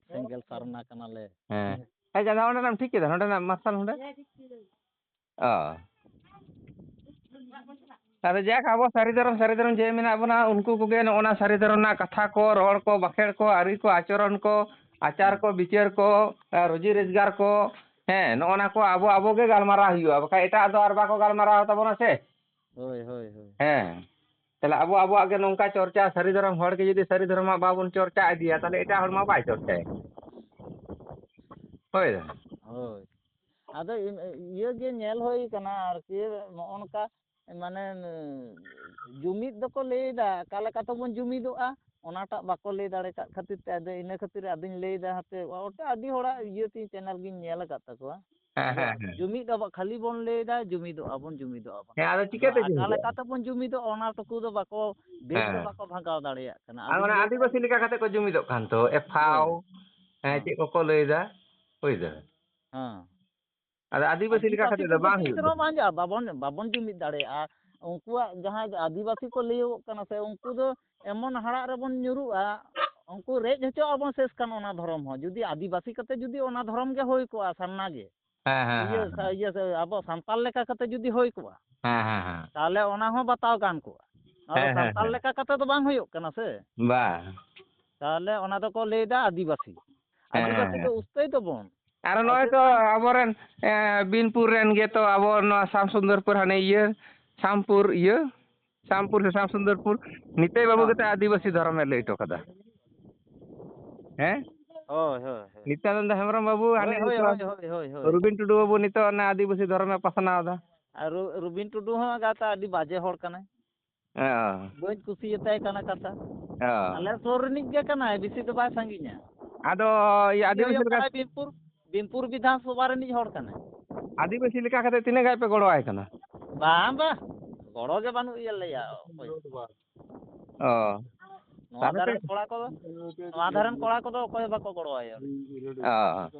ᱥᱮᱸᱜᱮᱞ ᱥᱟᱨᱱᱟ ᱠᱟᱱᱟᱞᱮ᱾" ᱦᱮᱸ᱾ ᱦᱮᱸ, ᱡᱟᱱᱟ ᱚᱸᱰᱮᱱᱟᱜ ᱮᱢ ᱴᱷᱤᱠ ᱠᱮᱫᱟ? ᱱᱚᱸᱰᱮᱱᱟᱜ ᱢᱟᱨᱥᱟᱞ ᱱᱚᱸᱰᱮ? ᱚ᱾ ᱟᱫᱚ ᱡᱟᱠ, ᱟᱵᱚ ᱥᱟᱹᱨᱤ ᱫᱷᱚᱨᱚᱢ, ᱥᱟᱹᱨᱤ ᱫᱷᱚᱨᱚᱢ ᱡᱮ ᱢᱮᱱᱟᱜ ᱵᱚᱱᱟ, ᱩᱱᱠᱩ ᱠᱚᱜᱮ ᱱᱚᱜᱼᱚ ᱱᱟ ᱥᱟᱹᱨᱤ ᱫᱷᱚᱨᱚᱢ ᱨᱮᱱᱟᱜ ᱠᱟᱛᱷᱟ ᱠᱚ, ᱨᱚᱲ ᱠᱚ, ᱵᱟᱠᱷᱮᱲ ᱠᱚ, ᱟᱹᱨᱤ ᱠᱚ, ᱟᱪᱚᱨᱚᱱ ᱠᱚ, ᱟᱪᱟᱨ ᱠᱚ, ᱵᱤᱪᱟᱹᱨ ᱠᱚ, ᱟᱨ ᱨᱩᱡᱤ ᱨᱳᱡᱽᱜᱟᱨ ᱠᱚ, ᱦᱮᱸ, ᱱᱚᱜᱼᱚ ᱱᱟ ᱠᱚ ᱟᱵᱚ, ᱟᱵᱚ ᱜᱮ ᱜᱟᱞᱢᱟᱨᱟᱣ ᱦᱩᱭᱩᱜᱼᱟ, ᱵᱟᱠᱷᱟᱡ ᱮᱴᱟᱜ ᱫᱚ ᱟᱨ ᱵᱟᱠᱚ ᱜᱟᱞᱢᱟᱨᱟᱣ ᱛᱟᱵᱚᱱᱟ ᱥᱮ᱾ ᱦᱳᱭ, ᱦᱳᱭ, ᱦᱳᱭ᱾ ᱦᱮᱸ᱾ ᱛᱟᱦᱞᱮ ᱟᱵᱚ ᱟᱵᱚᱣᱟᱜ ᱜᱮ ᱱᱚᱝᱠᱟ ᱪᱚᱨᱪᱟ, ᱥᱟᱹᱨᱤ ᱫᱷᱚᱨᱚᱢ ᱦᱚᱲ ᱜᱮ ᱡᱩᱫᱤ ᱥᱟᱹᱨᱤ ᱫᱷᱚᱨᱚᱢᱟᱜ ᱵᱟᱵᱚᱱ ᱪᱚᱨᱪᱟ ᱤᱫᱤᱭᱟ, ᱛᱟᱦᱞᱮ ᱮᱴᱟᱜ ᱦᱚᱲ ᱢᱟ ᱵᱟᱭ ᱪᱚᱨᱪᱟᱭᱟ᱾ ᱦᱳᱭ᱾ ᱦᱳᱭ᱾ ᱟᱫᱚ ᱤᱱ-, ᱤᱭᱟᱹ ᱜᱮ ᱧᱮᱞ ᱦᱩᱭ ᱠᱟᱱᱟ ᱟᱨᱠᱤ, ᱱᱚᱜᱼᱚ ᱱᱚᱝᱠᱟ, ᱢᱟᱱᱮ, ᱡᱩᱢᱤᱫ ᱫᱚᱠᱚ ᱞᱟᱹᱭᱫᱟ, ᱚᱠᱟ ᱞᱮᱠᱟ ᱛᱮᱵᱚᱱ ᱡᱩᱢᱤᱫᱚᱜᱼᱟ, ᱚᱱᱟᱴᱟᱜ ᱵᱟᱠᱚ ᱞᱟᱹᱭ ᱫᱟᱲᱮ ᱠᱟᱜ ᱠᱷᱟᱹᱛᱤᱨ ᱛᱮ, ᱟᱫᱚ ᱤᱱᱟᱹ ᱠᱷᱟᱹᱛᱤᱨ ᱟᱫᱚᱧ ᱞᱟᱹᱭᱫᱟ, ᱦᱟᱯᱮ, ᱚᱴᱟ ᱟᱹᱰᱤ ᱦᱚᱲᱟᱜ ᱤᱭᱟᱹ ᱛᱤᱧ, ᱪᱮᱱᱮᱞ ᱜᱤᱧ ᱧᱮᱞ ᱟᱠᱟᱫ ᱛᱟᱠᱚᱣᱟ᱾ ᱦᱮᱸ, ᱟᱫᱚ ᱦᱮᱸ, ᱦᱮᱸ᱾ ᱡᱩᱢᱤᱫ ᱟᱵᱚ, ᱠᱷᱟᱹᱞᱤ ᱵᱚᱱ ᱞᱟᱹᱭᱫᱟ, ᱡᱩᱢᱤᱫᱚᱜᱼᱟ ᱵᱚᱱ, ᱡᱩᱢᱤᱫᱚᱜᱼᱟ ᱵᱚᱱ᱾ ᱦᱮᱸ, ᱟᱫᱚ ᱪᱤᱠᱟᱹᱛᱮ ᱟᱫᱚ ᱚᱠᱟ ᱡᱩᱢᱤᱫᱚᱜᱼᱟ? ᱞᱮᱠᱟ ᱛᱮᱵᱚᱱ ᱡᱩᱢᱤᱫᱚᱜᱼᱟ, ᱚᱱᱟ ᱴᱩᱠᱩ ᱫᱚ ᱵᱟᱠᱚ, ᱵᱮᱥ ᱫᱚ ᱦᱮᱸ᱾ ᱵᱟᱠᱚ ᱵᱷᱟᱜᱟᱣ ᱫᱟᱲᱮᱭᱟᱜ ᱠᱟᱱᱟ᱾ ᱟᱨ ᱟᱫᱚᱧ ᱚᱱᱟ ᱞᱟᱹᱭᱫᱟ, ᱟᱹᱫᱤᱵᱟᱹᱥᱤ ᱞᱮᱠᱟ ᱠᱟᱛᱮ ᱠᱚ ᱡᱩᱢᱤᱫᱚᱜ ᱠᱟᱱ ᱛᱚ, ᱮᱯᱷᱟᱣ, ᱦᱳᱭ᱾ ᱦᱮᱸ, ᱦᱮᱸ᱾ ᱪᱮᱫ ᱠᱚᱠᱚ ᱞᱟᱹᱭᱫᱟ, ᱵᱩᱡᱽ ᱫᱟᱵᱮᱱ? ᱦᱮᱸ᱾ ᱟᱫᱚ ᱟᱹᱫᱤᱵᱟᱹᱥᱤ ᱞᱮᱠᱟ ᱟᱹᱫᱤᱵᱟᱹᱥᱤ ᱠᱟᱛᱮ ᱫᱚ ᱠᱚᱫᱚ ᱵᱟᱝ ᱪᱮᱫ ᱦᱩᱭᱩᱜ ᱨᱮᱦᱚᱸ ᱠᱟᱱᱟ᱾ ᱵᱟᱝ ᱦᱩᱭᱩᱜᱼᱟ, ᱵᱟᱵᱚᱱ, ᱵᱟᱵᱚᱱ ᱡᱩᱢᱤᱫ ᱫᱟᱲᱮᱭᱟᱜᱼᱟ᱾ ᱩᱱᱠᱩᱣᱟᱜ ᱡᱟᱦᱟᱸᱭ ᱟᱹᱫᱤᱵᱟᱹᱥᱤ ᱠᱚ ᱞᱟᱹᱭᱚᱜ ᱠᱟᱱᱟ ᱥᱮ, ᱩᱱᱠᱩ ᱫᱚ ᱮᱢᱚᱱ ᱦᱟᱲᱟᱜ ᱨᱮᱵᱚᱱ ᱧᱩᱨᱩᱜᱼᱟ, ᱩᱱᱠᱩ ᱨᱮᱡ ᱦᱚᱪᱚ ᱟᱵᱚᱱ ᱥᱮᱥ ᱠᱷᱟᱱ ᱚᱱᱟ ᱫᱷᱚᱨᱚᱢ ᱦᱚᱸ᱾ ᱡᱩᱫᱤ ᱟᱹᱫᱤᱵᱟᱹᱥᱤ ᱠᱟᱛᱮ ᱡᱩᱫᱤ ᱚᱱᱟ ᱫᱷᱚᱨᱚᱢ ᱜᱮ ᱦᱩᱭ ᱠᱚᱜᱼᱟ ᱥᱟᱨᱱᱟ ᱜᱮ, ᱦᱮᱸ, ᱦᱮᱸ, ᱤᱭᱟᱹ ᱦᱮᱸ, ᱥᱟ-, ᱦᱮᱸ᱾ ᱤᱭᱟᱹ ᱥᱮ ᱟᱵᱚ ᱥᱟᱱᱛᱟᱲ ᱞᱮᱠᱟ ᱠᱟᱛᱮ ᱡᱩᱫᱤ ᱦᱩᱭ ᱠᱚᱜᱼᱟ, ᱦᱮᱸ, ᱦᱮᱸ, ᱦᱮᱸ᱾ ᱛᱟᱦᱚᱞᱮ ᱚᱱᱟ ᱦᱚᱸ ᱵᱟᱛᱟᱣ ᱜᱟᱱ ᱠᱚᱜᱼᱟ᱾ ᱱᱚᱣᱟ ᱫᱚ ᱦᱮᱸ, ᱦᱮᱸ, ᱥᱟᱱᱛᱟᱲ ᱦᱮᱸ᱾ ᱞᱮᱠᱟ ᱠᱟᱛᱮ ᱫᱚ ᱵᱟᱝ ᱦᱩᱭᱩᱜ ᱠᱟᱱᱟ ᱥᱮ᱾ ᱵᱟᱝ᱾ ᱛᱟᱦᱚᱞᱮ ᱚᱱᱟ ᱫᱚᱠᱚ ᱞᱟᱹᱭᱫᱟ ᱟᱹᱫᱤᱵᱟᱹᱥᱤ᱾ ᱦᱮᱸ, ᱟᱹᱫᱤᱵᱟᱹᱥᱤ ᱦᱮᱸ, ᱫᱚ ᱦᱮᱸ᱾ ᱩᱥᱛᱟᱹᱭ ᱛᱟᱵᱚᱱ᱾ ᱟᱨ ᱟᱨ ᱱᱚᱜᱼᱚᱭ ᱪᱮᱫ ᱛᱚ ᱠᱚ ᱟᱵᱚᱨᱮᱱ, ᱮᱸ, ᱵᱤᱱᱯᱩᱨ ᱨᱮᱱ ᱜᱮᱛᱚ ᱟᱵᱚ ᱱᱚᱣᱟ ᱥᱟᱢ ᱥᱩᱱᱫᱚᱨᱯᱩᱨ ᱦᱟᱱᱮ ᱤᱭᱟᱹ, ᱥᱟᱢᱯᱩᱨ ᱤᱭᱟᱹ, ᱥᱟᱢᱯᱩᱨ ᱥᱮ ᱥᱟᱢ ᱥᱩᱱᱫᱚᱨᱯᱩᱨ, ᱱᱤᱛᱟᱹᱭ ᱵᱟᱹᱵᱩ ᱦᱮᱸ᱾ ᱜᱮᱛᱚ ᱟᱹᱫᱤᱵᱟᱹᱥᱤ ᱫᱷᱚᱨᱚᱢᱮ ᱞᱟᱹᱭ ᱦᱚᱴᱚ ᱠᱟᱫᱟ᱾ ᱦᱮᱸ? ᱦᱳᱭ, ᱦᱳᱭ, ᱦᱳᱭ᱾ ᱱᱤᱛᱭᱟᱱᱚᱱᱫ ᱦᱮᱢᱵᱨᱚᱢ ᱵᱟᱹᱵᱩ ᱦᱟᱱᱮ ᱦᱳᱭ, ᱦᱳᱭ, ᱱᱤᱛᱚᱜ ᱦᱳᱭ, ᱦᱳᱭ, ᱦᱳᱭ, ᱦᱳᱭ᱾ ᱨᱚᱵᱤᱱ ᱴᱩᱰᱩ ᱵᱟᱹᱵᱩ ᱱᱤᱛᱚᱜ ᱚᱱᱟ ᱟᱹᱫᱤᱵᱟᱹᱥᱤ ᱫᱷᱚᱨᱚᱢᱮ ᱯᱟᱥᱱᱟᱣ ᱮᱫᱟ᱾ ᱟᱨ ᱨᱩ-, ᱨᱚᱵᱤᱱ ᱴᱩᱰᱩ ᱦᱚᱸ ᱜᱟᱛᱟ ᱟᱹᱰᱤ ᱵᱟᱡᱮ ᱦᱚᱲ ᱠᱟᱱᱟᱭ᱾ ᱚ᱾ ᱵᱟᱹᱧ ᱠᱩᱥᱤᱭᱟᱛᱟᱭ ᱠᱟᱱᱟ ᱠᱟᱛᱷᱟ᱾ ᱚ᱾ ᱟᱞᱮ ᱥᱩᱨ ᱨᱤᱱᱤᱡ ᱜᱮ ᱠᱟᱱᱟᱭ, ᱵᱮᱥᱤ ᱫᱚ ᱵᱟᱭ ᱥᱟᱺᱜᱤᱧᱟ᱾ ᱟᱫᱚ ᱤᱭᱟᱹ ᱩᱱᱤ ᱟᱹᱫᱤᱵᱟᱹᱥᱤ ᱦᱩᱭᱩᱜ ᱞᱮᱠᱟ ᱠᱟᱱᱟᱭ ᱵᱤᱱᱯᱩᱨ, ᱵᱤᱱᱯᱩᱨ ᱵᱤᱫᱷᱟᱱ ᱥᱚᱵᱷᱟ ᱨᱤᱱᱤᱡ ᱦᱚᱲ ᱠᱟᱱᱟᱭ᱾ ᱟᱹᱫᱤᱵᱟᱹᱥᱤ ᱞᱮᱠᱟ ᱠᱟᱛᱮ ᱛᱤᱱᱟᱹᱜ ᱜᱟᱱ ᱯᱮ ᱜᱚᱲᱚ ᱟᱭ ᱠᱟᱱᱟ? ᱵᱟᱝ, ᱵᱟᱝ, ᱜᱚᱲᱚ ᱜᱮ ᱵᱟᱹᱱᱩᱜ ᱭᱟ ᱞᱮᱭᱟ ᱚᱠᱚᱭ᱾ ᱚ᱾ ᱱᱚᱣᱟ ᱛᱟᱦᱞᱮ ᱯᱮ ᱫᱷᱟᱨᱮᱱ ᱠᱚᱲᱟ ᱠᱚ, ᱱᱚᱣᱟ ᱫᱷᱟᱨᱮᱱ ᱠᱚᱲᱟ ᱠᱚᱫᱚ ᱚᱠᱚᱭ ᱦᱚᱸ ᱵᱟᱠᱚ ᱜᱚᱲᱚ ᱟᱭᱟ᱾ ᱚ᱾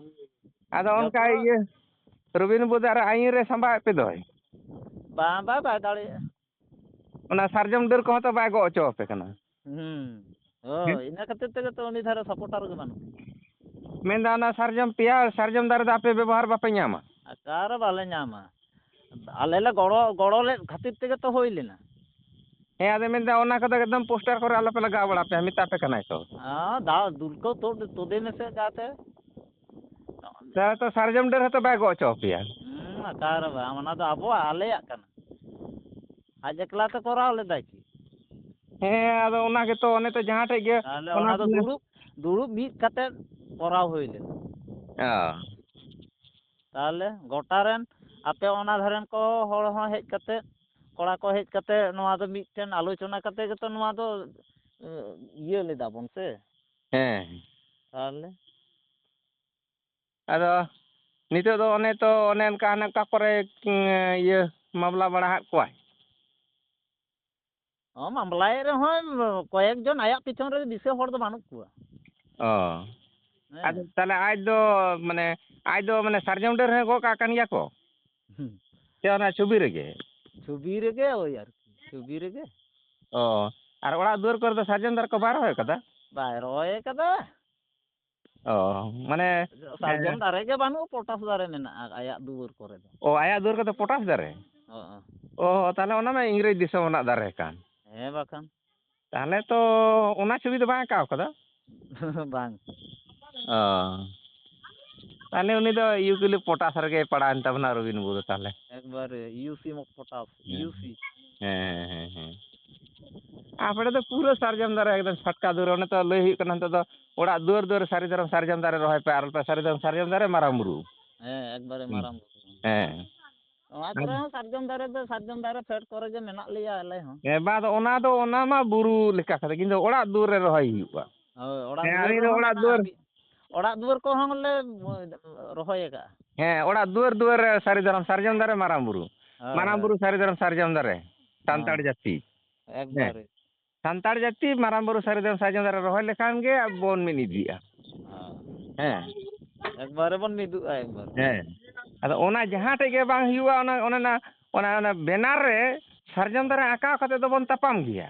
ᱟᱫᱚ ᱚᱱᱠᱟ ᱡᱚᱛᱚ ᱤᱭᱟᱹ ᱨᱚᱵᱤᱱ ᱵᱟᱹᱵᱩ ᱫᱚ ᱟᱨᱚ ᱟᱹᱭᱤᱱ ᱨᱮ ᱥᱟᱢᱵᱟᱣᱮᱫ ᱯᱮ ᱫᱚᱭ᱾ ᱵᱟᱝ, ᱵᱟᱝ, ᱵᱟᱭ ᱫᱟᱲᱮᱭᱟᱜᱼᱟ᱾ ᱚᱱᱟ ᱥᱟᱨᱡᱚᱢ ᱰᱟᱹᱨ ᱠᱚᱦᱚᱸ ᱛᱚ ᱵᱟᱭ ᱜᱚᱜ ᱦᱚᱪᱚ ᱟᱯᱮ ᱠᱟᱱᱟ᱾ ᱦᱩᱸ᱾ ᱦᱮᱸ? ᱦᱳᱭ, ᱤᱱᱟᱹ ᱠᱷᱟᱹᱛᱤᱨ ᱛᱮᱜᱮ ᱛᱚ ᱩᱱᱤ ᱫᱷᱟᱨᱮ supporter ᱜᱮ ᱵᱟᱹᱱᱩᱜ᱾ ᱢᱮᱱᱫᱟ ᱚᱱᱟ ᱥᱟᱨᱡᱚᱢ ᱯᱮᱭᱟ, ᱥᱟᱨᱡᱚᱢ ᱫᱟᱨᱮ ᱫᱚ ᱟᱯᱮ ᱵᱮᱵᱚᱦᱟᱨ ᱵᱟᱯᱮ ᱧᱟᱢᱟ᱾ ᱚᱠᱟᱨᱮ ᱵᱟᱞᱮ ᱧᱟᱢᱟ? ᱟᱞᱮ ᱞᱮ ᱜᱚᱲᱚ, ᱜᱚᱲᱚ ᱞᱮᱫ ᱠᱷᱟᱹᱛᱤᱨ ᱛᱮᱜᱮ ᱛᱚ ᱦᱩᱭ ᱞᱮᱱᱟ᱾ ᱦᱮᱸ, ᱟᱫᱚ ᱢᱮᱱᱫᱟ ᱚᱱᱟ ᱠᱚᱫᱚ ᱮᱠᱫᱚᱢ poster ᱠᱚᱨᱮ ᱟᱞᱚᱯᱮ ᱞᱟᱜᱟᱣ ᱵᱟᱲᱟ ᱯᱮᱭᱟ, ᱢᱮᱛᱟ ᱯᱮ ᱠᱟᱱᱟᱭ ᱛᱚ᱾ ᱦᱮᱸ, ᱫᱟᱣ ᱫᱩᱞ ᱠᱚ ᱛᱩᱫ, ᱛᱩᱫᱮ ᱢᱮᱥᱮ ᱡᱟᱛᱮ᱾ ᱛᱟᱦᱞᱮ ᱛᱚ ᱥᱟᱨᱡᱚᱢ ᱰᱟᱹᱨ ᱦᱚᱸᱛᱚ ᱵᱟᱭ ᱜᱚᱜ ᱦᱚᱪᱚ ᱟᱯᱮᱭᱟ᱾ ᱦᱩᱸ, ᱚᱠᱟᱨᱮ ᱵᱟᱝ, ᱚᱱᱟ ᱫᱚ ᱟᱵᱚᱣᱟᱜ, ᱟᱞᱮᱭᱟᱜ ᱠᱟᱱᱟ᱾ ᱟᱡ ᱮᱠᱞᱟ ᱛᱮ ᱠᱚᱨᱟᱣ ᱞᱮᱫᱟᱭ ᱠᱤ? ᱦᱮᱸ, ᱟᱫᱚ ᱚᱱᱟ ᱜᱮᱛᱚ, ᱚᱱᱮ ᱛᱚ ᱡᱟᱦᱟᱸ ᱴᱷᱮᱡ ᱜᱮ ᱛᱟᱦᱞᱮ ᱚᱱᱟ ᱚᱱᱟ ᱫᱚ ᱠᱚ ᱫᱩᱲᱩᱵ, ᱫᱩᱲᱩᱵ ᱢᱤᱫ ᱠᱟᱛᱮ ᱠᱚᱨᱟᱣ ᱦᱩᱭ ᱞᱮᱱᱟ᱾ ᱚ᱾ ᱛᱟᱦᱞᱮ ᱜᱚᱴᱟ ᱨᱮᱱ ᱟᱯᱮ ᱚᱱᱟ ᱫᱷᱟᱨᱮᱱ ᱠᱚ ᱦᱚᱲ ᱦᱚᱸ ᱦᱮᱡ ᱠᱟᱛᱮ, ᱠᱚᱲᱟ ᱠᱚ ᱦᱮᱡ ᱠᱟᱛᱮ ᱱᱚᱣᱟ ᱫᱚ ᱢᱤᱫᱴᱮᱱ ᱟᱞᱳᱪᱚᱱᱟ ᱠᱟᱛᱮ ᱜᱮᱛᱚ ᱱᱚᱣᱟ ᱫᱚ, ᱮ, ᱤᱭᱟᱹ ᱞᱮᱫᱟ ᱵᱚᱱ ᱥᱮ᱾ ᱦᱮᱸ᱾ ᱛᱟᱦᱞᱮ? ᱟᱫᱚ ᱱᱤᱛᱚᱜ ᱫᱚ ᱚᱱᱮ ᱛᱚ ᱚᱱᱮ ᱚᱱᱠᱟ ᱦᱟᱱᱮ ᱚᱠᱟ ᱠᱚᱨᱮ, ᱩᱸ, ᱤᱭᱟᱹ ᱢᱟᱢᱞᱟ ᱵᱟᱲᱟ ᱦᱟᱫ ᱠᱚᱣᱟᱭ᱾ ᱦᱚᱸ, ᱢᱟᱢᱞᱟᱭᱮᱫ ᱨᱮᱦᱚᱸᱭ, ᱠᱚᱭᱮᱠ ᱡᱚᱱ ᱟᱭᱟᱜ ᱯᱤᱪᱷᱚᱱ ᱨᱮ ᱵᱤᱥᱟᱹ ᱦᱚᱲ ᱫᱚ ᱵᱟᱹᱱᱩᱜ ᱠᱚᱣᱟ᱾ ᱚ᱾ ᱦᱮᱸ᱾ ᱟᱫᱚ ᱛᱟᱦᱞᱮ ᱟᱡ ᱫᱚ, ᱢᱟᱱᱮ, ᱟᱡ ᱫᱚ, ᱢᱟᱱᱮ, ᱥᱟᱨᱡᱚᱢ ᱰᱟᱹᱨ ᱦᱚᱸᱭ ᱜᱚᱜ ᱠᱟᱜ ᱠᱟᱱ ᱜᱮᱭᱟ ᱠᱚ? ᱦᱩᱸ᱾ ᱥᱮ ᱚᱱᱟ ᱪᱷᱚᱵᱤ ᱨᱮᱜᱮ? ᱪᱷᱚᱵᱤ ᱨᱮᱜᱮ, ᱳᱭ ᱟᱨᱠᱤ, ᱪᱷᱚᱵᱤ ᱨᱮᱜᱮ᱾ ᱚ᱾ ᱟᱨ ᱚᱲᱟᱜ ᱫᱩᱣᱟᱹᱨ ᱠᱚᱨᱮ ᱫᱚ ᱥᱟᱨᱡᱚᱢ ᱫᱟᱨᱮ ᱠᱚ ᱵᱟᱭ ᱨᱚᱦᱚᱭ ᱠᱟᱫᱟ? ᱵᱟᱭ ᱨᱚᱦᱚᱭ ᱠᱟᱫᱟ᱾ ᱚ, ᱢᱟᱱᱮ, ᱥᱟᱨᱡᱚᱢ ᱮᱸ, ᱫᱟᱨᱮ ᱜᱮ ᱵᱟᱹᱱᱩᱜ, ᱯᱚᱴᱟᱥ ᱫᱟᱨᱮ ᱢᱮᱱᱟᱜᱼᱟ ᱟᱭᱟᱜ ᱫᱩᱣᱟᱹᱨ ᱠᱚᱨᱮ ᱫᱚ᱾ ᱚ, ᱟᱭᱟᱜ ᱫᱩᱣᱟᱹᱨ ᱠᱚᱫᱚ ᱯᱚᱴᱟᱥ ᱫᱟᱨᱮ? ᱚ, ᱛᱟᱦᱚᱞᱮ ᱚᱱᱟ ᱢᱟ ᱤᱝᱨᱮᱡᱽ ᱫᱤᱥᱚᱢ ᱨᱮᱱᱟᱜ ᱫᱟᱨᱮ ᱠᱟᱱ᱾ ᱦᱮᱸ, ᱵᱟᱠᱷᱟᱱ᱾ ᱛᱟᱦᱚᱞᱮ ᱛᱚ ᱚᱱᱟ ᱪᱷᱚᱵᱤ ᱫᱚ ᱵᱟᱝ ᱟᱸᱠᱟᱣ ᱠᱟᱫᱟ? ᱵᱟᱝ᱾ ᱚ᱾ ᱛᱟᱦᱚᱞᱮ ᱩᱱᱤ ᱫᱚ ᱤᱭᱩᱠᱤᱞᱤᱯ ᱯᱚᱴᱟᱥ ᱨᱮᱜᱮᱭ ᱯᱟᱲᱟᱣᱮᱱ ᱛᱟᱵᱚᱱᱟ, ᱨᱚᱵᱤᱱ ᱵᱟᱹᱵᱩ ᱫᱚ ᱛᱟᱦᱚᱞᱮ᱾ ᱮᱠᱵᱟᱨᱮ ᱤᱭᱩᱥᱤ ᱢᱚᱜᱽ ᱯᱚᱴᱟᱥ, ᱦᱮᱸ᱾ ᱤᱭᱩᱥᱤ᱾ ᱦᱮᱸ, ᱦᱮᱸ, ᱦᱮᱸ᱾ ᱟᱯᱮ ᱫᱚ ᱯᱩᱨᱟᱹ ᱥᱟᱨᱡᱚᱢ ᱫᱟᱨᱮ ᱮᱠᱫᱚᱢ ᱪᱷᱟᱴᱠᱟ ᱫᱩᱣᱟᱹᱨ ᱨᱮ᱾ ᱚᱱᱮ ᱛᱚ ᱞᱟᱹᱭ ᱦᱩᱭᱩᱜ ᱠᱟᱱᱟ, ᱱᱤᱛᱚᱜ ᱫᱚ ᱚᱲᱟᱜ ᱫᱩᱣᱟᱹᱨ ᱫᱩᱣᱟᱹᱨ ᱨᱮ ᱥᱟᱹᱨᱤ ᱫᱷᱚᱨᱚᱢ ᱥᱟᱨᱡᱚᱢ ᱫᱟᱨᱮ ᱨᱚᱦᱚᱭ ᱯᱮ, ᱟᱨ ᱟᱞᱚᱯᱮ ᱥᱟᱹᱨᱤ ᱫᱷᱚᱨᱚᱢ ᱥᱟᱨᱡᱚᱢ ᱫᱟᱨᱮ ᱢᱟᱨᱟᱝ ᱵᱩᱨᱩ᱾ ᱦᱮᱸ, ᱮᱠᱵᱟᱨᱮ ᱦᱩᱸ᱾ ᱢᱟᱨᱟᱝ ᱵᱩᱨᱩ᱾ ᱦᱮᱸ᱾ ᱱᱚᱣᱟ ᱟᱨ ᱠᱚᱨᱮ ᱦᱚᱸ ᱥᱟᱨᱡᱚᱢ ᱫᱟᱨᱮ ᱫᱚ, ᱥᱟᱨᱡᱚᱢ ᱫᱟᱨᱮ ᱯᱷᱮᱰ ᱠᱚᱨᱮ ᱜᱮ ᱢᱮᱱᱟᱜ ᱞᱮᱭᱟ ᱟᱞᱮ ᱦᱚᱸ᱾ ᱦᱮᱸ, ᱵᱟᱝ, ᱟᱫᱚ ᱚᱱᱟ ᱫᱚ, ᱚᱱᱟ ᱢᱟ ᱵᱩᱨᱩ ᱞᱮᱠᱟ ᱠᱟᱛᱮ, ᱠᱤᱱᱛᱩ ᱚᱲᱟᱜ ᱫᱩᱣᱟᱹᱨ ᱨᱮ ᱨᱚᱦᱚᱭ ᱦᱩᱭᱩᱜᱼᱟ᱾ ᱦᱳᱭ, ᱚᱲᱟᱜ ᱦᱮᱸ, ᱫᱩᱣᱟᱹᱨ ᱟᱞᱮ ᱫᱚ ᱨᱮᱦᱚᱸ ᱚᱲᱟᱜ ᱢᱮᱱᱟᱜᱼᱟ, ᱫᱩᱣᱟᱹᱨ ᱢᱤᱫ ᱚᱲᱟᱜ ᱫᱩᱣᱟᱹᱨ ᱠᱚᱦᱚᱸ ᱞᱮ ᱨᱚᱦᱚᱭ ᱟᱠᱟᱜᱼᱟ᱾ ᱦᱮᱸ, ᱚᱲᱟᱜ ᱫᱩᱣᱟᱹᱨ ᱫᱩᱣᱟᱹᱨ ᱨᱮ ᱥᱟᱹᱨᱤ ᱫᱷᱚᱨᱚᱢ ᱥᱟᱨᱡᱚᱢ ᱫᱟᱨᱮ ᱢᱟᱨᱟᱝ ᱵᱩᱨᱩ᱾ ᱦᱳᱭ, ᱢᱟᱨᱟᱝ ᱦᱳᱭ᱾ ᱵᱩᱨᱩ ᱥᱟᱹᱨᱤ ᱫᱷᱚᱨᱚᱢ ᱥᱟᱨᱡᱚᱢ ᱫᱟᱨᱮ, ᱥᱟᱱᱛᱟᱲ ᱦᱮᱸ, ᱡᱟᱹᱛᱤ᱾ ᱦᱮᱸ᱾ ᱮᱠᱵᱟᱨᱮ᱾ ᱥᱟᱱᱛᱟᱲ ᱡᱟᱹᱛᱤ ᱢᱟᱨᱟᱝ ᱵᱩᱨᱩ ᱥᱟᱹᱨᱤ ᱫᱷᱚᱨᱚᱢ ᱥᱟᱨᱡᱚᱢ ᱫᱟᱨᱮ ᱨᱚᱦᱚᱭ ᱞᱮᱠᱷᱟᱱ ᱜᱮ ᱟᱵᱚ ᱵᱚᱱ ᱢᱤᱫ ᱤᱫᱤᱜᱼᱟ᱾ ᱦᱮᱸ᱾ ᱦᱮᱸ᱾ ᱮᱠᱵᱟᱨᱮ ᱵᱚᱱ ᱢᱤᱫᱚᱜᱼᱟ ᱮᱠᱵᱟᱨ᱾ ᱦᱮᱸ᱾ ᱟᱫᱚ ᱚᱱᱟ ᱡᱟᱦᱟᱸ ᱴᱷᱮᱡ ᱜᱮ ᱵᱟᱝ ᱦᱩᱭᱩᱜᱼᱟ, ᱚᱱᱟ, ᱚᱱᱟ, ᱚᱱᱟ, ᱚᱱᱟ, ᱚᱱᱟ ᱵᱮᱱᱟᱨ ᱨᱮ ᱥᱟᱨᱡᱚᱢ ᱫᱟᱨᱮ ᱟᱸᱠᱟᱣ ᱠᱟᱛᱮ ᱫᱚᱵᱚᱱ ᱛᱟᱯᱟᱢ ᱜᱮᱭᱟ᱾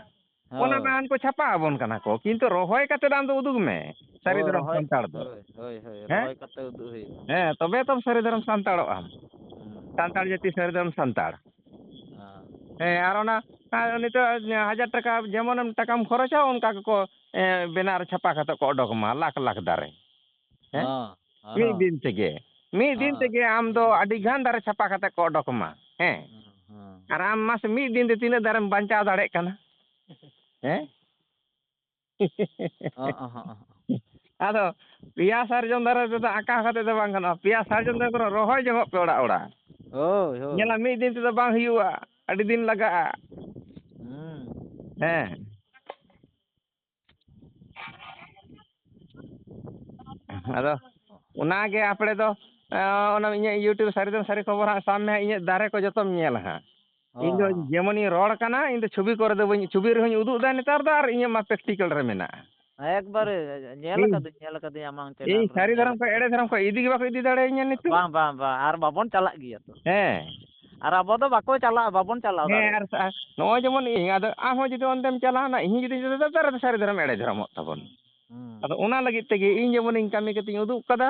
ᱚᱱᱟ ᱦᱳᱭ᱾ ᱢᱟᱲᱟᱝ ᱠᱚ ᱪᱷᱟᱯᱟ ᱟᱵᱚᱱ ᱠᱟᱱᱟ ᱠᱚ, ᱠᱤᱱᱛᱩ ᱨᱚᱦᱚᱭ ᱠᱟᱛᱮ ᱟᱢ ᱫᱚ ᱩᱫᱩᱜ ᱢᱮ, ᱥᱟᱹᱨᱤ ᱦᱳᱭ, ᱫᱷᱚᱨᱚᱢ ᱨᱚᱦᱚᱭ, ᱥᱟᱱᱛᱟᱲ ᱫᱚ᱾ ᱦᱳᱭ, ᱦᱳᱭ, ᱦᱳᱭ, ᱦᱮᱸ? ᱨᱚᱦᱚᱭ ᱠᱟᱛᱮ ᱩᱫᱩᱜ ᱦᱩᱭᱩᱜᱼᱟ᱾ ᱦᱮᱸ, ᱛᱚᱵᱮ ᱛᱚᱢ ᱥᱟᱹᱨᱤ ᱫᱷᱚᱨᱚᱢ ᱥᱟᱱᱛᱟᱲᱚᱜ ᱟᱢ᱾ ᱦᱩᱸ᱾ ᱥᱟᱱᱛᱟᱲ ᱡᱟᱹᱛᱤ ᱥᱟᱹᱨᱤ ᱫᱷᱚᱨᱚᱢ ᱥᱟᱱᱛᱟᱲ᱾ ᱦᱮᱸ᱾ ᱦᱮᱸ, ᱟᱨ ᱚᱱᱟ, ᱟᱨ ᱱᱤᱛᱚᱜ ᱦᱟᱡᱟᱨ ᱴᱟᱠᱟ ᱡᱮᱢᱚᱱᱮᱢ ᱴᱟᱠᱟᱢ ᱠᱷᱚᱨᱚᱪᱟ, ᱚᱱᱠᱟ ᱜᱮᱠᱚ, ᱮᱸ, ᱵᱮᱱᱟᱨ ᱪᱷᱟᱯᱟ ᱠᱟᱛᱮ ᱠᱚ ᱚᱰᱚᱠ ᱟᱢᱟ, ᱞᱟᱠᱷ ᱞᱟᱠᱷ ᱫᱟᱨᱮ᱾ ᱦᱮᱸ? ᱦᱚᱸ, ᱦᱚᱸ, ᱢᱤᱫ ᱦᱚᱸ᱾ ᱫᱤᱱ ᱛᱮᱜᱮ, ᱢᱤᱫ ᱫᱤᱱ ᱦᱚᱸ᱾ ᱛᱮᱜᱮ ᱟᱢ ᱫᱚ ᱟᱹᱰᱤ ᱜᱟᱱ ᱫᱟᱨᱮ ᱪᱷᱟᱯᱟ ᱠᱟᱛᱮ ᱠᱚ ᱚᱰᱚᱠ ᱟᱢᱟ᱾ ᱦᱮᱸ? ᱦᱚᱸ, ᱦᱚᱸ᱾ ᱟᱨ ᱟᱢ ᱢᱟᱥᱮ ᱢᱤᱫ ᱫᱤᱱ ᱛᱮ ᱛᱤᱱᱟᱹᱜ ᱫᱟᱨᱮᱢ ᱵᱟᱧᱪᱟᱣ ᱫᱟᱲᱮᱭᱟᱜ ᱠᱟᱱᱟ? ᱦᱮᱸ? ᱦᱚᱸ, ᱦᱚᱸ, ᱦᱚᱸ᱾ ᱟᱫᱚ ᱯᱮᱭᱟ ᱥᱟᱨᱡᱚᱢ ᱫᱟᱨᱮ ᱨᱮᱫᱚ ᱟᱸᱠᱟᱣ ᱠᱟᱛᱮ ᱫᱚ ᱵᱟᱝ ᱜᱟᱱᱚᱜᱼᱟ᱾ ᱯᱮᱭᱟ ᱥᱟᱨᱡᱚᱢ ᱫᱟᱨᱮ ᱠᱚᱨᱮ ᱨᱚᱦᱚᱭ ᱡᱚᱝᱚᱜ ᱯᱮ ᱚᱲᱟᱜ ᱚᱲᱟᱜ᱾ ᱦᱳᱭ, ᱦᱳᱭ᱾ ᱧᱮᱞᱟ ᱢᱤᱫ ᱫᱤᱱ ᱛᱮᱫᱚ ᱵᱟᱝ ᱦᱩᱭᱩᱜᱼᱟ, ᱟᱹᱰᱤ ᱫᱤᱱ ᱞᱟᱜᱟᱜᱼᱟ᱾ ᱦᱩᱸ᱾ ᱦᱮᱸ᱾ ᱟᱫᱚ ᱚᱱᱟᱜᱮ ᱟᱯᱲᱮ ᱫᱚ, ᱮᱸ, ᱚᱱᱟ ᱤᱧᱟᱹᱜ YouTube ᱥᱟᱹᱨᱤ ᱫᱚ ᱥᱟᱹᱨᱤ ᱠᱷᱚᱵᱚᱨ ᱦᱟᱸᱜ ᱥᱟᱵ ᱢᱮ ᱦᱟᱸᱜ, ᱤᱧᱟᱹᱜ ᱫᱟᱨᱮ ᱠᱚ ᱡᱚᱛᱚᱢ ᱧᱮᱞᱟ ᱦᱟᱸᱜ᱾ ᱤᱧ ᱫᱚ ᱦᱚᱸ, ᱦᱚᱸ᱾ ᱡᱮᱢᱚᱱᱤᱧ ᱨᱚᱲ ᱠᱟᱱᱟ, ᱤᱧ ᱫᱚ ᱪᱷᱚᱵᱤ ᱠᱚᱨᱮ ᱫᱚ ᱵᱟᱹᱧ, ᱪᱷᱚᱵᱤ ᱨᱮᱦᱚᱸᱧ ᱩᱫᱩᱜ ᱮᱫᱟ ᱱᱮᱛᱟᱨ ᱫᱚ, ᱟᱨ ᱤᱧᱟᱹᱜ ᱢᱟ practical ᱨᱮ ᱢᱮᱱᱟᱜᱼᱟ᱾ ᱮᱠᱵᱟᱨᱮ ᱧᱮᱞ ᱤᱧ, ᱟᱠᱟᱫᱟᱹᱧ, ᱧᱮᱞ ᱟᱠᱟᱫᱟᱹᱧ ᱟᱢᱟᱝ ᱤᱧ channel ᱨᱮ ᱥᱟᱹᱨᱤ ᱧᱮᱞ ᱫᱷᱚᱨᱚᱢ ᱠᱷᱚᱱ ᱟᱠᱟᱫᱟᱹᱧ᱾ ᱮᱲᱮ ᱫᱷᱚᱨᱚᱢ ᱠᱚ ᱤᱫᱤ ᱜᱮ ᱵᱟᱠᱚ ᱤᱫᱤ ᱫᱟᱲᱮᱭᱟᱹᱧᱟ ᱱᱤᱛᱚᱜ᱾ ᱵᱟᱝ, ᱵᱟᱝ, ᱵᱟᱝ, ᱟᱨ ᱵᱟᱵᱚᱱ ᱪᱟᱞᱟᱜ ᱜᱮᱭᱟ ᱛᱚ᱾ ᱦᱮᱸ᱾ ᱟᱨ ᱟᱵᱚ ᱫᱚ ᱵᱟᱠᱚ ᱪᱟᱞᱟᱜᱼᱟ, ᱵᱟᱵᱚᱱ ᱪᱟᱞᱟᱣ ᱦᱮᱸ, ᱫᱟᱲᱮᱭᱟᱜᱼᱟ᱾ ᱟᱨ ᱥᱟ-, ᱱᱚᱜᱼᱚᱭ ᱡᱮᱢᱚᱱ ᱤᱧ, ᱟᱫᱚ ᱟᱢ ᱦᱚᱸ ᱡᱩᱫᱤ ᱚᱱᱛᱮᱢ ᱪᱟᱞᱟᱣᱱᱟ, ᱤᱧ ᱦᱚᱸ ᱡᱩᱫᱤ ᱡᱩᱫᱤ ᱥᱟᱹᱨᱤ ᱫᱷᱚᱨᱚᱢ ᱮᱲᱮ ᱫᱷᱚᱨᱚᱢᱚᱜ ᱛᱟᱵᱚᱱ᱾ ᱦᱩᱸ᱾ ᱟᱫᱚ ᱚᱱᱟ ᱞᱟᱹᱜᱤᱫ ᱛᱮᱜᱮ ᱤᱧ ᱡᱮᱢᱚᱱᱤᱧ ᱠᱟᱹᱢᱤ ᱠᱟᱛᱮᱧ ᱩᱫᱩᱜ ᱠᱟᱫᱟ,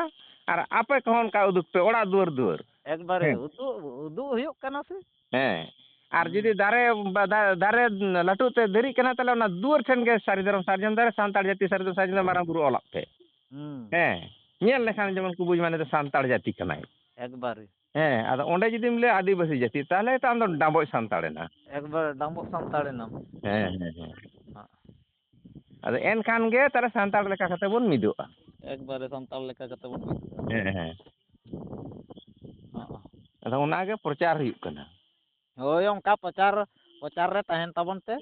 ᱟᱨ ᱟᱯᱮ ᱠᱚᱦᱚᱸ ᱚᱱᱠᱟ ᱩᱫᱩᱜ ᱯᱮ, ᱚᱲᱟᱜ ᱫᱩᱣᱟᱹᱨ ᱫᱩᱣᱟᱹᱨ᱾ ᱮᱠᱵᱟᱨᱮ ᱦᱮᱸ᱾ ᱩᱫᱩᱜ, ᱩᱫᱩᱜ ᱦᱩᱭᱩᱜ ᱠᱟᱱᱟ ᱥᱮ᱾ ᱦᱮᱸ᱾ ᱟᱨ ᱦᱩᱸ᱾ ᱡᱩᱫᱤ ᱫᱟᱨᱮ, ᱵᱟ-, ᱫᱟ-, ᱫᱟᱨᱮ ᱞᱟᱹᱴᱩᱜ ᱛᱮ ᱫᱮᱨᱤᱜ ᱠᱟᱱᱟ, ᱛᱟᱦᱞᱮ ᱚᱱᱟ ᱫᱩᱣᱟᱹᱨ ᱴᱷᱮᱱ ᱜᱮ ᱥᱟᱹᱨᱤ ᱫᱷᱚᱨᱚᱢ ᱥᱟᱨᱡᱚᱢ ᱫᱟᱨᱮ, ᱥᱟᱱᱛᱟᱲ ᱡᱟᱹᱛᱤ ᱥᱟᱹᱨᱤ ᱫᱷᱚᱨᱚᱢ ᱥᱟᱨᱡᱚᱢ ᱫᱟᱨᱮ ᱢᱟᱨᱟᱝ ᱵᱩᱨᱩ ᱚᱞᱟᱜ ᱯᱮ᱾ ᱦᱩᱸ᱾ ᱦᱮᱸ᱾ ᱧᱮᱞ ᱞᱮᱠᱷᱟᱱ ᱡᱮᱢᱚᱱ ᱠᱚ ᱵᱩᱡᱽ, ᱢᱟᱱᱮ ᱫᱚ ᱥᱟᱱᱛᱟᱲ ᱡᱟᱹᱛᱤ ᱠᱟᱱᱟᱭ᱾ ᱮᱠᱵᱟᱨᱮ᱾ ᱦᱮᱸ, ᱟᱫᱚ ᱚᱸᱰᱮ ᱡᱩᱫᱤᱢ ᱞᱟᱹᱭᱟ ᱟᱹᱫᱤᱵᱟᱹᱥᱤ ᱡᱟᱹᱛᱤ, ᱛᱟᱦᱞᱮ ᱛᱚ ᱟᱢ ᱫᱚ ᱰᱟᱸᱵᱚᱡ ᱥᱟᱱᱛᱟᱲ ᱮᱱᱟ᱾ ᱮᱠᱵᱟᱨᱮ ᱰᱟᱸᱵᱚᱡ ᱥᱟᱱᱛᱟᱲ ᱮᱱᱟᱢ᱾ ᱦᱮᱸ, ᱦᱮᱸ, ᱦᱮᱸ᱾ ᱦᱮᱸ᱾ ᱟᱫᱚ ᱮᱱᱠᱷᱟᱱ ᱜᱮ ᱛᱟᱦᱞᱮ ᱥᱟᱱᱛᱟᱲ ᱞᱮᱠᱟ ᱠᱟᱛᱮ ᱵᱚᱱ ᱢᱤᱫᱚᱜᱼᱟ᱾ ᱮᱠᱵᱟᱨᱮ ᱥᱟᱱᱛᱟᱲ ᱞᱮᱠᱟ ᱠᱟᱛᱮ ᱵᱚᱱ ᱢᱤᱫᱚᱜᱼᱟ᱾ ᱦᱮᱸ, ᱦᱮᱸ᱾ ᱦᱚᱸ᱾ ᱟᱫᱚ ᱚᱱᱟᱜᱮ ᱯᱨᱚᱪᱟᱨ ᱦᱩᱭᱩᱜ ᱠᱟᱱᱟ᱾ ᱦᱳᱭ, ᱚᱱᱠᱟ ᱯᱨᱚᱪᱟᱨ, ᱯᱨᱚᱪᱟᱨ ᱨᱮ ᱛᱟᱦᱮᱱ ᱛᱟᱵᱚᱱ ᱯᱮ᱾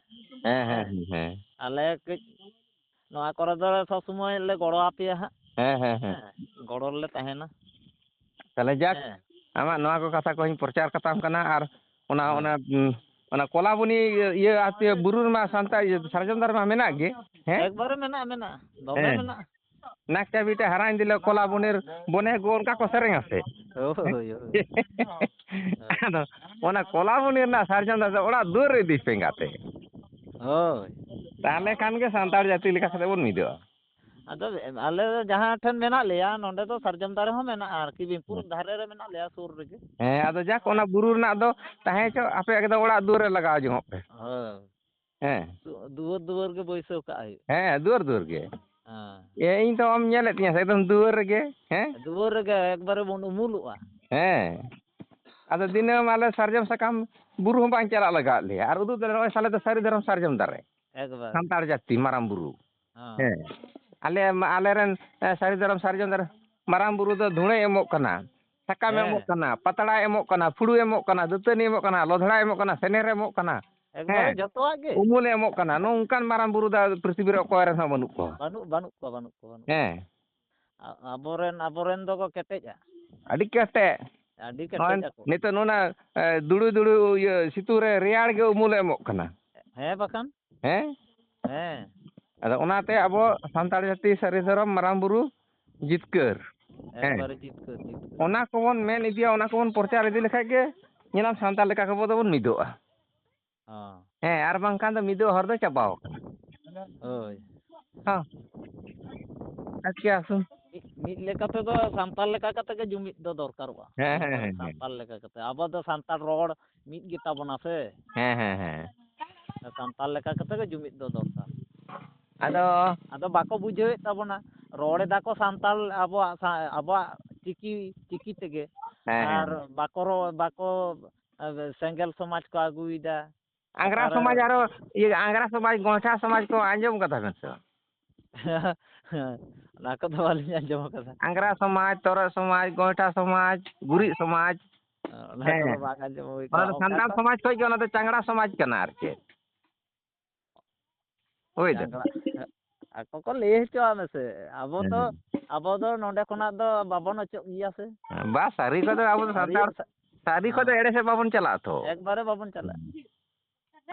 ᱦᱮᱸ, ᱦᱮᱸ, ᱦᱮᱸ᱾ ᱦᱮᱸ᱾ ᱟᱞᱮ ᱠᱟᱹᱡ ᱱᱚᱣᱟ ᱠᱚᱨᱮ ᱫᱚ ᱥᱚᱵ ᱥᱚᱢᱚᱭ ᱞᱮ ᱜᱚᱲᱚ ᱟᱯᱮᱭᱟ ᱦᱟᱸᱜ᱾ ᱦᱮᱸ, ᱦᱮᱸ, ᱦᱮᱸ᱾ ᱦᱮᱸ, ᱜᱚᱲᱚ ᱨᱮᱞᱮ ᱛᱟᱦᱮᱱᱟ᱾ ᱛᱟᱦᱞᱮ ᱡᱟᱠ, ᱦᱮᱸ᱾ ᱟᱢᱟᱜ ᱱᱚᱣᱟ ᱠᱚ ᱠᱟᱛᱷᱟ ᱠᱚᱦᱚᱧ ᱯᱨᱚᱪᱟᱨ ᱠᱟᱛᱟᱢ ᱠᱟᱱᱟ, ᱟᱨ ᱚᱱᱟ, ᱦᱮᱸ᱾ ᱚᱱᱟ, ᱩᱸ, ᱚᱱᱟ ᱠᱚᱞᱟᱵᱚᱱᱤ ᱤᱭᱟᱹ, ᱤᱭᱟᱹ, ᱟᱯᱮ ᱵᱩᱨᱩ ᱨᱮᱢᱟ ᱥᱟᱱᱛᱟᱲ ᱤᱭᱟᱹ, ᱥᱟᱨᱡᱚᱢ ᱫᱟᱨᱮ ᱢᱟ ᱢᱮᱱᱟᱜ ᱜᱮ, ᱦᱮᱸ? ᱮᱠᱵᱟᱨᱮ ᱢᱮᱱᱟᱜᱼᱟ, ᱢᱮᱱᱟᱜᱼᱟ, ᱫᱚᱢᱮ ᱦᱮᱸ᱾ ᱢᱮᱱᱟᱜᱼᱟ᱾ ᱱᱟᱠᱪᱟ ᱵᱤᱴᱟᱹ ᱦᱟᱨᱟᱧ ᱫᱤᱞᱮ ᱠᱚᱞᱟᱵᱚᱱᱤᱨ ᱵᱚᱱᱮ ᱜᱚ, ᱚᱱᱠᱟ ᱠᱚ ᱥᱮᱨᱮᱧᱟ ᱥᱮ? ᱦᱳᱭ, ᱦᱳᱭ᱾ ᱟᱫᱚ ᱚᱱᱟ ᱠᱚᱞᱟᱵᱚᱱᱤ ᱨᱮᱱᱟᱜ ᱥᱟᱨᱡᱚᱢ ᱫᱟᱨᱮ ᱫᱚ ᱚᱲᱟᱜ ᱫᱩᱣᱟᱹᱨ ᱨᱮ ᱤᱫᱤ ᱯᱮ ᱮᱸᱜᱟᱛᱮ᱾ ᱦᱳᱭ᱾ ᱛᱟᱦᱞᱮ ᱠᱷᱟᱱ ᱜᱮ ᱥᱟᱱᱛᱟᱲ ᱡᱟᱹᱛᱤ ᱞᱮᱠᱟ ᱠᱟᱛᱮ ᱵᱚᱱ ᱢᱤᱫᱚᱜᱼᱟ᱾ ᱟᱫᱚ ᱟᱞᱮ ᱫᱚ ᱡᱟᱦᱟᱸ ᱴᱷᱮᱱ ᱢᱮᱱᱟᱜ ᱞᱮᱭᱟ, ᱱᱚᱸᱰᱮ ᱫᱚ ᱥᱟᱨᱡᱚᱢ ᱫᱟᱨᱮ ᱦᱚᱸ ᱢᱮᱱᱟᱜᱼᱟ ᱟᱨᱠᱤ, ᱵᱤᱱᱯᱩᱨ ᱦᱮᱸ᱾ ᱫᱷᱟᱨᱮ ᱨᱮ ᱢᱮᱱᱟᱜ ᱞᱮᱭᱟ, ᱥᱩᱨ ᱨᱮᱜᱮ᱾ ᱦᱮᱸ, ᱟᱫᱚ ᱡᱟᱠ, ᱚᱱᱟ ᱵᱩᱨᱩ ᱨᱮᱱᱟᱜ ᱫᱚ ᱛᱟᱦᱮᱸ ᱪᱚ, ᱟᱯᱮ ᱮᱠᱫᱚᱢ ᱚᱲᱟᱜ ᱫᱩᱣᱟᱹᱨ ᱨᱮ ᱞᱟᱜᱟᱣ ᱡᱚᱝᱚᱜ ᱯᱮ᱾ ᱦᱳᱭ᱾ ᱦᱮᱸ᱾ ᱫᱩ-, ᱫᱩᱣᱟᱹᱨ ᱫᱩᱣᱟᱹᱨ ᱜᱮ ᱵᱟᱹᱭᱥᱟᱹᱣ ᱠᱟᱜ ᱦᱩᱭᱩᱜᱼᱟ᱾ ᱦᱮᱸ, ᱫᱩᱣᱟᱹᱨ ᱫᱩᱣᱟᱹᱨ ᱜᱮ᱾ ᱦᱮᱸ᱾ ᱮ, ᱤᱧ ᱛᱚ ᱟᱢ ᱧᱮᱞᱮᱫ ᱛᱤᱧᱟᱹ ᱥᱮ, ᱮᱠᱫᱚᱢ ᱫᱩᱣᱟᱹᱨ ᱨᱮᱜᱮ, ᱦᱮᱸ? ᱫᱩᱣᱟᱹᱨ ᱨᱮᱜᱮ ᱮᱠᱵᱟᱨᱮ ᱵᱚᱱ ᱩᱢᱩᱞᱚᱜᱼᱟ᱾ ᱦᱮᱸ᱾ ᱟᱫᱚ ᱫᱤᱱᱟᱹᱢ ᱟᱞᱮ ᱥᱟᱨᱡᱚᱢ ᱥᱟᱠᱟᱢ ᱵᱩᱨᱩ ᱦᱚᱸ ᱵᱟᱝ ᱪᱟᱞᱟᱜ ᱞᱟᱜᱟᱣ ᱞᱮᱭᱟ᱾ ᱟᱨ ᱩᱫᱩᱜ ᱫᱟᱲᱮ, ᱱᱚᱜᱼᱚᱭ ᱥᱟᱞᱮ ᱫᱚ ᱥᱟᱹᱨᱤ ᱫᱷᱚᱨᱚᱢ ᱥᱟᱨᱡᱚᱢ ᱫᱟᱨᱮ᱾ ᱮᱠᱵᱟᱨ᱾ ᱥᱟᱱᱛᱟᱲ ᱡᱟᱹᱛᱤ ᱢᱟᱨᱟᱝ ᱵᱩᱨᱩ᱾ ᱦᱮᱸ᱾ ᱦᱮᱸ᱾ ᱟᱞᱮ, ᱟᱞᱮᱨᱮᱱ, ᱮ, ᱥᱟᱹᱨᱤ ᱫᱷᱚᱨᱚᱢ ᱥᱟᱨᱡᱚᱢ ᱫᱟᱨᱮ ᱢᱟᱨᱟᱝ ᱵᱩᱨᱩ ᱫᱚ ᱫᱷᱩᱬᱟᱹᱭ ᱮᱢᱚᱜ ᱠᱟᱱᱟ, ᱥᱟᱠᱟᱢᱮ ᱦᱮᱸ᱾ ᱮᱢᱚᱜ ᱠᱟᱱᱟ, ᱯᱟᱛᱲᱟᱭ ᱮᱢᱚᱜ ᱠᱟᱱᱟ, ᱯᱷᱩᱲᱩᱭ ᱮᱢᱚᱜ ᱠᱟᱱᱟ, ᱫᱟᱹᱛᱟᱹᱱᱤ ᱮᱢᱚᱜ ᱠᱟᱱᱟ, ᱞᱚᱫᱷᱲᱟᱭ ᱮᱢᱚᱜ ᱠᱟᱱᱟ, ᱥᱮᱱᱮᱨᱮ ᱮᱢᱚᱜ ᱠᱟᱱᱟ᱾ ᱮᱠᱵᱟᱨᱮ ᱦᱮᱸ᱾ ᱡᱚᱛᱚᱣᱟᱜ ᱜᱮ᱾ ᱩᱢᱩᱞᱮ ᱮᱢᱚᱜ ᱠᱟᱱᱟ᱾ ᱱᱚᱝᱠᱟᱱ ᱢᱟᱨᱟᱝ ᱵᱩᱨᱩ ᱫᱚ ᱯᱨᱤᱛᱷᱤᱵᱤ ᱨᱮ ᱚᱠᱚᱭ ᱨᱮᱱ ᱦᱚᱸ ᱵᱟᱹᱱᱩᱜ ᱠᱚᱣᱟ᱾ ᱵᱟᱹᱱᱩᱜ, ᱵᱟᱹᱱᱩᱜ ᱠᱚᱣᱟ, ᱵᱟᱹᱱᱩᱜ ᱠᱚᱣᱟ, ᱵᱟᱹᱱᱩᱜ ᱠᱚᱣᱟ᱾ ᱦᱮᱸ᱾ ᱟ-, ᱟᱵᱚᱨᱮᱱ, ᱟᱵᱚᱨᱮᱱ ᱫᱚᱠᱚ ᱠᱮᱴᱮᱡᱼᱟ᱾ ᱟᱹᱰᱤ ᱠᱮᱴᱮᱡ᱾ ᱟᱹᱰᱤ ᱱᱚᱜᱼᱚᱭ ᱠᱮᱴᱮᱡ ᱟᱠᱚ᱾ ᱱᱤᱛᱚᱜ ᱱᱚᱣᱟ, ᱮ, ᱫᱩᱲᱩ ᱫᱩᱲᱩ ᱤᱭᱟᱹ ᱥᱤᱛᱩᱝ ᱨᱮ ᱨᱮᱭᱟᱲ ᱜᱮ ᱩᱢᱩᱞᱮ ᱮᱢᱚᱜ ᱠᱟᱱᱟ᱾ ᱦᱮᱸ ᱵᱟᱠᱷᱟᱱ᱾ ᱦᱮᱸ? ᱦᱮᱸ᱾ ᱟᱫᱚ ᱚᱱᱟᱛᱮ ᱟᱵᱚ ᱥᱟᱱᱛᱟᱲ ᱡᱟᱹᱛᱤ ᱥᱟᱹᱨᱤ ᱫᱷᱚᱨᱚᱢ ᱢᱟᱨᱟᱝ ᱵᱩᱨᱩ ᱡᱤᱛᱠᱟᱹᱨ᱾ ᱦᱮᱸ᱾ ᱮᱠᱵᱟᱨᱮ ᱡᱤᱛᱠᱟᱹᱨ, ᱡᱤᱛᱠᱟᱹᱨ᱾ ᱚᱱᱟ ᱠᱚᱵᱚᱱ ᱢᱮᱱ ᱤᱫᱤᱭᱟ, ᱚᱱᱟ ᱠᱚᱵᱚᱱ ᱯᱨᱚᱪᱟᱨ ᱤᱫᱤ ᱞᱮᱠᱷᱟᱡ ᱜᱮ ᱧᱮᱞᱟᱢ ᱥᱟᱱᱛᱟᱲ ᱞᱮᱠᱟ ᱠᱚᱵᱚ ᱫᱚᱵᱚᱱ ᱢᱤᱫᱚᱜᱼᱟ᱾ ᱦᱚᱸ᱾ ᱦᱮᱸ, ᱟᱨ ᱵᱟᱝᱠᱷᱟᱱ ᱫᱚ ᱢᱤᱫᱚᱜ ᱦᱚᱨ ᱫᱚ ᱪᱟᱵᱟᱣ ᱟᱠᱟᱱᱟ᱾ ᱦᱳᱭ᱾ ᱦᱚᱸ᱾ ᱟᱪᱪᱷᱟ, ᱟᱥᱩᱱ᱾ ᱢᱤᱫ, ᱢᱤᱫ ᱞᱮᱠᱟ ᱛᱮᱫᱚ ᱥᱟᱱᱛᱟᱲ ᱞᱮᱠᱟ ᱠᱟᱛᱮ ᱜᱮ ᱡᱩᱢᱤᱫ ᱫᱚ ᱫᱚᱨᱠᱟᱨᱚᱜᱼᱟ᱾ ᱦᱮᱸ, ᱦᱮᱸ, ᱦᱮᱸ, ᱦᱮᱸ᱾ ᱥᱟᱱᱛᱟᱲ ᱞᱮᱠᱟ ᱠᱟᱛᱮ᱾ ᱟᱵᱚ ᱫᱚ ᱥᱟᱱᱛᱟᱲ ᱨᱚᱲ ᱢᱤᱫ ᱜᱮ ᱛᱟᱵᱚᱱᱟ ᱥᱮ᱾ ᱦᱮᱸ, ᱦᱮᱸ, ᱦᱮᱸ᱾ ᱥᱟᱱᱛᱟᱲ ᱞᱮᱠᱟ ᱠᱟᱛᱮ ᱜᱮ ᱡᱩᱢᱤᱫ ᱫᱚ ᱫᱚᱨᱠᱟᱨ᱾ ᱟᱫᱚ ᱟᱫᱚ ᱵᱟᱠᱚ ᱵᱩᱡᱷᱟᱹᱣᱮᱫ ᱛᱟᱵᱚᱱᱟ᱾ ᱨᱚᱲ ᱮᱫᱟ ᱠᱚ ᱥᱟᱱᱛᱟᱲ ᱟᱵᱚᱣᱟᱜ ᱥᱟ-, ᱟᱵᱚᱣᱟᱜ ᱪᱤᱠᱤ, ᱪᱤᱠᱤ ᱛᱮᱜᱮ᱾ ᱦᱮᱸ, ᱦᱮᱸ᱾ ᱟᱨ ᱵᱟᱠᱚ ᱨᱚ-, ᱵᱟᱠᱚ, ᱟ, ᱥᱮᱸᱜᱮᱞ ᱥᱚᱢᱟᱡᱽ ᱠᱚ ᱟᱹᱜᱩᱭᱮᱫᱟ᱾ ᱟᱝᱜᱽᱨᱟ ᱚᱠᱟᱨᱮ ᱥᱚᱢᱟᱡᱽ ᱟᱨᱚ, ᱤᱭᱟᱹ, ᱟᱝᱜᱽᱨᱟ ᱥᱚᱢᱟᱡᱽ, ᱜᱚᱭᱴᱷᱟ ᱥᱚᱢᱟᱡᱽ ᱠᱚ ᱟᱸᱡᱚᱢ ᱠᱟᱫᱟ ᱵᱮᱱ ᱥᱮ ᱵᱟᱝ? ᱚᱱᱟ ᱠᱚᱫᱚ ᱵᱟᱹᱞᱤᱧ ᱟᱸᱡᱚᱢ ᱟᱠᱟᱫᱟ᱾ ᱟᱝᱜᱽᱨᱟ ᱥᱚᱢᱟᱡᱽ, ᱛᱚᱨᱚᱡ ᱥᱚᱢᱟᱡᱽ, ᱜᱚᱭᱴᱷᱟ ᱥᱚᱢᱟᱡᱽ, ᱜᱩᱨᱤᱡ ᱥᱚᱢᱟᱡᱽ᱾ ᱚᱱᱟ ᱦᱮᱸ, ᱠᱚᱫᱚ ᱦᱮᱸ᱾ ᱵᱟᱝ ᱟᱸᱡᱚᱢ ᱦᱩᱭ ᱚᱱᱟ ᱠᱟᱱᱟ᱾ ᱫᱚ ᱚᱱᱠᱟ ᱥᱟᱱᱛᱟᱲ ᱠᱚ ᱥᱚᱢᱟᱡᱽ ᱠᱷᱚᱡ ᱜᱮ, ᱚᱱᱟ ᱫᱚ ᱪᱟᱝᱜᱽᱲᱟ ᱥᱚᱢᱟᱡᱽ ᱠᱟᱱᱟ ᱟᱨ ᱪᱮᱫ᱾ ᱦᱳᱭ ᱫᱚ᱾ ᱪᱟᱝᱜᱽᱲᱟ, ᱟᱠᱚ ᱠᱚ ᱞᱟᱹᱭ ᱦᱚᱪᱚᱣᱟᱜ ᱢᱮᱥᱮ᱾ ᱟᱵᱚ ᱦᱮᱸ, ᱫᱚ, ᱦᱮᱸ᱾ ᱟᱵᱚ ᱫᱚ ᱱᱚᱰᱮ ᱠᱷᱚᱱᱟᱜ ᱫᱚ ᱵᱟᱵᱚᱱ ᱚᱪᱚᱜ ᱜᱮᱭᱟ ᱥᱮ᱾ ᱵᱟ, ᱥᱟᱹᱨᱤ ᱠᱷᱚᱡ ᱫᱚ ᱟᱵᱚ ᱫᱚ ᱥᱟᱹᱨᱤ, ᱥᱟᱱᱛᱟᱲ, ᱥᱟ-, ᱥᱟᱹᱨᱤ ᱠᱷᱚᱡ ᱫᱚ ᱦᱮᱸ᱾ ᱮᱲᱮ ᱥᱮᱫ ᱵᱟᱵᱚᱱ ᱪᱟᱞᱟᱜᱼᱟ ᱛᱚ᱾ ᱮᱠᱵᱟᱨᱮ ᱵᱟᱵᱚᱱ ᱪᱟᱞᱟᱜᱼᱟ᱾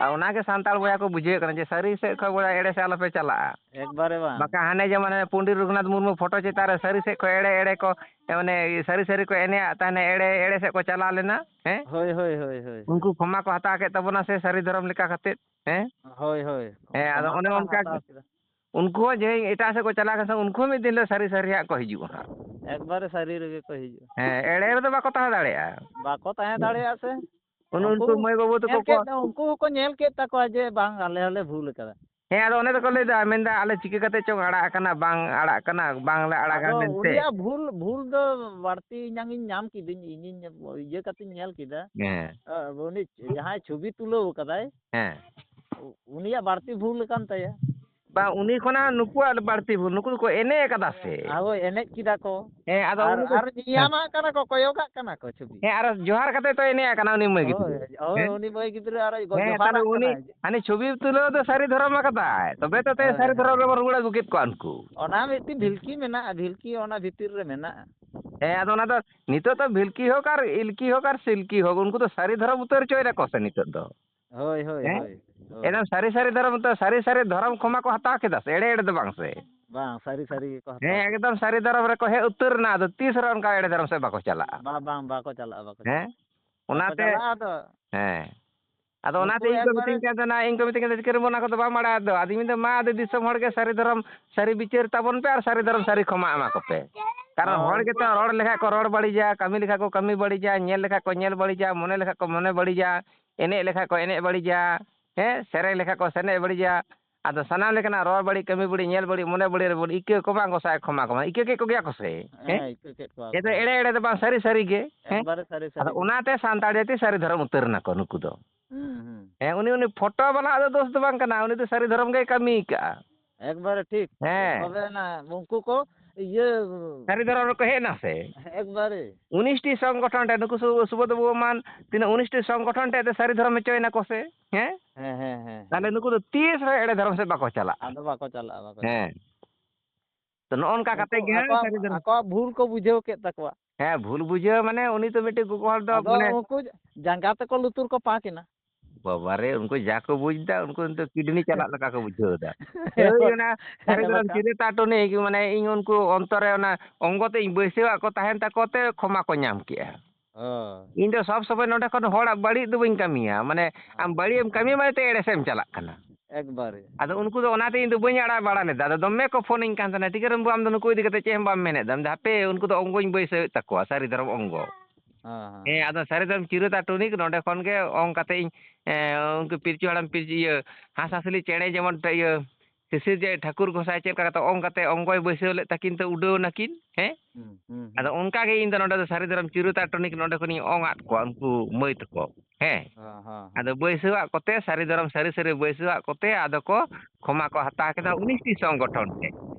ᱟᱨ ᱚᱱᱟᱜᱮ ᱥᱟᱱᱛᱟᱲ ᱵᱚᱭᱦᱟ ᱠᱚ ᱵᱩᱡᱷᱟᱹᱣᱮᱫ ᱠᱟᱱᱟ ᱡᱮ ᱥᱟᱹᱨᱤ ᱥᱮᱫ ᱠᱷᱚᱡ ᱵᱚᱭᱦᱟ ᱮᱲᱮ ᱥᱮᱫ ᱟᱞᱚᱯᱮ ᱪᱟᱞᱟᱜᱼᱟ᱾ ᱮᱠᱵᱟᱨᱮ ᱵᱟᱝ᱾ ᱵᱟᱠᱷᱟᱱ ᱦᱟᱱᱮ ᱡᱮᱢᱚᱱ ᱦᱟᱱᱮ ᱯᱚᱱᱰᱤᱛ ᱨᱚᱜᱷᱩᱱᱟᱛᱷ ᱢᱩᱨᱢᱩ ᱯᱷᱳᱴᱳ ᱪᱮᱛᱟᱱ ᱨᱮ ᱥᱟᱹᱨᱤ ᱥᱮᱫ ᱠᱷᱚᱡ ᱮᱲᱮ ᱮᱲᱮ ᱠᱚ, ᱢᱟᱱᱮ ᱥᱟᱹᱨᱤ ᱥᱟᱹᱨᱤ ᱠᱚ ᱮᱱᱮᱡ ᱟᱜ ᱛᱟᱦᱮᱱᱟ, ᱮᱲᱮ ᱮᱲᱮ ᱥᱮᱫ ᱠᱚ ᱪᱟᱞᱟᱣ ᱞᱮᱱᱟ, ᱦᱮᱸ? ᱦᱳᱭ, ᱦᱳᱭ, ᱦᱳᱭ, ᱦᱳᱭ, ᱩᱱᱠᱩ ᱦᱳᱭ᱾ ᱠᱷᱚᱢᱟ ᱠᱚ ᱦᱟᱛᱟᱣ ᱠᱮᱫ ᱛᱟᱵᱚᱱᱟ ᱥᱮ ᱥᱟᱹᱨᱤ ᱫᱷᱚᱨᱚᱢ ᱞᱮᱠᱟ ᱠᱟᱛᱮᱫ, ᱦᱮᱸ? ᱦᱳᱭ, ᱦᱳᱭ᱾ ᱦᱮᱸ, ᱟᱫᱚ ᱠᱷᱚᱢᱟ ᱚᱱᱮ ᱠᱚ ᱚᱱᱠᱟ ᱦᱟᱛᱟᱣ ᱠᱮᱫᱟ᱾ ᱩᱱᱠᱩ ᱦᱚᱸ ᱡᱮ ᱮᱴᱟᱜ ᱥᱮᱫ ᱠᱚ ᱪᱟᱞᱟᱣ ᱠᱟᱱ ᱥᱮ ᱩᱱᱠᱩ ᱦᱚᱸ ᱢᱤᱫ ᱫᱤᱱ ᱦᱤᱞᱳᱜ ᱥᱟᱹᱨᱤ ᱥᱟᱹᱨᱤᱭᱟᱜ ᱠᱚ ᱦᱤᱡᱩᱜᱼᱟ ᱦᱟᱸᱜ᱾ ᱮᱠᱵᱟᱨᱮ ᱥᱟᱹᱨᱤ ᱨᱮᱜᱮ ᱠᱚ ᱦᱤᱡᱩᱜᱼᱟ᱾ ᱦᱮᱸ, ᱮᱲᱮ ᱨᱮᱫᱚ ᱵᱟᱠᱚ ᱛᱟᱦᱮᱸ ᱫᱟᱲᱮᱭᱟᱜᱼᱟ᱾ ᱵᱟᱠᱚ ᱛᱟᱦᱮᱸ ᱫᱟᱲᱮᱭᱟᱜᱼᱟ ᱥᱮ᱾ ᱩᱱ-, ᱩᱱᱠᱩ ᱩᱱᱠᱩ ᱢᱟᱹᱭ ᱵᱟᱹᱵᱩ ᱛᱟᱠᱚ ᱧᱮᱞ ᱠᱚ ᱠᱮᱫ ᱫᱚ, ᱩᱱᱠᱩ ᱦᱚᱸᱠᱚ ᱧᱮᱞ ᱠᱮᱫ ᱛᱟᱠᱚᱣᱟ ᱡᱮ ᱵᱟᱝ, ᱟᱞᱮ ᱦᱚᱸᱞᱮ ᱵᱷᱩᱞ ᱟᱠᱟᱫᱟ᱾ ᱦᱮᱸ, ᱟᱫᱚ ᱚᱱᱮ ᱫᱚᱠᱚ ᱞᱟᱹᱭᱫᱟ, ᱢᱮᱱᱫᱟ, "ᱟᱞᱮ ᱪᱤᱠᱟᱹ ᱠᱟᱛᱮ ᱪᱚᱝ ᱟᱲᱟᱜ ᱟᱠᱟᱱᱟ, ᱵᱟᱝ ᱟᱲᱟᱜ ᱠᱟᱱᱟ, ᱵᱟᱝᱞᱮ ᱟᱲᱟᱜᱟ ᱟᱫᱚ ᱢᱮᱱᱛᱮ?" ᱩᱱᱤᱭᱟᱜ ᱵᱷᱩᱞ, ᱵᱷᱩᱞ ᱫᱚ ᱵᱟᱹᱲᱛᱤ ᱮᱱᱟᱝ ᱤᱧ ᱧᱟᱢ ᱠᱤᱫᱟᱹᱧ, ᱤᱧᱤᱧ ᱤᱭᱟᱹ ᱠᱟᱛᱮᱧ ᱧᱮᱞ ᱠᱮᱫᱟ᱾ ᱦᱮᱸ᱾ ᱟ, ᱩᱱᱤ ᱡᱟᱦᱟᱸᱭ ᱪᱷᱚᱵᱤ ᱛᱩᱞᱟᱹᱣ ᱠᱟᱫᱟᱭ, ᱦᱮᱸ᱾ ᱩ-, ᱩᱱᱤᱭᱟᱜ ᱵᱟᱹᱲᱛᱤ ᱵᱷᱩᱞ ᱟᱠᱟᱱ ᱛᱟᱭᱟ᱾ ᱵᱟᱝ, ᱩᱱᱤ ᱠᱷᱚᱱᱟᱜ ᱱᱩᱠᱩᱣᱟᱜ ᱵᱟᱹᱲᱛᱤ ᱵᱷᱩᱞ, ᱱᱩᱠᱩ ᱫᱚᱠᱚ ᱮᱱᱮᱡ ᱟᱠᱟᱫᱟ ᱥᱮ᱾ ᱦᱳᱭ, ᱮᱱᱮᱡ ᱠᱮᱫᱟ ᱠᱚ᱾ ᱦᱮᱸ, ᱟᱫᱚ ᱟᱨ, ᱩᱱᱤ ᱫᱚ, ᱟᱨ ᱦᱮᱸ᱾ ᱧᱮᱧᱟᱢᱟᱜ ᱠᱟᱱᱟ ᱠᱚ, ᱠᱚᱭᱚᱜᱟᱜ ᱠᱟᱱᱟ ᱠᱚ ᱪᱷᱚᱵᱤ᱾ ᱦᱮᱸ, ᱟᱨ ᱡᱚᱦᱟᱨ ᱠᱟᱛᱮ ᱛᱚ ᱮᱱᱮᱡ ᱟᱠᱟᱱᱟ ᱩᱱᱤ ᱢᱟᱹᱭ ᱜᱤᱫᱽᱨᱟᱹ᱾ ᱦᱳᱭ, ᱦᱳᱭ, ᱦᱮᱸ? ᱩᱱᱤ ᱢᱟᱹᱭ ᱜᱤᱫᱽᱨᱟᱹ ᱟᱨᱚ ᱦᱮᱸ, ᱡᱚᱦᱟᱨᱟᱜ ᱛᱟᱦᱞᱮ ᱩᱱᱤ, ᱠᱟᱱᱟᱭ᱾ ᱦᱟᱱᱤ ᱪᱷᱚᱵᱤ ᱛᱩᱞᱟᱹᱣ ᱫᱚ ᱥᱟᱹᱨᱤ ᱫᱷᱚᱨᱚᱢ ᱟᱠᱟᱫᱟᱭ, ᱛᱚᱵᱮ ᱛᱚ ᱛᱮ ᱦᱳᱭ, ᱥᱟᱹᱨᱤ ᱦᱳᱭ, ᱫᱷᱚᱨᱚᱢ ᱨᱮᱵᱚᱱ ᱦᱳᱭ᱾ ᱨᱩᱣᱟᱹᱲ ᱟᱹᱜᱩ ᱠᱮᱫ ᱠᱚᱣᱟ ᱩᱱᱠᱩ᱾ ᱚᱱᱟ ᱢᱤᱫᱴᱤᱡ ᱵᱷᱤᱞᱠᱤ ᱢᱮᱱᱟᱜᱼᱟ, ᱵᱷᱤᱞᱠᱤ ᱚᱱᱟ ᱵᱷᱤᱛᱤᱨ ᱨᱮ ᱢᱮᱱᱟᱜᱼᱟ᱾ ᱦᱮᱸ, ᱟᱫᱚ ᱚᱱᱟ ᱫᱚ ᱱᱤᱛᱚᱜ ᱫᱚ ᱵᱷᱤᱞᱠᱤ ᱦᱳᱠ ᱟᱨ ᱤᱞᱠᱤ ᱦᱳᱠ ᱟᱨ ᱥᱤᱞᱠᱤ ᱦᱳᱠ, ᱩᱱᱠᱩ ᱫᱚ ᱥᱟᱹᱨᱤ ᱫᱷᱚᱨᱚᱢ ᱩᱛᱟᱹᱨ ᱦᱚᱪᱚᱭ ᱫᱟᱠᱚ ᱥᱮ ᱱᱤᱛᱚᱜ ᱫᱚ᱾ ᱦᱳᱭ, ᱦᱳᱭ, ᱦᱮᱸ? ᱦᱳᱭ, ᱦᱳᱭ᱾ ᱮᱠᱫᱚᱢ ᱥᱟᱹᱨᱤ ᱥᱟᱹᱨᱤ ᱫᱷᱚᱨᱚᱢ ᱩᱛᱟᱹᱨ, ᱥᱟᱹᱨᱤ ᱥᱟᱹᱨᱤ ᱫᱷᱚᱨᱚᱢ ᱠᱷᱚᱢᱟ ᱠᱚ ᱦᱟᱛᱟᱣ ᱠᱮᱫᱟ ᱥᱮ, ᱮᱲᱮ ᱮᱲᱮ ᱫᱚ ᱵᱟᱝ ᱥᱮ᱾ ᱵᱟᱝ, ᱥᱟᱹᱨᱤ ᱥᱟᱹᱨᱤ ᱜᱮᱠᱚ ᱦᱟᱛᱟᱣ ᱦᱮᱸ, ᱠᱮᱫᱟ᱾ ᱮᱠᱫᱚᱢ ᱥᱟᱹᱨᱤ ᱫᱷᱚᱨᱚᱢ ᱨᱮᱠᱚ ᱦᱮᱡ ᱩᱛᱟᱹᱨ ᱮᱱᱟ, ᱟᱫᱚ ᱛᱤᱥ ᱨᱮᱦᱚᱸ ᱚᱱᱠᱟ ᱮᱲᱮ ᱫᱷᱚᱨᱚᱢ ᱥᱮᱫ ᱵᱟᱠᱚ ᱪᱟᱞᱟᱜᱼᱟ᱾ ᱵᱟᱝ, ᱵᱟᱝ, ᱵᱟᱠᱚ ᱪᱟᱞᱟᱜᱼᱟ, ᱵᱟᱠᱚ ᱦᱮᱸ? ᱪᱟᱞᱟᱜᱼᱟ᱾ ᱵᱟᱠᱚ ᱚᱱᱟᱛᱮ, ᱪᱟᱞᱟᱜᱼᱟ ᱟᱫᱚ᱾ ᱦᱮᱸ᱾ ᱟᱫᱚ ᱚᱱᱟᱛᱮ ᱱᱩᱠᱩ ᱤᱧ ᱠᱚ ᱮᱠᱵᱟᱨᱮ ᱢᱤᱛᱟᱹᱧ ᱠᱟᱱ ᱛᱟᱦᱮᱱᱟ, ᱤᱧ ᱠᱚ ᱢᱤᱛᱟᱹᱧ ᱠᱟᱱ ᱛᱟᱦᱮᱱᱟ, "ᱪᱤᱠᱟᱹ ᱨᱮ ᱚᱱᱟ ᱠᱚᱫᱚ ᱵᱟᱢ ᱵᱟᱲᱟᱭᱟ ᱫᱚ?" ᱟᱫᱚᱧ ᱢᱮᱱᱫᱟ, "ᱢᱟ ᱟᱫᱚ ᱫᱤᱥᱚᱢ ᱦᱚᱲ ᱜᱮ ᱥᱟᱹᱨᱤ ᱫᱷᱚᱨᱚᱢ ᱥᱟᱹᱨᱤ ᱵᱤᱪᱟᱹᱨ ᱛᱟᱵᱚᱱ ᱯᱮ ᱟᱨ ᱥᱟᱹᱨᱤ ᱫᱷᱚᱨᱚᱢ ᱥᱟᱹᱨᱤ ᱠᱷᱚᱢᱟ ᱮᱢᱟ ᱠᱚᱯᱮ᱾ ᱠᱟᱨᱚᱱ ᱦᱳᱭ᱾ ᱦᱚᱲ ᱜᱮᱛᱚ ᱨᱚᱲ ᱞᱮᱠᱷᱟᱡ ᱠᱚ ᱨᱚᱲ ᱵᱟᱹᱲᱤᱡᱟ, ᱠᱟᱹᱢᱤ ᱞᱮᱠᱷᱟᱡ ᱠᱚ ᱠᱟᱹᱢᱤ ᱵᱟᱹᱲᱤᱡᱟ, ᱧᱮᱞ ᱞᱮᱠᱷᱟᱡ ᱠᱚ ᱧᱮᱞ ᱵᱟᱹᱲᱤᱡᱟ, ᱢᱚᱱᱮ ᱞᱮᱠᱷᱟᱡ ᱠᱚ ᱢᱚᱱᱮ ᱵᱟᱹᱲᱤᱡᱟ, ᱮᱱᱮᱡ ᱞᱮᱠᱷᱟᱡ ᱠᱚ ᱮᱱᱮᱡ ᱵᱟᱹᱲᱤᱡᱟ, ᱦᱮᱸ, ᱥᱮᱨᱮᱧ ᱞᱮᱠᱷᱟᱡ ᱠᱚ ᱥᱮᱨᱮᱧ ᱵᱟᱹᱲᱤᱡᱟ᱾ ᱟᱫᱚ ᱥᱟᱱᱟᱢ ᱞᱮᱠᱟᱱᱟᱜ ᱨᱚᱲ ᱵᱟᱹᱲᱤᱡ, ᱠᱟᱹᱢᱤ ᱵᱟᱹᱲᱤᱡ, ᱧᱮᱞ ᱵᱟᱹᱲᱤᱡ, ᱢᱚᱱᱮ ᱵᱟᱹᱲᱤᱡ ᱨᱮ ᱵᱟᱹᱲᱤᱡ, ᱤᱠᱟᱹ ᱠᱚ ᱵᱟᱝ ᱜᱚᱸᱥᱟᱭ ᱠᱷᱚᱢᱟ ᱠᱚᱢᱟ, ᱤᱠᱟᱹ ᱠᱮᱫ ᱠᱚᱜᱮᱭᱟ ᱠᱚ ᱥᱮ, ᱦᱮᱸ? ᱦᱮᱸ, ᱤᱠᱟᱹ ᱠᱮᱫ ᱠᱚᱣᱟ ᱡᱮ ᱫᱚ ᱠᱚ᱾ ᱮᱲᱮ ᱮᱲᱮ ᱫᱚ ᱵᱟᱝ, ᱥᱟᱹᱨᱤ ᱥᱟᱹᱨᱤ ᱜᱮ, ᱦᱮᱸ? ᱮᱠᱵᱟᱨᱮ ᱥᱟᱹᱨᱤ ᱥᱟᱹᱨᱤ ᱟᱫᱚ ᱜᱮ᱾ ᱚᱱᱟᱛᱮ ᱥᱟᱱᱛᱟᱲ ᱡᱟᱹᱛᱤ ᱥᱟᱹᱨᱤ ᱫᱷᱚᱨᱚᱢ ᱩᱛᱟᱹᱨ ᱱᱟᱠᱚ ᱱᱩᱠᱩ ᱫᱚ᱾ ᱦᱩᱸ, ᱦᱩᱸ᱾ ᱦᱮᱸ, ᱩᱱᱤ, ᱩᱱᱤ ᱯᱷᱳᱴᱳ ᱵᱟᱞᱟ ᱟᱜ ᱫᱚ ᱫᱳᱥ ᱫᱚ ᱵᱟᱝ ᱠᱟᱱᱟ, ᱩᱱᱤ ᱫᱚ ᱥᱟᱹᱨᱤ ᱫᱷᱚᱨᱚᱢ ᱜᱮᱭ ᱠᱟᱹᱢᱤ ᱠᱟᱜᱼᱟ᱾ ᱮᱠᱵᱟᱨᱮ ᱴᱷᱤᱠ᱾ ᱦᱮᱸ᱾ ᱛᱚᱵᱮ ᱱᱟ ᱩᱱᱠᱩ ᱠᱚ ᱤᱭᱟᱹ ᱥᱟᱹᱨᱤ ᱫᱷᱚᱨᱚᱢ ᱨᱮᱠᱚ ᱦᱮᱡ ᱮᱱᱟ ᱥᱮ? ᱮᱠᱵᱟᱨᱮ᱾ ᱩᱱᱤᱥ ᱴᱤ ᱥᱚᱝᱜᱚᱴᱷᱚᱱ ᱨᱮ ᱱᱩᱠᱩ ᱥᱩ-, ᱥᱩᱵᱳᱫᱷ ᱵᱟᱹᱵᱩ ᱮᱢᱟᱱ ᱛᱤᱱᱟᱹᱜ ᱩᱱᱤᱥ ᱴᱤ ᱥᱚᱝᱜᱚᱴᱷᱚᱱ ᱨᱮ ᱥᱟᱹᱨᱤ ᱫᱷᱚᱨᱚᱢ ᱦᱚᱪᱚᱭᱮᱱᱟ ᱠᱚ ᱥᱮ? ᱦᱮᱸ? ᱦᱮᱸ, ᱦᱮᱸ, ᱦᱮᱸ᱾ ᱛᱟᱦᱞᱮ ᱱᱩᱠᱩ ᱫᱚ ᱛᱤᱥ ᱨᱮ ᱮᱲᱮ ᱫᱷᱚᱨᱚᱢ ᱥᱮᱫ ᱵᱟᱠᱚ ᱪᱟᱞᱟᱜᱼᱟ᱾ ᱟᱫᱚ ᱵᱟᱠᱚ ᱪᱟᱞᱟᱜᱼᱟ, ᱵᱟᱠᱚ ᱪᱟᱞᱟᱜᱼᱟ᱾ ᱦᱮᱸ᱾ ᱛᱚ ᱱᱚᱜᱼᱚ ᱱᱚᱝᱠᱟ ᱠᱟᱛᱮ ᱩᱱᱠᱩ ᱜᱮ ᱦᱟᱸᱜ ᱟᱠᱚᱣᱟᱜ, ᱥᱟᱹᱨᱤ ᱫᱷᱚᱨᱚᱢ ᱟᱠᱚᱣᱟᱜ ᱵᱷᱩᱞ ᱠᱚ ᱵᱩᱡᱷᱟᱹᱣ ᱠᱮᱫ ᱛᱟᱠᱚᱣᱟ᱾ ᱦᱮᱸ, ᱵᱷᱩᱞ ᱵᱩᱡᱷᱟᱹᱣ ᱢᱟᱱᱮ ᱩᱱᱤ ᱫᱚ ᱢᱤᱫᱴᱮᱡ ᱜᱚᱜᱚ ᱦᱚᱲ ᱫᱚ ᱟᱫᱚ ᱢᱟᱱᱮ ᱩᱱᱠᱩ ᱡᱟᱸᱜᱟ ᱛᱮᱠᱚ ᱞᱩᱛᱩᱨ ᱠᱚ ᱯᱟᱸᱠ ᱮᱱᱟ᱾ ᱵᱟᱵᱟᱨᱮ, ᱩᱱᱠᱩ ᱡᱟ ᱠᱚ ᱵᱩᱡᱽ ᱮᱫᱟ, ᱩᱱᱠᱩ ᱱᱤᱛᱚᱜ ᱠᱤᱰᱱᱤ ᱪᱟᱞᱟᱜ ᱞᱮᱠᱟ ᱠᱚ ᱵᱩᱡᱷᱟᱹᱣ ᱮᱫᱟ᱾ ᱦᱳᱭ, ᱚᱱᱟ ᱥᱟᱹᱨᱤ ᱦᱮᱸ, ᱫᱷᱚᱨᱚᱢ ᱵᱟᱠᱷᱟᱱ᱾ ᱪᱤᱨᱟᱹ ᱛᱟᱴᱚᱱᱤ, ᱢᱟᱱᱮ ᱤᱧ ᱩᱱᱠᱩ ᱚᱱᱛᱚᱨ ᱨᱮ ᱚᱱᱟ ᱚᱝᱜᱚ ᱛᱮ ᱤᱧ ᱵᱟᱹᱭᱥᱟᱹᱣᱟᱜ ᱠᱚ ᱛᱟᱦᱮᱱ ᱛᱟᱠᱚ ᱛᱮ ᱠᱷᱚᱢᱟ ᱠᱚ ᱧᱟᱢ ᱠᱮᱜᱼᱟ᱾ ᱦᱳᱭ᱾ ᱤᱧ ᱫᱚ ᱥᱚᱵ ᱥᱚᱢᱚᱭ ᱱᱚᱰᱮ ᱠᱷᱚᱱ ᱦᱚᱲᱟᱜ ᱵᱟᱹᱲᱤᱡ ᱫᱚ ᱵᱟᱹᱧ ᱠᱟᱹᱢᱤᱭᱟ, ᱢᱟᱱᱮ ᱟᱢ ᱦᱮᱸ᱾ ᱵᱟᱹᱲᱤᱡ ᱮᱢ ᱠᱟᱹᱢᱤᱭᱟ ᱢᱟᱱᱮ ᱛᱮ ᱮᱲᱮ ᱥᱮᱫ ᱮᱢ ᱪᱟᱞᱟᱜ ᱠᱟᱱᱟ᱾ ᱮᱠᱵᱟᱨᱮ᱾ ᱟᱫᱚ ᱩᱱᱠᱩ ᱫᱚ ᱚᱱᱟᱛᱮ ᱤᱧ ᱫᱚ ᱵᱟᱹᱧ ᱟᱲᱟᱜ ᱵᱟᱲᱟ ᱞᱮᱫᱟ᱾ ᱟᱫᱚ ᱫᱚᱢᱮ ᱠᱚ ᱯᱷᱳᱱᱤᱧ ᱠᱟᱱ ᱛᱟᱦᱮᱱᱟ, "ᱴᱤᱠᱟᱹᱨᱟᱢ ᱵᱟᱹᱵᱩ, ᱟᱢ ᱫᱚ ᱱᱩᱠᱩ ᱤᱫᱤ ᱠᱟᱛᱮ ᱪᱮᱫ ᱦᱚᱸ ᱵᱟᱢ ᱢᱮᱱᱮᱫ ᱫᱚ?" ᱢᱮᱱᱫᱟ, "ᱦᱟᱯᱮ, ᱩᱱᱠᱩ ᱫᱚ ᱚᱝᱜᱚᱧ ᱵᱟᱹᱭᱥᱟᱹᱣᱮᱫ ᱛᱟᱠᱚᱣᱟ, ᱥᱟᱹᱨᱤ ᱫᱷᱚᱨᱚᱢ ᱚᱝᱜᱚ᱾" ᱦᱮᱸ, ᱦᱮᱸ᱾ ᱦᱮᱸ, ᱟᱫᱚ ᱥᱟᱹᱨᱤ ᱫᱷᱚᱨᱚᱢ ᱪᱤᱨᱟᱹ ᱛᱟᱴᱚᱱᱤᱠ ᱱᱚᱰᱮ ᱠᱷᱚᱱ ᱜᱮ ᱚᱝ ᱠᱟᱛᱮ ᱤᱧ, ᱮᱸ, ᱩᱱᱠᱩ ᱯᱤᱞᱪᱩ ᱦᱟᱲᱟᱢ ᱯᱤᱞᱪᱩ ᱤᱭᱟᱹ ᱦᱟᱸᱥ ᱦᱟᱸᱥᱞᱤ ᱪᱮᱬᱮ ᱡᱮᱢᱚᱱ ᱤᱭᱟᱹ ᱥᱤᱥᱤᱨ ᱡᱟᱹᱭ ᱴᱷᱟᱹᱠᱩᱨ ᱜᱚᱸᱥᱟᱭ ᱪᱮᱫ ᱞᱮᱠᱟ ᱠᱟᱛᱮ ᱚᱝ ᱠᱟᱛᱮ ᱚᱝᱜᱚᱭ ᱵᱟᱹᱭᱥᱟᱹᱣ ᱞᱮᱫ ᱛᱟᱹᱠᱤᱱ ᱛᱮ ᱩᱰᱟᱹᱣ ᱱᱟᱹᱠᱤᱱ, ᱦᱮᱸ? ᱦᱩᱸ, ᱦᱩᱸ, ᱦᱩᱸ᱾ ᱟᱫᱚ ᱚᱱᱠᱟ ᱜᱮ ᱤᱧ ᱫᱚ ᱱᱚᱰᱮ ᱫᱚ ᱥᱟᱹᱨᱤ ᱫᱷᱚᱨᱚᱢ ᱪᱤᱨᱟᱹ ᱛᱟᱴᱚᱱᱤᱠ ᱱᱚᱰᱮ ᱠᱷᱚᱱᱤᱧ ᱚᱝ ᱟᱫ ᱠᱚᱣᱟ ᱩᱱᱠᱩ ᱢᱟᱹᱭ ᱛᱟᱠᱚ, ᱦᱮᱸ? ᱦᱮᱸ, ᱦᱮᱸ, ᱦᱮᱸ᱾ ᱟᱫᱚ ᱵᱟᱹᱭᱥᱟᱹᱣᱟᱜ ᱠᱚᱛᱮ ᱥᱟᱹᱨᱤ ᱫᱷᱚᱨᱚᱢ ᱥᱟᱹᱨᱤ ᱥᱟᱹᱨᱤ ᱵᱟᱹᱭᱥᱟᱹᱣᱟᱜ ᱠᱚᱛᱮ ᱟᱫᱚ ᱠᱚ ᱠᱷᱚᱢᱟ ᱠᱚ ᱦᱟᱛᱟᱣ ᱠᱮᱫᱟ ᱩᱱᱤᱥ ᱴᱤ ᱥᱚᱝᱜᱚᱴᱷᱚᱱ ᱴᱷᱮᱱ,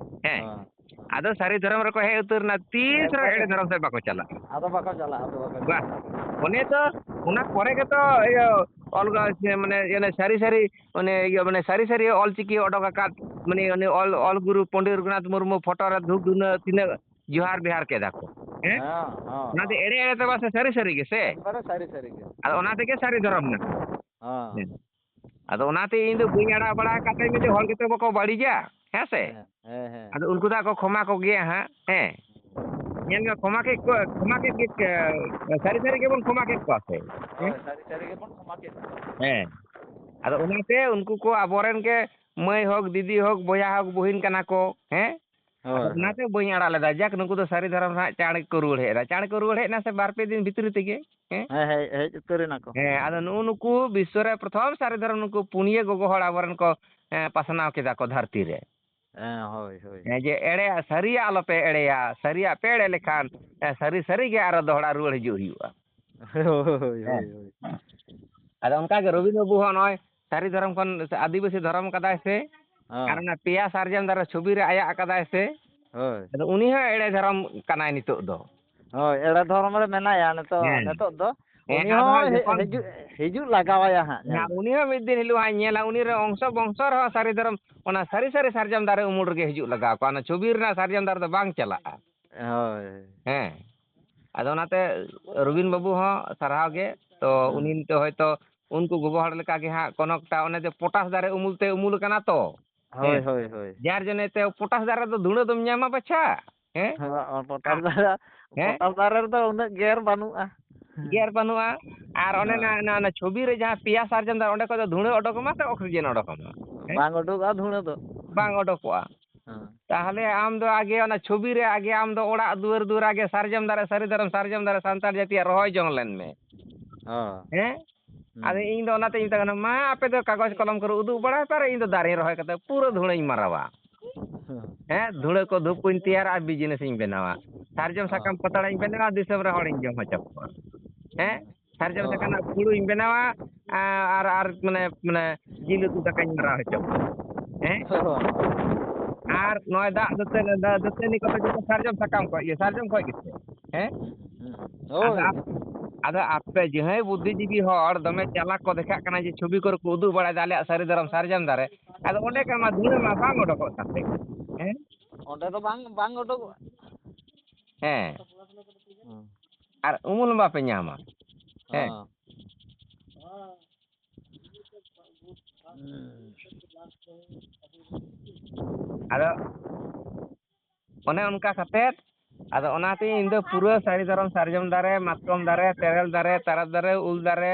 ᱦᱮᱸ? ᱦᱮᱸ᱾ ᱟᱫᱚ ᱥᱟᱹᱨᱤ ᱫᱷᱚᱨᱚᱢ ᱨᱮᱠᱚ ᱦᱮᱡ ᱩᱛᱟᱹᱨ ᱮᱱᱟ, ᱛᱤᱥ ᱨᱮᱦᱚᱸ ᱮᱠᱵᱟᱨᱮ᱾ ᱮᱲᱮ ᱫᱷᱚᱨᱚᱢ ᱥᱮᱫ ᱵᱟᱠᱚ ᱪᱟᱞᱟᱜᱼᱟ᱾ ᱟᱫᱚ ᱵᱟᱠᱚ ᱪᱟᱞᱟᱜᱼᱟ, ᱟᱫᱚ ᱵᱟᱠᱚ ᱵᱟᱦ, ᱪᱟᱞᱟᱜᱼᱟ᱾ ᱚᱱᱮ ᱛᱚ ᱚᱱᱟ ᱯᱚᱨᱮ ᱜᱮᱛᱚ ᱤᱭᱟᱹ ᱚᱞᱜᱟ ᱥᱮ ᱢᱟᱱᱮ ᱚᱱᱮ ᱥᱟᱹᱨᱤ ᱥᱟᱹᱨᱤ ᱚᱱᱮ ᱤᱭᱟᱹ ᱢᱟᱱᱮ ᱥᱟᱹᱨᱤ ᱥᱟᱹᱨᱤ ᱚᱞ ᱪᱤᱠᱤ ᱚᱰᱚᱠ ᱟᱠᱟᱫ ᱢᱟᱱᱮ ᱚᱱᱮ ᱚᱞ, ᱚᱞ ᱜᱩᱨᱩ ᱯᱚᱱᱰᱤᱛ ᱨᱚᱜᱷᱩᱱᱟᱛᱷ ᱢᱩᱨᱢᱩ ᱯᱷᱳᱴᱳ ᱨᱮ ᱫᱷᱩᱯ ᱫᱷᱩᱱᱟᱹ ᱛᱤᱱᱟᱹᱜ ᱡᱚᱦᱟᱨ ᱵᱮᱦᱟᱨ ᱠᱮᱫᱟ ᱠᱚ, ᱦᱮᱸ? ᱦᱮᱸ, ᱦᱮᱸ, ᱚᱱᱟ ᱫᱚ ᱦᱮᱸ᱾ ᱮᱲᱮ ᱮᱲᱮ ᱫᱚ ᱵᱟᱝ ᱥᱮ ᱥᱟᱹᱨᱤ ᱥᱟᱹᱨᱤ ᱜᱮ ᱥᱮ? ᱮᱠᱵᱟᱨᱮ ᱥᱟᱹᱨᱤ ᱥᱟᱹᱨᱤ ᱜᱮ᱾ ᱟᱫᱚ ᱚᱱᱟ ᱛᱮᱜᱮ ᱥᱟᱹᱨᱤ ᱫᱷᱚᱨᱚᱢ ᱱᱟ᱾ ᱦᱮᱸ᱾ ᱦᱮᱸ᱾ ᱟᱫᱚ ᱚᱱᱟᱛᱮ ᱤᱧ ᱫᱚ ᱵᱟᱹᱧ ᱟᱲᱟᱜ ᱵᱟᱲᱟ ᱟᱠᱟᱫ ᱛᱟᱭᱟ, ᱢᱤᱫᱴᱮᱡ ᱦᱚᱲ ᱜᱮᱛᱚ ᱵᱟᱠᱚ ᱵᱟᱹᱲᱤᱡᱟ, ᱦᱮᱸ ᱥᱮ? ᱦᱮᱸ, ᱦᱮᱸ, ᱦᱮᱸ᱾ ᱟᱫᱚ ᱩᱱᱠᱩ ᱫᱚ ᱦᱟᱸᱜ ᱠᱚ ᱠᱷᱚᱢᱟ ᱠᱚᱜᱮᱭᱟ ᱦᱟᱸᱜ, ᱦᱮᱸ᱾ ᱧᱮᱞ ᱢᱮ, ᱠᱷᱚᱢᱟ ᱠᱮᱫ ᱠᱚ, ᱠᱷᱚᱢᱟ ᱠᱮᱫ ᱜᱮ, ᱥᱟᱹᱨᱤ ᱥᱟᱹᱨᱤ ᱜᱮᱵᱚᱱ ᱠᱷᱚᱢᱟ ᱠᱮᱫ ᱠᱚᱣᱟ ᱥᱮ᱾ ᱦᱮᱸ? ᱦᱳᱭ, ᱥᱟᱹᱨᱤ ᱥᱟᱹᱨᱤ ᱜᱮᱵᱚᱱ ᱠᱷᱚᱢᱟ ᱠᱮᱫ ᱠᱚᱣᱟ᱾ ᱦᱮᱸ᱾ ᱟᱫᱚ ᱚᱱᱟᱛᱮ ᱩᱱᱠᱩ ᱠᱚ ᱟᱵᱚᱨᱮᱱ ᱜᱮ ᱢᱟᱹᱭ ᱦᱳᱠ, ᱫᱤᱫᱤ ᱦᱳᱠ, ᱵᱚᱭᱦᱟ ᱦᱳᱠ, ᱵᱩᱦᱤᱱ ᱠᱟᱱᱟ ᱠᱚ, ᱦᱮᱸ? ᱦᱳᱭ, ᱟᱫᱚ ᱦᱳᱭ᱾ ᱚᱱᱟᱛᱮ ᱵᱟᱹᱧ ᱟᱲᱟᱜ ᱞᱮᱫᱟ᱾ ᱡᱟᱠ, ᱱᱩᱠᱩ ᱫᱚ ᱥᱟᱹᱨᱤ ᱫᱷᱚᱨᱚᱢ ᱨᱮ ᱦᱟᱸᱜ ᱪᱟᱬ ᱜᱮᱠᱚ ᱨᱩᱣᱟᱹᱲ ᱦᱮᱡ ᱮᱱᱟ᱾ ᱪᱟᱬ ᱜᱮᱠᱚ ᱨᱩᱣᱟᱹᱲ ᱦᱮᱡ ᱮᱱᱟ ᱥᱮ ᱵᱟᱨ ᱯᱮ ᱫᱤᱱ ᱵᱷᱤᱛᱨᱤ ᱛᱮᱜᱮ, ᱦᱮᱸ? ᱦᱮᱸ, ᱦᱮᱡ, ᱦᱮᱡ ᱩᱛᱟᱹᱨ ᱮᱱᱟ ᱠᱚ᱾ ᱦᱮᱸ, ᱟᱫᱚ ᱱᱩᱜᱼᱩ ᱱᱩᱠᱩ ᱵᱤᱥᱥᱚ ᱨᱮ ᱯᱨᱚᱛᱷᱚᱢ ᱥᱟᱹᱨᱤ ᱫᱷᱚᱨᱚᱢ ᱱᱩᱠᱩ ᱯᱩᱱᱭᱟᱹ ᱜᱚᱜᱚ ᱦᱚᱲ ᱟᱵᱚᱨᱮᱱ ᱠᱚ, ᱮᱸ, ᱯᱟᱥᱱᱟᱣ ᱠᱮᱫᱟ ᱠᱚ ᱫᱷᱟᱹᱨᱛᱤ ᱨᱮ᱾ ᱦᱮᱸ, ᱦᱳᱭ, ᱦᱳᱭ᱾ ᱦᱮᱸ, ᱡᱮ ᱮᱲᱮᱭᱟᱜ, ᱥᱟᱹᱨᱤᱭᱟᱜ ᱟᱞᱚᱯᱮ ᱮᱲᱮᱭᱟ, ᱥᱟᱹᱨᱤᱭᱟᱜ ᱯᱮ ᱮᱲᱮ ᱞᱮᱠᱷᱟᱱ, ᱮ, ᱥᱟᱹᱨᱤ ᱥᱟᱹᱨᱤ ᱜᱮ ᱟᱨᱚ ᱫᱚᱦᱲᱟ ᱨᱩᱣᱟᱹᱲ ᱦᱤᱡᱩᱜ ᱦᱩᱭᱩᱜᱼᱟ᱾ ᱦᱳᱭ, ᱦᱳᱭ, ᱦᱮᱸ᱾ ᱦᱳᱭ, ᱦᱳᱭ᱾ ᱟᱫᱚ ᱚᱱᱠᱟ ᱜᱮ ᱨᱚᱵᱤᱱ ᱵᱟᱹᱵᱩ ᱦᱚᱸ ᱱᱚᱜᱼᱚᱭ ᱥᱟᱹᱨᱤ ᱫᱷᱚᱨᱚᱢ ᱠᱷᱚᱱ ᱥᱮ ᱟᱹᱫᱤᱵᱟᱹᱥᱤ ᱫᱷᱚᱨᱚᱢ ᱠᱟᱫᱟᱭ ᱥᱮ, ᱦᱮᱸ᱾ ᱟᱨ ᱚᱱᱟ ᱯᱮᱭᱟ ᱥᱟᱨᱡᱚᱢ ᱫᱟᱨᱮ ᱪᱷᱚᱵᱤ ᱨᱮ ᱟᱭᱟᱜ ᱠᱟᱫᱟᱭ ᱥᱮ, ᱦᱳᱭ᱾ ᱟᱫᱚ ᱩᱱᱤ ᱦᱚᱸ ᱮᱲᱮ ᱫᱷᱚᱨᱚᱢ ᱠᱟᱱᱟᱭ ᱱᱤᱛᱚᱜ ᱫᱚ᱾ ᱦᱳᱭ, ᱮᱲᱮ ᱫᱷᱚᱨᱚᱢ ᱨᱮ ᱢᱮᱱᱟᱭᱟ ᱱᱤᱛᱚᱜ, ᱦᱮᱸ᱾ ᱱᱤᱛᱚᱜ ᱫᱚ᱾ ᱦᱮᱸ, ᱩᱱᱤ ᱟᱫᱚ ᱦᱚᱸ ᱦᱟᱸᱜ ᱦᱮ-, ᱡᱚᱠᱷᱚᱱ ᱦᱤᱡᱩᱜ, ᱦᱤᱡᱩᱜ ᱞᱟᱜᱟᱣᱟᱭᱟ ᱦᱟᱸᱜ, ᱧᱮᱞ ᱦᱮᱸ, ᱢᱮ᱾ ᱩᱱᱤ ᱦᱚᱸ ᱢᱤᱫ ᱫᱤᱱ ᱦᱤᱞᱳᱜ ᱦᱟᱸᱜ ᱧᱮᱞᱟ, ᱩᱱᱤ ᱨᱮ ᱚᱝᱥᱚ ᱵᱚᱝᱥᱚ ᱨᱮᱦᱚᱸ ᱥᱟᱹᱨᱤ ᱫᱷᱚᱨᱚᱢ, ᱚᱱᱟ ᱥᱟᱹᱨᱤ ᱥᱟᱹᱨᱤ ᱥᱟᱨᱡᱚᱢ ᱫᱟᱨᱮ ᱩᱢᱩᱞ ᱨᱮᱜᱮ ᱦᱤᱡᱩᱜ ᱞᱟᱜᱟᱣ ᱠᱚᱣᱟ, ᱚᱱᱟ ᱪᱷᱚᱵᱤ ᱨᱮᱱᱟᱜ ᱥᱟᱨᱡᱚᱢ ᱫᱟᱨᱮ ᱫᱚ ᱵᱟᱝ ᱪᱟᱞᱟᱜᱼᱟ᱾ ᱦᱳᱭ᱾ ᱦᱮᱸ᱾ ᱟᱫᱚ ᱚᱱᱟᱛᱮ ᱨᱚᱵᱤᱱ ᱵᱟᱹᱵᱩ ᱦᱚᱸ ᱥᱟᱨᱦᱟᱣ ᱜᱮ᱾ ᱛᱚ, ᱦᱮᱸ᱾ ᱩᱱᱤ ᱱᱤᱛᱚᱜ ᱦᱚᱭᱛᱳ ᱩᱱᱠᱩ ᱜᱚᱜᱚ ᱦᱚᱲ ᱞᱮᱠᱟ ᱜᱮ ᱦᱟᱸᱜ ᱠᱚᱱᱚᱠᱴᱟ ᱚᱱᱮ ᱡᱮ ᱯᱚᱴᱟᱥ ᱫᱟᱨᱮ ᱩᱢᱩᱞ ᱛᱮ ᱩᱢᱩᱞ ᱟᱠᱟᱱᱟ ᱛᱚ᱾ ᱦᱳᱭ, ᱦᱮᱸ᱾ ᱦᱳᱭ, ᱦᱳᱭ᱾ ᱡᱟᱨ ᱡᱚᱱᱮ ᱛᱮ ᱯᱚᱴᱟᱥ ᱫᱟᱨᱮ ᱫᱚ ᱫᱷᱩᱲᱟᱹ ᱫᱚᱢ ᱧᱟᱢᱟ ᱵᱟᱪᱷᱟ? ᱦᱮᱸ? ᱦᱮᱸ, ᱯᱚᱴᱟᱥ ᱟᱨ ᱫᱟᱨᱮ, ᱦᱮᱸ? ᱯᱚᱴᱟᱥ ᱫᱟᱨᱮ ᱨᱮᱫᱚ ᱩᱱᱟᱹᱜ ᱜᱮᱨ ᱵᱟᱹᱱᱩᱜᱼᱟ᱾ ᱜᱮᱨ ᱵᱟᱹᱱᱩᱜᱼᱟ᱾ ᱟᱨ ᱚᱱᱮ ᱦᱮᱸ᱾ ᱱᱟ-, ᱱᱟ-, ᱚᱱᱟ ᱪᱷᱚᱵᱤ ᱨᱮ ᱡᱟᱦᱟᱸ ᱯᱮᱭᱟ ᱥᱟᱨᱡᱚᱢ ᱫᱟᱨᱮ, ᱚᱸᱰᱮ ᱠᱷᱚᱡ ᱫᱚ ᱫᱷᱩᱲᱟᱹ ᱚᱰᱚᱠᱚᱜ ᱢᱟ ᱥᱮ oxygen ᱚᱰᱚᱠᱚᱜ ᱢᱟ? ᱦᱮᱸ? ᱵᱟᱝ ᱩᱰᱩᱠᱚᱜᱼᱟ ᱫᱷᱩᱲᱟᱹ ᱫᱚ᱾ ᱵᱟᱝ ᱚᱰᱚᱠᱚᱜᱼᱟ᱾ ᱦᱮᱸ᱾ ᱛᱟᱦᱞᱮ ᱟᱢ ᱫᱚ ᱟᱜᱮ ᱚᱱᱟ ᱪᱷᱚᱵᱤ ᱨᱮ ᱟᱜᱮ ᱟᱢ ᱫᱚ ᱚᱲᱟᱜ ᱫᱩᱣᱟᱹᱨ ᱫᱩᱣᱟᱹᱨ ᱟᱜᱮ ᱥᱟᱨᱡᱚᱢ ᱫᱟᱨᱮ, ᱥᱟᱹᱨᱤ ᱫᱷᱚᱨᱚᱢ ᱥᱟᱨᱡᱚᱢ ᱫᱟᱨᱮ ᱥᱟᱱᱛᱟᱲ ᱡᱟᱹᱛᱤᱭᱟᱜ ᱨᱚᱦᱚᱭ ᱡᱚᱝ ᱞᱮᱱ ᱢᱮ᱾ ᱦᱮᱸ᱾ ᱦᱮᱸ? ᱦᱩᱸ᱾ ᱟᱫᱚ ᱤᱧ ᱫᱚ ᱚᱱᱟᱛᱮᱧ ᱢᱮᱛᱟ ᱠᱚ ᱠᱟᱱᱟ, "ᱢᱟ ᱟᱯᱮ ᱫᱚ ᱠᱟᱜᱚᱡᱽ ᱠᱚᱞᱚᱢ ᱠᱚᱨᱮ ᱩᱫᱩᱜ ᱵᱟᱲᱟᱭ ᱯᱮ ᱟᱨ ᱤᱧ ᱫᱚ ᱫᱟᱨᱮᱧ ᱨᱚᱦᱚᱭ ᱠᱟᱛᱮ ᱯᱩᱨᱟᱹ ᱫᱷᱩᱲᱟᱹᱧ ᱢᱟᱨᱟᱣᱟ᱾ ᱦᱮᱸ᱾ ᱦᱮᱸ, ᱫᱷᱩᱲᱟᱹ ᱠᱚ ᱫᱷᱩᱯ ᱠᱚᱧ ᱛᱮᱭᱟᱨᱟ ᱟᱨ business ᱤᱧ ᱵᱮᱱᱟᱣᱟ᱾ ᱥᱟᱨᱡᱚᱢ ᱦᱮᱸ᱾ ᱥᱟᱠᱟᱢ ᱯᱟᱛᱲᱟᱧ ᱵᱮᱱᱟᱣᱟ, ᱫᱤᱥᱚᱢ ᱨᱮ ᱦᱚᱲᱤᱧ ᱡᱚᱢ ᱦᱚᱪᱚ ᱠᱚᱣᱟ᱾ ᱦᱮᱸ? ᱥᱟᱨᱡᱚᱢ ᱦᱮᱸ᱾ ᱥᱟᱠᱟᱢ ᱨᱮᱱᱟᱜ ᱯᱷᱩᱲᱩᱜ ᱤᱧ ᱵᱮᱱᱟᱣᱟ, ᱟ-, ᱟᱨ, ᱟᱨ ᱢᱟᱱᱮ, ᱢᱟᱱᱮ ᱡᱤᱞ ᱩᱛᱩ ᱫᱟᱠᱟᱧ ᱢᱟᱨᱟᱣ ᱦᱚᱪᱚ ᱠᱚᱣᱟ᱾ ᱦᱮᱸ? ᱦᱮᱸ᱾ ᱟᱨ ᱱᱚᱜᱼᱚᱭ ᱫᱟᱜ ᱫᱟᱹᱛᱟᱹᱱᱤ, ᱫᱟᱹ-, ᱫᱟᱹᱛᱟᱹᱱᱤ ᱠᱚᱫᱚ ᱡᱚᱛᱚ ᱥᱟᱨᱡᱚᱢ ᱥᱟᱠᱟᱢ ᱠᱷᱚᱡ ᱜᱮ, ᱥᱟᱨᱡᱚᱢ ᱠᱷᱚᱡ ᱜᱮᱥᱮ᱾ ᱦᱮᱸ? ᱦᱩᱸ᱾ ᱟᱫᱚ ᱦᱳᱭ᱾ ᱟᱯ-, ᱟᱫᱚ ᱟᱯᱮ ᱡᱟᱦᱟᱸᱭ ᱵᱩᱫᱽᱫᱷᱤᱡᱤᱵᱤ ᱦᱚᱲ ᱫᱚᱢᱮ ᱪᱟᱞᱟᱠ ᱠᱚ ᱫᱮᱠᱷᱟᱜ ᱠᱟᱱᱟ ᱡᱮ ᱪᱷᱚᱵᱤ ᱠᱚᱨᱮ ᱠᱚ ᱩᱫᱩᱜ ᱵᱟᱲᱟᱭᱮᱫᱟ ᱟᱞᱮᱭᱟᱜ ᱥᱟᱹᱨᱤ ᱫᱷᱚᱨᱚᱢ ᱥᱟᱨᱡᱚᱢ ᱫᱟᱨᱮ, ᱟᱫᱚ ᱚᱸᱰᱮ ᱠᱷᱟᱱ ᱢᱟ ᱫᱷᱩᱲᱟᱹ ᱢᱟ ᱵᱟᱝ ᱚᱰᱚᱠᱚᱜ ᱛᱟᱯᱮ᱾ ᱦᱮᱸ? ᱚᱸᱰᱮ ᱫᱚ ᱵᱟᱝ, ᱵᱟᱝ ᱩᱰᱩᱠᱚᱜᱼᱟ᱾ ᱦᱮᱸ᱾ ᱦᱩᱸ᱾ ᱟᱨ ᱩᱢᱩᱞ ᱦᱚᱸ ᱵᱟᱯᱮ ᱧᱟᱢᱟ᱾ ᱦᱮᱸ᱾ ᱦᱮᱸ᱾ ᱦᱩᱸ᱾ ᱟᱫᱚ ᱚᱱᱮ ᱚᱱᱠᱟ ᱠᱟᱛᱮᱫ ᱟᱫᱚ ᱚᱱᱟᱛᱮ ᱤᱧ ᱫᱚ ᱯᱩᱨᱟᱹ ᱥᱟᱹᱨᱤ ᱫᱷᱚᱨᱚᱢ ᱥᱟᱨᱡᱚᱢ ᱫᱟᱨᱮ, ᱢᱟᱛᱠᱚᱢ ᱫᱟᱨᱮ, ᱛᱮᱨᱮᱞ ᱫᱟᱨᱮ, ᱛᱟᱨᱚᱵ ᱫᱟᱨᱮ, ᱩᱞ ᱫᱟᱨᱮ,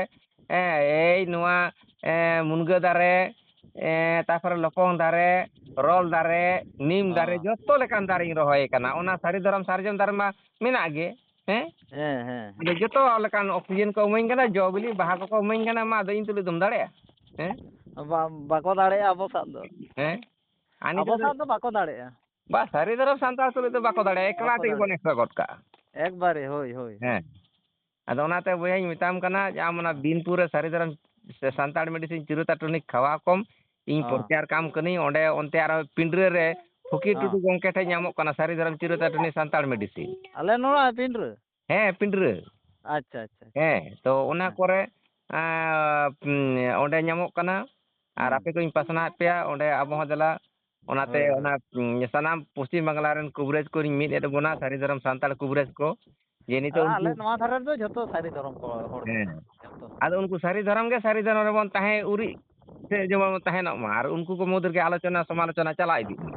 ᱦᱮᱸ, ᱮᱭ ᱱᱚᱣᱟ, ᱮᱸ, ᱢᱩᱱᱜᱟᱹ ᱫᱟᱨᱮ, ᱮᱸ, ᱛᱟᱨᱯᱚᱨᱮ ᱞᱚᱯᱚᱝ ᱫᱟᱨᱮ, ᱨᱚᱞ ᱫᱟᱨᱮ, ᱱᱤᱢ ᱫᱟᱨᱮ, ᱦᱚᱸ᱾ ᱡᱚᱛᱚ ᱞᱮᱠᱟᱱ ᱫᱟᱨᱮᱧ ᱨᱚᱦᱚᱭ ᱠᱟᱱᱟ᱾ ᱚᱱᱟ ᱥᱟᱹᱨᱤ ᱫᱷᱚᱨᱚᱢ ᱥᱟᱨᱡᱚᱢ ᱫᱟᱨᱮ ᱢᱟ ᱢᱮᱱᱟᱜ ᱜᱮ, ᱦᱮᱸ? ᱦᱮᱸ, ᱦᱮᱸ᱾ ᱟᱫᱚ ᱡᱚᱛᱚ ᱞᱮᱠᱟᱱ oxygen ᱠᱚ ᱤᱢᱟᱹᱧ ᱠᱟᱱᱟ, ᱡᱚ ᱵᱤᱞᱤ ᱵᱟᱦᱟ ᱠᱚᱠᱚ ᱤᱢᱟᱹᱧ ᱠᱟᱱᱟ, ᱢᱟ ᱟᱫᱚ ᱤᱧ ᱛᱩᱞᱩᱡ ᱫᱚᱢ ᱫᱟᱲᱮᱭᱟᱜᱼᱟ? ᱦᱮᱸ? ᱵᱟ-, ᱵᱟᱠᱚ ᱫᱟᱲᱮᱭᱟᱜᱼᱟ ᱟᱵᱚ ᱥᱟᱜ ᱫᱚ᱾ ᱦᱮᱸ? ᱟᱨ ᱟᱵᱚ ᱱᱤᱛᱚᱜ ᱫᱚ ᱥᱟᱜ ᱫᱚ ᱵᱟᱠᱚ ᱫᱟᱲᱮᱭᱟᱜᱼᱟ᱾ ᱵᱟ, ᱥᱟᱹᱨᱤ ᱫᱷᱚᱨᱚᱢ ᱥᱟᱱᱛᱟᱲ ᱛᱩᱞᱩᱡ ᱫᱚ ᱵᱟᱠᱚ ᱫᱟᱲᱮᱭᱟᱜᱼᱟ, ᱮᱠᱞᱟ ᱵᱟᱠᱚ ᱛᱮᱜᱮ ᱵᱚᱱ ᱫᱟᱲᱮᱭᱟᱜᱼᱟ᱾ ᱮᱥᱮᱫ ᱜᱚᱫ ᱠᱟᱜᱼᱟ᱾ ᱮᱠᱵᱟᱨᱮ, ᱦᱳᱭ, ᱦᱳᱭ, ᱦᱳᱭ᱾ ᱦᱮᱸ᱾ ᱟᱫᱚ ᱚᱱᱟᱛᱮ ᱵᱚᱭᱦᱟᱧ ᱢᱮᱛᱟᱢ ᱠᱟᱱᱟ ᱡᱮ ᱟᱢ ᱚᱱᱟ ᱦᱮᱸ᱾ ᱵᱤᱱᱯᱩᱨ ᱨᱮ ᱥᱟᱹᱨᱤ ᱫᱷᱚᱨᱚᱢ ᱥᱮ ᱥᱟᱱᱛᱟᱲ medicine ᱪᱤᱨᱟᱹᱛᱟ ᱴᱚᱱᱤᱠ ᱠᱷᱟᱣᱟᱣ ᱠᱚᱢ, ᱤᱧ ᱦᱮᱸ᱾ ᱯᱨᱚᱪᱟᱨ ᱠᱟᱢ ᱠᱟᱹᱱᱟᱹᱧ, ᱚᱸᱰᱮ ᱚᱱᱛᱮ ᱟᱨᱚ ᱯᱤᱸᱰᱨᱟᱹ ᱨᱮ ᱯᱷᱚᱠᱤᱨ ᱦᱮᱸ᱾ ᱴᱩᱰᱩ ᱜᱚᱢᱠᱮ ᱴᱷᱮᱱ ᱧᱟᱢᱚᱜ ᱠᱟᱱᱟ ᱥᱟᱹᱨᱤ ᱫᱷᱚᱨᱚᱢ ᱪᱤᱨᱟᱹᱛᱟ ᱴᱚᱱᱤᱠ ᱥᱟᱱᱛᱟᱲ medicine᱾ ᱟᱞᱮ ᱱᱚᱣᱟ ᱯᱤᱸᱰᱨᱟᱹ? ᱦᱮᱸ, ᱯᱤᱸᱰᱨᱟᱹ᱾ ᱟᱪᱪᱷᱟ, ᱟᱪᱪᱷᱟ, ᱟᱪᱪᱷᱟ᱾ ᱦᱮᱸ, ᱛᱚ ᱚᱱᱟ ᱦᱮᱸ᱾ ᱠᱚᱨᱮ, ᱟᱸ, ᱚᱸᱰᱮ ᱧᱟᱢᱚᱜ ᱠᱟᱱᱟ᱾ ᱟᱨ ᱦᱩᱸ᱾ ᱟᱯᱮ ᱠᱚᱧ ᱯᱟᱥᱱᱟᱣᱮᱫ ᱯᱮᱭᱟ, ᱚᱸᱰᱮ ᱟᱵᱚ ᱦᱚᱸ ᱫᱮᱞᱟ ᱚᱱᱟᱛᱮ ᱦᱳᱭ, ᱦᱳᱭ᱾ ᱚᱱᱟ, ᱩᱸ, ᱥᱟᱱᱟᱢ ᱯᱚᱥᱪᱤᱢ ᱵᱟᱝᱞᱟ ᱨᱮᱱ ᱠᱩᱵᱨᱮᱡᱽ ᱠᱚᱧ ᱢᱤᱫ ᱮᱫ ᱵᱚᱱᱟ, ᱥᱟᱹᱨᱤ ᱫᱷᱚᱨᱚᱢ ᱥᱟᱱᱛᱟᱲ ᱠᱩᱵᱨᱮᱡᱽ ᱠᱚ, ᱡᱮ ᱱᱤᱛᱚᱜ ᱟᱞᱮ ᱩᱱᱠᱩ ᱱᱚᱣᱟ ᱫᱷᱟᱨᱮ ᱨᱮᱫᱚ ᱡᱷᱚᱛᱚ ᱥᱟᱹᱨᱤ ᱫᱷᱚᱨᱚᱢ ᱠᱚ ᱦᱚᱲ ᱜᱮ ᱦᱮᱸ᱾ ᱡᱷᱚᱛᱚ᱾ ᱟᱫᱚ ᱩᱱᱠᱩ ᱥᱟᱹᱨᱤ ᱫᱷᱚᱨᱚᱢ ᱜᱮ ᱥᱟᱹᱨᱤ ᱫᱷᱚᱨᱚᱢ ᱨᱮᱵᱚᱱ ᱛᱟᱦᱮᱸ ᱩᱨᱤᱡ ᱥᱮ ᱡᱮᱢᱚᱱ ᱵᱚᱱ ᱛᱟᱦᱮᱱᱚᱜ ᱢᱟ᱾ ᱟᱨ ᱩᱱᱠᱩ ᱠᱚ ᱢᱩᱫᱽ ᱨᱮᱜᱮ ᱟᱞᱳᱪᱚᱱᱟ ᱥᱚᱢᱟᱞᱳᱪᱚᱱᱟ ᱪᱟᱞᱟᱣ ᱤᱫᱤᱜ ᱢᱟ᱾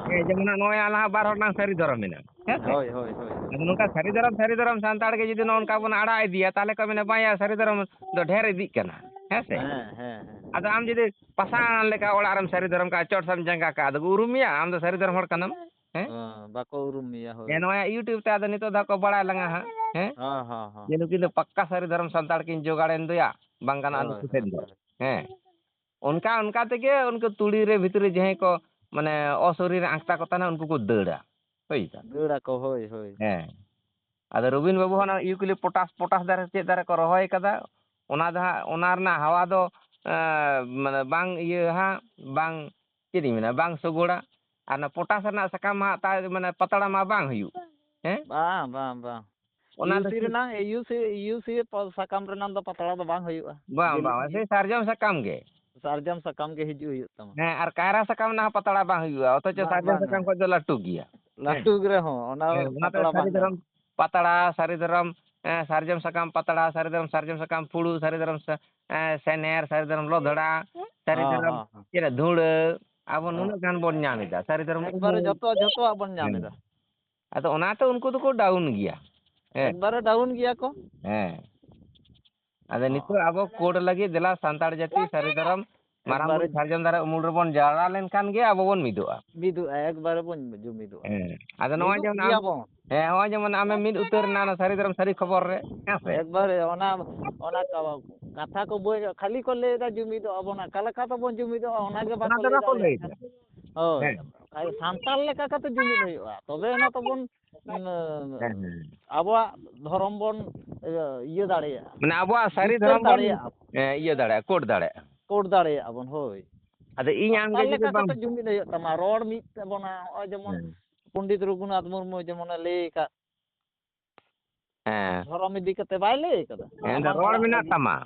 ᱦᱮᱸ, ᱡᱮᱢᱚᱱ ᱦᱟᱸᱜ ᱱᱚᱜᱼᱚᱭ ᱟᱞᱟᱝ ᱦᱟᱸᱜ ᱵᱟᱨ ᱦᱚᱲ ᱞᱟᱝ ᱥᱟᱹᱨᱤ ᱫᱷᱚᱨᱚᱢ ᱮᱱᱟ᱾ ᱦᱮᱸ ᱥᱮ? ᱦᱳᱭ, ᱦᱳᱭ, ᱦᱳᱭ, ᱦᱳᱭ᱾ ᱟᱫᱚ ᱱᱚᱝᱠᱟ ᱥᱟᱹᱨᱤ ᱫᱷᱚᱨᱚᱢ, ᱥᱟᱹᱨᱤ ᱫᱷᱚᱨᱚᱢ ᱥᱟᱱᱛᱟᱲ ᱜᱮ ᱡᱩᱫᱤ ᱱᱚᱜᱼᱚ ᱱᱚᱝᱠᱟ ᱵᱚᱱ ᱟᱲᱟᱜ ᱤᱫᱤᱭᱟ, ᱛᱟᱦᱚᱞᱮ ᱠᱚ ᱢᱮᱱᱟ, "ᱵᱟᱝᱭᱟ, ᱥᱟᱹᱨᱤ ᱫᱷᱚᱨᱚᱢ ᱫᱚ ᱰᱷᱮᱨ ᱤᱫᱤᱜ ᱠᱟᱱᱟ᱾" ᱦᱮᱸ ᱥᱮ? ᱦᱮᱸ, ᱦᱮᱸ, ᱦᱮᱸ᱾ ᱟᱫᱚ ᱟᱢ ᱡᱩᱫᱤ ᱯᱟᱥᱟᱱ ᱞᱮᱠᱟ ᱚᱲᱟᱜ ᱨᱮᱢ ᱥᱟᱹᱨᱤ ᱫᱷᱚᱨᱚᱢ ᱠᱟᱜᱼᱟ, ᱪᱚᱴ ᱥᱮᱢ ᱡᱟᱸᱜᱟ ᱠᱟᱜᱼᱟ, ᱟᱫᱚ ᱠᱚ ᱩᱨᱩᱢ ᱢᱮᱭᱟ ᱟᱢ ᱫᱚ ᱥᱟᱹᱨᱤ ᱫᱷᱚᱨᱚᱢ ᱦᱚᱲ ᱠᱟᱱᱟᱢ? ᱦᱮᱸ? ᱦᱮᱸ, ᱵᱟᱠᱚ ᱩᱨᱩᱢ ᱢᱮᱭᱟ, ᱦᱳᱭ᱾ ᱦᱮᱸ, ᱱᱚᱣᱟ YouTube ᱛᱮ ᱟᱫᱚ ᱱᱤᱛᱚᱜ ᱫᱚ ᱠᱚ ᱵᱟᱲᱟᱭ ᱞᱟᱝᱟ ᱦᱟᱸᱜ, ᱦᱮᱸ? ᱦᱮᱸ, ᱦᱮᱸ, ᱦᱮᱸ᱾ ᱡᱮ ᱱᱩᱠᱤᱱ ᱫᱚ ᱯᱟᱠᱠᱟ ᱥᱟᱹᱨᱤ ᱫᱷᱚᱨᱚᱢ ᱥᱟᱱᱛᱟᱲ ᱠᱤᱱ ᱡᱚᱜᱟᱲᱮᱱ ᱫᱚᱭᱟ, ᱵᱟᱝ ᱜᱟᱱᱚᱜᱼᱟ ᱦᱳᱭ, ᱱᱩᱠᱩ ᱴᱷᱮᱱ ᱦᱳᱭ, ᱫᱚ᱾ ᱦᱳᱭ᱾ ᱦᱮᱸ᱾ ᱚᱱᱠᱟ ᱚᱱᱠᱟ ᱛᱮᱜᱮ ᱩᱱᱠᱩ ᱛᱩᱲᱤ ᱨᱮ ᱵᱷᱤᱛᱨᱤ ᱨᱮ ᱡᱟᱦᱟᱸᱭ ᱠᱚ, ᱢᱟᱱᱮ, ᱚᱥᱚᱨᱤᱨ ᱨᱮ ᱟᱸᱠᱛᱟ ᱠᱚ ᱛᱟᱦᱮᱱᱟ, ᱩᱱᱠᱩ ᱠᱚ ᱫᱟᱹᱲᱟ᱾ ᱦᱳᱭ ᱥᱮ? ᱫᱟᱹᱲ ᱟᱠᱚ, ᱦᱳᱭ, ᱦᱳᱭ᱾ ᱦᱮᱸ᱾ ᱟᱫᱚ ᱨᱚᱵᱤᱱ ᱵᱟᱹᱵᱩ ᱦᱚᱸ ᱚᱱᱟ eucalyptus ᱯᱚᱴᱟᱥ ᱫᱟᱨᱮ ᱪᱮᱫ ᱫᱟᱨᱮ ᱠᱚ ᱨᱚᱦᱚᱭ ᱠᱟᱫᱟ, ᱚᱱᱟ ᱫᱚ ᱦᱟᱸᱜ, ᱚᱱᱟ ᱨᱮᱱᱟᱜ ᱦᱟᱣᱟ ᱫᱚ, ᱮᱸ, ᱢᱟᱱᱮ, ᱵᱟᱝ ᱤᱭᱟᱹ ᱦᱟᱸᱜ, ᱵᱟᱝ, ᱪᱮᱫ ᱤᱧ ᱢᱮᱱᱟ, ᱵᱟᱝ ᱥᱚᱜᱚᱲᱟ᱾ ᱟᱨ ᱚᱱᱟ ᱯᱚᱴᱟᱥ ᱨᱮᱱᱟᱜ ᱥᱟᱠᱟᱢ ᱢᱟ ᱦᱟᱸᱜ ᱛᱟᱭ, ᱢᱟᱱᱮ, ᱯᱟᱛᱲᱟ ᱢᱟ ᱵᱟᱝ ᱦᱩᱭᱩᱜ᱾ ᱦᱮᱸ? ᱵᱟᱝ, ᱵᱟᱝ, ᱵᱟᱝ᱾ ᱚᱱᱟ ᱫᱚ ᱤᱭᱩᱥᱤ ᱪᱮᱫ? ᱨᱮᱱᱟᱝ, ᱤᱭᱩᱥᱤ, ᱤᱭᱩᱥᱤ ᱯᱚ-, ᱥᱟᱠᱟᱢ ᱨᱮᱱᱟᱝ ᱫᱚ ᱯᱟᱛᱲᱟ ᱫᱚ ᱵᱟᱝ ᱦᱩᱭᱩᱜᱼᱟ᱾ ᱵᱟᱝ, ᱡᱮᱞᱮᱧ ᱵᱟᱝ, ᱜᱮ᱾ ᱥᱮ ᱥᱟᱨᱡᱚᱢ ᱥᱟᱠᱟᱢ ᱜᱮ᱾ ᱥᱟᱨᱡᱚᱢ ᱥᱟᱠᱟᱢ ᱜᱮ ᱦᱤᱡᱩᱜ ᱦᱩᱭᱩᱜ ᱛᱟᱢᱟ᱾ ᱦᱮᱸ, ᱟᱨ ᱠᱟᱭᱨᱟ ᱥᱟᱠᱟᱢ ᱨᱮᱱᱟᱜ ᱦᱚᱸ ᱯᱟᱛᱲᱟ ᱵᱟᱝ ᱦᱩᱭᱩᱜᱼᱟ, ᱚᱛᱷᱚᱪᱚ ᱵᱟᱝ, ᱥᱟᱨᱡᱚᱢ ᱵᱟᱝᱟ᱾ ᱥᱟᱠᱟᱢ ᱠᱷᱚᱡ ᱫᱚ ᱞᱟᱹᱴᱩ ᱜᱮᱭᱟ᱾ ᱦᱮᱸ᱾ ᱞᱟᱹᱴᱩ ᱨᱮᱦᱚᱸ ᱚᱱᱟ ᱦᱮᱸ, ᱚᱱᱟᱛᱮ ᱯᱟᱛᱲᱟ ᱥᱟᱹᱨᱤ ᱵᱟᱝ ᱫᱷᱚᱨᱚᱢ ᱜᱟᱱᱚᱜᱼᱟ᱾ ᱯᱟᱛᱲᱟ, ᱥᱟᱹᱨᱤ ᱫᱷᱚᱨᱚᱢ, ᱮᱸ, ᱥᱟᱨᱡᱚᱢ ᱥᱟᱠᱟᱢ ᱯᱟᱛᱲᱟ, ᱥᱟᱹᱨᱤ ᱫᱷᱚᱨᱚᱢ ᱥᱟᱨᱡᱚᱢ ᱥᱟᱠᱟᱢ ᱯᱷᱩᱲᱩ, ᱥᱟᱹᱨᱤ ᱫᱷᱚᱨᱚᱢ ᱥᱟ-, ᱮᱸ, ᱥᱮᱱᱮᱨ, ᱥᱟᱹᱨᱤ ᱫᱷᱚᱨᱚᱢ ᱞᱚᱫᱷᱲᱟ, ᱥᱟᱹᱨᱤ ᱦᱚᱸ, ᱫᱷᱚᱨᱚᱢ ᱦᱚᱸ, ᱦᱚᱸ᱾ ᱪᱮᱫ ᱫᱷᱩᱲᱟᱹ, ᱟᱵᱚ ᱦᱚᱸ᱾ ᱱᱩᱱᱟᱹᱜ ᱜᱟᱱ ᱵᱚᱱ ᱧᱟᱢ ᱮᱫᱟ᱾ ᱥᱟᱹᱨᱤ ᱫᱷᱚᱨᱚᱢ ᱮᱠᱵᱟᱨᱮ ᱠᱩᱢᱟᱹᱝ᱾ ᱡᱚᱛᱚ, ᱡᱚᱛᱚᱣᱟᱜ ᱵᱚᱱ ᱧᱟᱢ ᱦᱮᱸ᱾ ᱮᱫᱟ᱾ ᱟᱫᱚ ᱚᱱᱟᱛᱮ ᱩᱱᱠᱩ ᱫᱚᱠᱚ ᱰᱟᱣᱩᱱ ᱜᱮᱭᱟ᱾ ᱦᱮᱸ᱾ ᱮᱠᱵᱟᱨᱮ ᱰᱟᱣᱩᱱ ᱜᱮᱭᱟ ᱠᱚ᱾ ᱦᱮᱸ᱾ ᱟᱫᱚ ᱚ᱾ ᱱᱤᱛᱚᱜ ᱟᱵᱚ ᱠᱳᱰ ᱞᱟᱹᱜᱤᱫ ᱫᱮᱞᱟ ᱥᱟᱱᱛᱟᱲ ᱡᱟᱹᱛᱤ ᱥᱟᱹᱨᱤ ᱫᱷᱚᱨᱚᱢ ᱢᱟᱨᱟᱝ ᱮᱠᱵᱟᱨᱮ᱾ ᱵᱩᱨᱩ ᱥᱟᱨᱡᱚᱢ ᱫᱟᱨᱮ ᱩᱢᱩᱞ ᱨᱮᱵᱚᱱ ᱡᱟᱣᱨᱟ ᱞᱮᱱᱠᱷᱟᱱ ᱜᱮ ᱟᱵᱚ ᱵᱚᱱ ᱢᱤᱫᱚᱜᱼᱟ᱾ ᱢᱤᱫᱚᱜᱼᱟ, ᱮᱠᱵᱟᱨᱮ ᱵᱚᱱ ᱡᱩᱢᱤᱫᱚᱜᱼᱟ᱾ ᱦᱮᱸ᱾ ᱟᱫᱚ ᱱᱚᱜᱼᱚᱭ ᱢᱤᱫᱚᱜ ᱡᱮᱢᱚᱱ ᱟᱢ, ᱜᱮᱭᱟᱵᱚᱱ᱾ ᱦᱮᱸ, ᱱᱚᱜᱼᱚᱭ ᱡᱮᱢᱚᱱ ᱟᱢᱮᱢ ᱢᱤᱫ ᱩᱛᱟᱹᱨ ᱮᱱᱟ ᱚᱱᱟ ᱥᱟᱹᱨᱤ ᱫᱷᱚᱨᱚᱢ ᱥᱟᱹᱨᱤ ᱠᱷᱚᱵᱚᱨ ᱨᱮ, ᱦᱮᱸ ᱥᱮ? ᱮᱠᱵᱟᱨᱮ ᱚᱱᱟ, ᱚᱱᱟ ᱠᱟ-, ᱠᱟᱛᱷᱟ ᱠᱚ ᱵᱟᱹᱭ ᱠᱷᱟᱹᱞᱤ ᱠᱚ ᱞᱟᱹᱭ ᱮᱫᱟ ᱡᱩᱢᱤᱫᱚᱜ ᱟᱵᱚᱱ, ᱚᱠᱟ ᱞᱮᱠᱟ ᱛᱮᱵᱚᱱ ᱡᱩᱢᱤᱫᱚᱜᱼᱟ ᱚᱱᱟ ᱜᱮ ᱚᱱᱟ ᱵᱟᱠᱚ ᱫᱚ ᱞᱟᱹᱭ ᱵᱟᱠᱚ ᱞᱟᱹᱭ ᱫᱟᱲᱮᱭᱟᱜ ᱮᱫᱟ᱾ ᱠᱟᱱᱟ᱾ ᱦᱳᱭ᱾ ᱦᱮᱸ᱾ ᱥᱟᱱᱛᱟᱲ ᱞᱮᱠᱟ ᱠᱟᱛᱮ ᱡᱩᱢᱤᱫ ᱦᱩᱭᱩᱜᱼᱟ, ᱛᱚᱵᱮ ᱮᱱᱟ ᱛᱟᱵᱚᱱ ᱦᱮᱸ, ᱦᱮᱸ᱾ ᱟᱵᱚᱣᱟᱜ ᱫᱷᱚᱨᱚᱢ ᱵᱚᱱ, ᱤᱭᱟᱹ, ᱤᱭᱟᱹ ᱫᱟᱲᱮᱭᱟᱜᱼᱟ᱾ ᱢᱟᱱᱮ ᱟᱵᱚᱣᱟᱜ ᱥᱟᱹᱨᱤ ᱵᱤᱥᱛᱟᱹᱨ ᱫᱷᱚᱨᱚᱢ ᱵᱚᱱ, ᱫᱟᱲᱮᱭᱟᱜᱼᱟ ᱵᱚᱱ᱾ ᱦᱮᱸ, ᱤᱭᱟᱹ ᱫᱟᱲᱮᱭᱟᱜᱼᱟ, ᱠᱳᱰ ᱫᱟᱲᱮᱭᱟᱜᱼᱟ᱾ ᱠᱳᱰ ᱫᱟᱲᱮᱭᱟᱜᱼᱟ ᱵᱚᱱ, ᱦᱳᱭ᱾ ᱟᱫᱚ ᱤᱧ ᱟᱢ ᱥᱟᱱᱛᱟᱲ ᱜᱮ ᱡᱩᱫᱤ ᱞᱮᱠᱟ ᱵᱟᱝ ᱠᱟᱛᱮ ᱡᱩᱢᱤᱫ ᱦᱩᱭᱩᱜ ᱛᱟᱢᱟ, ᱨᱚᱲ ᱢᱤᱫ ᱛᱟᱵᱚᱱᱟ᱾ ᱱᱚᱜᱼᱚᱭ ᱡᱮᱢᱚᱱ ᱦᱮᱸ᱾ ᱯᱚᱱᱰᱤᱛ ᱨᱚᱜᱷᱩᱱᱟᱛᱷ ᱢᱩᱨᱢᱩ ᱡᱮᱢᱚᱱᱮ ᱞᱟᱹᱭ ᱟᱠᱟᱫ, ᱦᱮᱸ᱾ ᱫᱷᱚᱨᱚᱢ ᱤᱫᱤ ᱠᱟᱛᱮ ᱵᱟᱭ ᱞᱟᱹᱭ ᱟᱠᱟᱫᱟ? ᱦᱮᱸ, ᱟᱢᱟᱝ ᱨᱚᱲ ᱚᱲᱟᱜ ᱢᱮᱱᱟᱜ ᱞᱟᱹᱜᱤᱫ ᱛᱟᱢᱟ᱾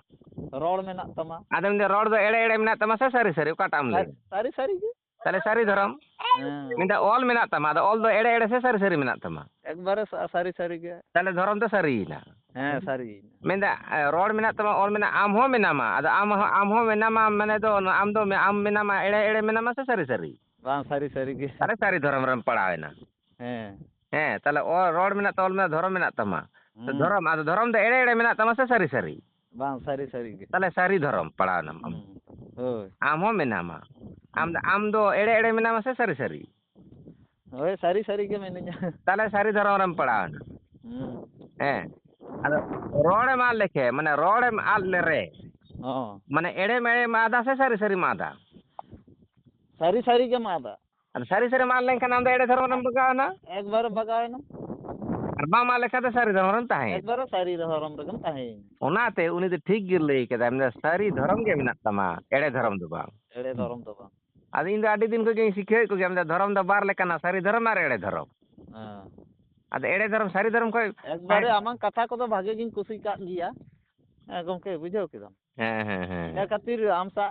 ᱨᱚᱲ ᱢᱮᱱᱟᱜ ᱛᱟᱢᱟ᱾ ᱟᱫᱚ ᱢᱮᱱᱫᱟ, ᱨᱚᱲ ᱫᱚ ᱮᱲᱮ ᱮᱲᱮ ᱢᱮᱱᱟᱜ ᱛᱟᱢᱟ ᱥᱮ ᱥᱟᱹᱨᱤ ᱥᱟᱹᱨᱤ? ᱚᱠᱟᱴᱟᱜ ᱮᱢ ᱞᱟᱹᱭ? ᱥᱟᱹᱨᱤ, ᱥᱟᱹᱨᱤ ᱜᱮ᱾ ᱛᱟᱦᱞᱮ ᱥᱟᱹᱨᱤ ᱫᱷᱚᱨᱚᱢ᱾ ᱦᱮᱸ᱾ ᱢᱮᱱᱫᱟ, ᱚᱞ ᱢᱮᱱᱟᱜ ᱛᱟᱢᱟ, ᱟᱫᱚ ᱚᱞ ᱫᱚ ᱮᱲᱮ ᱮᱲᱮ ᱥᱮ ᱥᱟᱹᱨᱤ ᱥᱟᱹᱨᱤ ᱢᱮᱱᱟᱜ ᱛᱟᱢᱟ? ᱮᱠᱵᱟᱨᱮ ᱥᱟ-, ᱥᱟᱹᱨᱤ ᱥᱟᱹᱨᱤ ᱜᱮ᱾ ᱛᱟᱦᱞᱮ ᱫᱷᱚᱨᱚᱢ ᱫᱚ ᱥᱟᱹᱨᱤᱭᱮᱱᱟ᱾ ᱦᱮᱸ, ᱥᱟᱹᱨᱤᱭᱮᱱᱟ᱾ ᱢᱮᱱᱫᱟ, ᱮ, ᱨᱚᱲ ᱢᱮᱱᱟᱜ ᱛᱟᱢᱟ, ᱚᱞ ᱢᱮᱱᱟᱜ, ᱟᱢ ᱦᱚᱸ ᱢᱮᱱᱟᱢᱟ᱾ ᱟᱫᱚ ᱟᱢ ᱦᱚᱸ, ᱟᱢ ᱦᱚᱸ ᱢᱮᱱᱟᱢᱟ, ᱢᱟᱱᱮ ᱫᱚ ᱟᱢ ᱢᱮᱱᱟᱢᱟ, ᱮᱲᱮ ᱮᱲᱮ ᱢᱮᱱᱟᱢᱟ ᱥᱮ ᱥᱟᱹᱨᱤ ᱥᱟᱹᱨᱤ? ᱵᱟᱝ, ᱥᱟᱹᱨᱤ ᱥᱟᱹᱨᱤ ᱜᱮ᱾ ᱛᱟᱦᱞᱮ ᱥᱟᱹᱨᱤ ᱫᱷᱚᱨᱚᱢ ᱨᱮᱢ ᱯᱟᱲᱟᱣᱮᱱᱟ᱾ ᱦᱮᱸ᱾ ᱦᱮᱸ, ᱛᱟᱦᱞᱮ ᱚ-, ᱨᱚᱲ ᱢᱮᱱᱟᱜ ᱛᱟᱢᱟ, ᱚᱞ ᱢᱮᱱᱟᱜ, ᱫᱷᱚᱨᱚᱢ ᱢᱮᱱᱟᱜ ᱛᱟᱢᱟ᱾ ᱛᱚ ᱦᱩᱸ᱾ ᱫᱷᱚᱨᱚᱢ, ᱟᱫᱚ ᱫᱷᱚᱨᱚᱢ ᱫᱚ ᱮᱲᱮ ᱮᱲᱮ ᱢᱮᱱᱟᱜ ᱛᱟᱢᱟ ᱥᱮ ᱥᱟᱹᱨᱤ ᱥᱟᱹᱨᱤ? ᱵᱟᱝ, ᱥᱟᱹᱨᱤ ᱥᱟᱹᱨᱤ ᱜᱮ᱾ ᱛᱟᱦᱞᱮ ᱥᱟᱹᱨᱤ ᱫᱷᱚᱨᱚᱢ ᱯᱟᱲᱟᱣᱱᱟᱢ ᱟᱢ᱾ ᱦᱩᱸ᱾ ᱦᱳᱭ᱾ ᱟᱢ ᱦᱚᱸ ᱢᱮᱱᱟᱢᱟ᱾ ᱟᱢ ᱫᱚ, ᱦᱩᱸ᱾ ᱟᱢ ᱫᱚ ᱮᱲᱮ ᱮᱲᱮ ᱢᱮᱱᱟᱢᱟ ᱥᱮ ᱥᱟᱹᱨᱤ ᱥᱟᱹᱨᱤ? ᱦᱳᱭ, ᱥᱟᱹᱨᱤ ᱥᱟᱹᱨᱤ ᱜᱮ ᱢᱤᱱᱟᱹᱧᱟ᱾ ᱛᱟᱦᱞᱮ ᱥᱟᱹᱨᱤ ᱫᱷᱚᱨᱚᱢ ᱨᱮᱢ ᱯᱟᱲᱟᱣᱱᱟ᱾ ᱦᱩᱸ᱾ ᱦᱮᱸ᱾ ᱟᱫᱚ ᱨᱚᱲᱮᱢ ᱟᱫ ᱞᱮᱠᱷᱮ, ᱢᱟᱱᱮ ᱨᱚᱲᱮᱢ ᱟᱫ ᱞᱮᱨᱮ, ᱦᱚᱸ᱾ ᱢᱟᱱᱮ ᱮᱲᱮᱢ ᱮᱲᱮᱢ ᱟᱫᱟ ᱥᱮ ᱥᱟᱹᱨᱤ ᱥᱟᱹᱨᱤᱢ ᱟᱫᱟ? ᱥᱟᱹᱨᱤ ᱥᱟᱹᱨᱤ ᱜᱮᱢ ᱟᱫᱟ᱾ ᱟᱫᱚ ᱥᱟᱹᱨᱤ ᱥᱟᱹᱨᱤᱢ ᱟᱫ ᱞᱮᱱᱠᱷᱟᱱ ᱟᱢ ᱫᱚ ᱮᱲᱮ ᱫᱷᱚᱨᱚᱢ ᱨᱮᱢ ᱵᱟᱜᱟᱣᱮᱱᱟ᱾ ᱮᱠᱵᱟᱨᱮ ᱵᱟᱜᱟᱣᱮᱱᱟ᱾ ᱟᱨ ᱵᱟᱢ ᱟᱫ ᱞᱮᱠᱷᱟᱱ ᱫᱚ ᱥᱟᱹᱨᱤ ᱫᱷᱚᱨᱚᱢ ᱨᱮᱢ ᱛᱟᱦᱮᱸᱭᱮᱱᱟ᱾ ᱮᱠᱵᱟᱨᱮ ᱥᱟᱹᱨᱤ ᱫᱷᱚᱨᱚᱢ ᱨᱮᱜᱮᱢ ᱛᱟᱦᱮᱸᱭᱮᱱᱟ᱾ ᱚᱱᱟᱛᱮ ᱩᱱᱤ ᱫᱚ ᱴᱷᱤᱠ ᱜᱮ ᱞᱟᱹᱭ ᱠᱟᱫᱟᱭ, ᱢᱮᱱᱫᱟ, "ᱥᱟᱹᱨᱤ ᱫᱷᱚᱨᱚᱢ ᱜᱮ ᱢᱮᱱᱟᱜ ᱛᱟᱢᱟ, ᱮᱲᱮ ᱫᱷᱚᱨᱚᱢ ᱫᱚ ᱵᱟᱝ᱾" ᱮᱲᱮ ᱫᱷᱚᱨᱚᱢ ᱫᱚ ᱵᱟᱝ᱾ ᱟᱫᱚ ᱤᱧ ᱫᱚ ᱟᱹᱰᱤ ᱫᱤᱱ ᱠᱷᱚᱱ ᱜᱤᱧ ᱥᱤᱠᱷᱟᱹᱣᱮᱫ ᱠᱚᱜᱮᱭᱟ, ᱢᱮᱱᱫᱟ, ᱫᱷᱚᱨᱚᱢ ᱫᱚ ᱵᱟᱨ ᱞᱮᱠᱟᱱᱟ, ᱥᱟᱹᱨᱤ ᱫᱷᱚᱨᱚᱢ ᱟᱨ ᱮᱲᱮ ᱫᱷᱚᱨᱚᱢ᱾ ᱦᱮᱸ᱾ ᱟᱫᱚ ᱮᱲᱮ ᱫᱷᱚᱨᱚᱢ, ᱥᱟᱹᱨᱤ ᱫᱷᱚᱨᱚᱢ ᱠᱷᱚᱡ ᱮᱠᱵᱟᱨᱮ ᱟᱢᱟᱝ ᱠᱟᱛᱷᱟ ᱠᱚᱫᱚ ᱵᱷᱟᱜᱮ ᱜᱤᱧ ᱠᱩᱥᱤ ᱠᱟᱜ ᱜᱮᱭᱟ᱾ ᱦᱮᱸ, ᱜᱚᱢᱠᱮ, ᱵᱩᱡᱷᱟᱹᱣ ᱠᱮᱫᱟᱢ᱾ ᱦᱮᱸ, ᱦᱮᱸ, ᱦᱮᱸ, ᱤᱱᱟᱹ ᱦᱮᱸ᱾ ᱠᱷᱟᱹᱛᱤᱨ ᱟᱢ ᱥᱟᱶ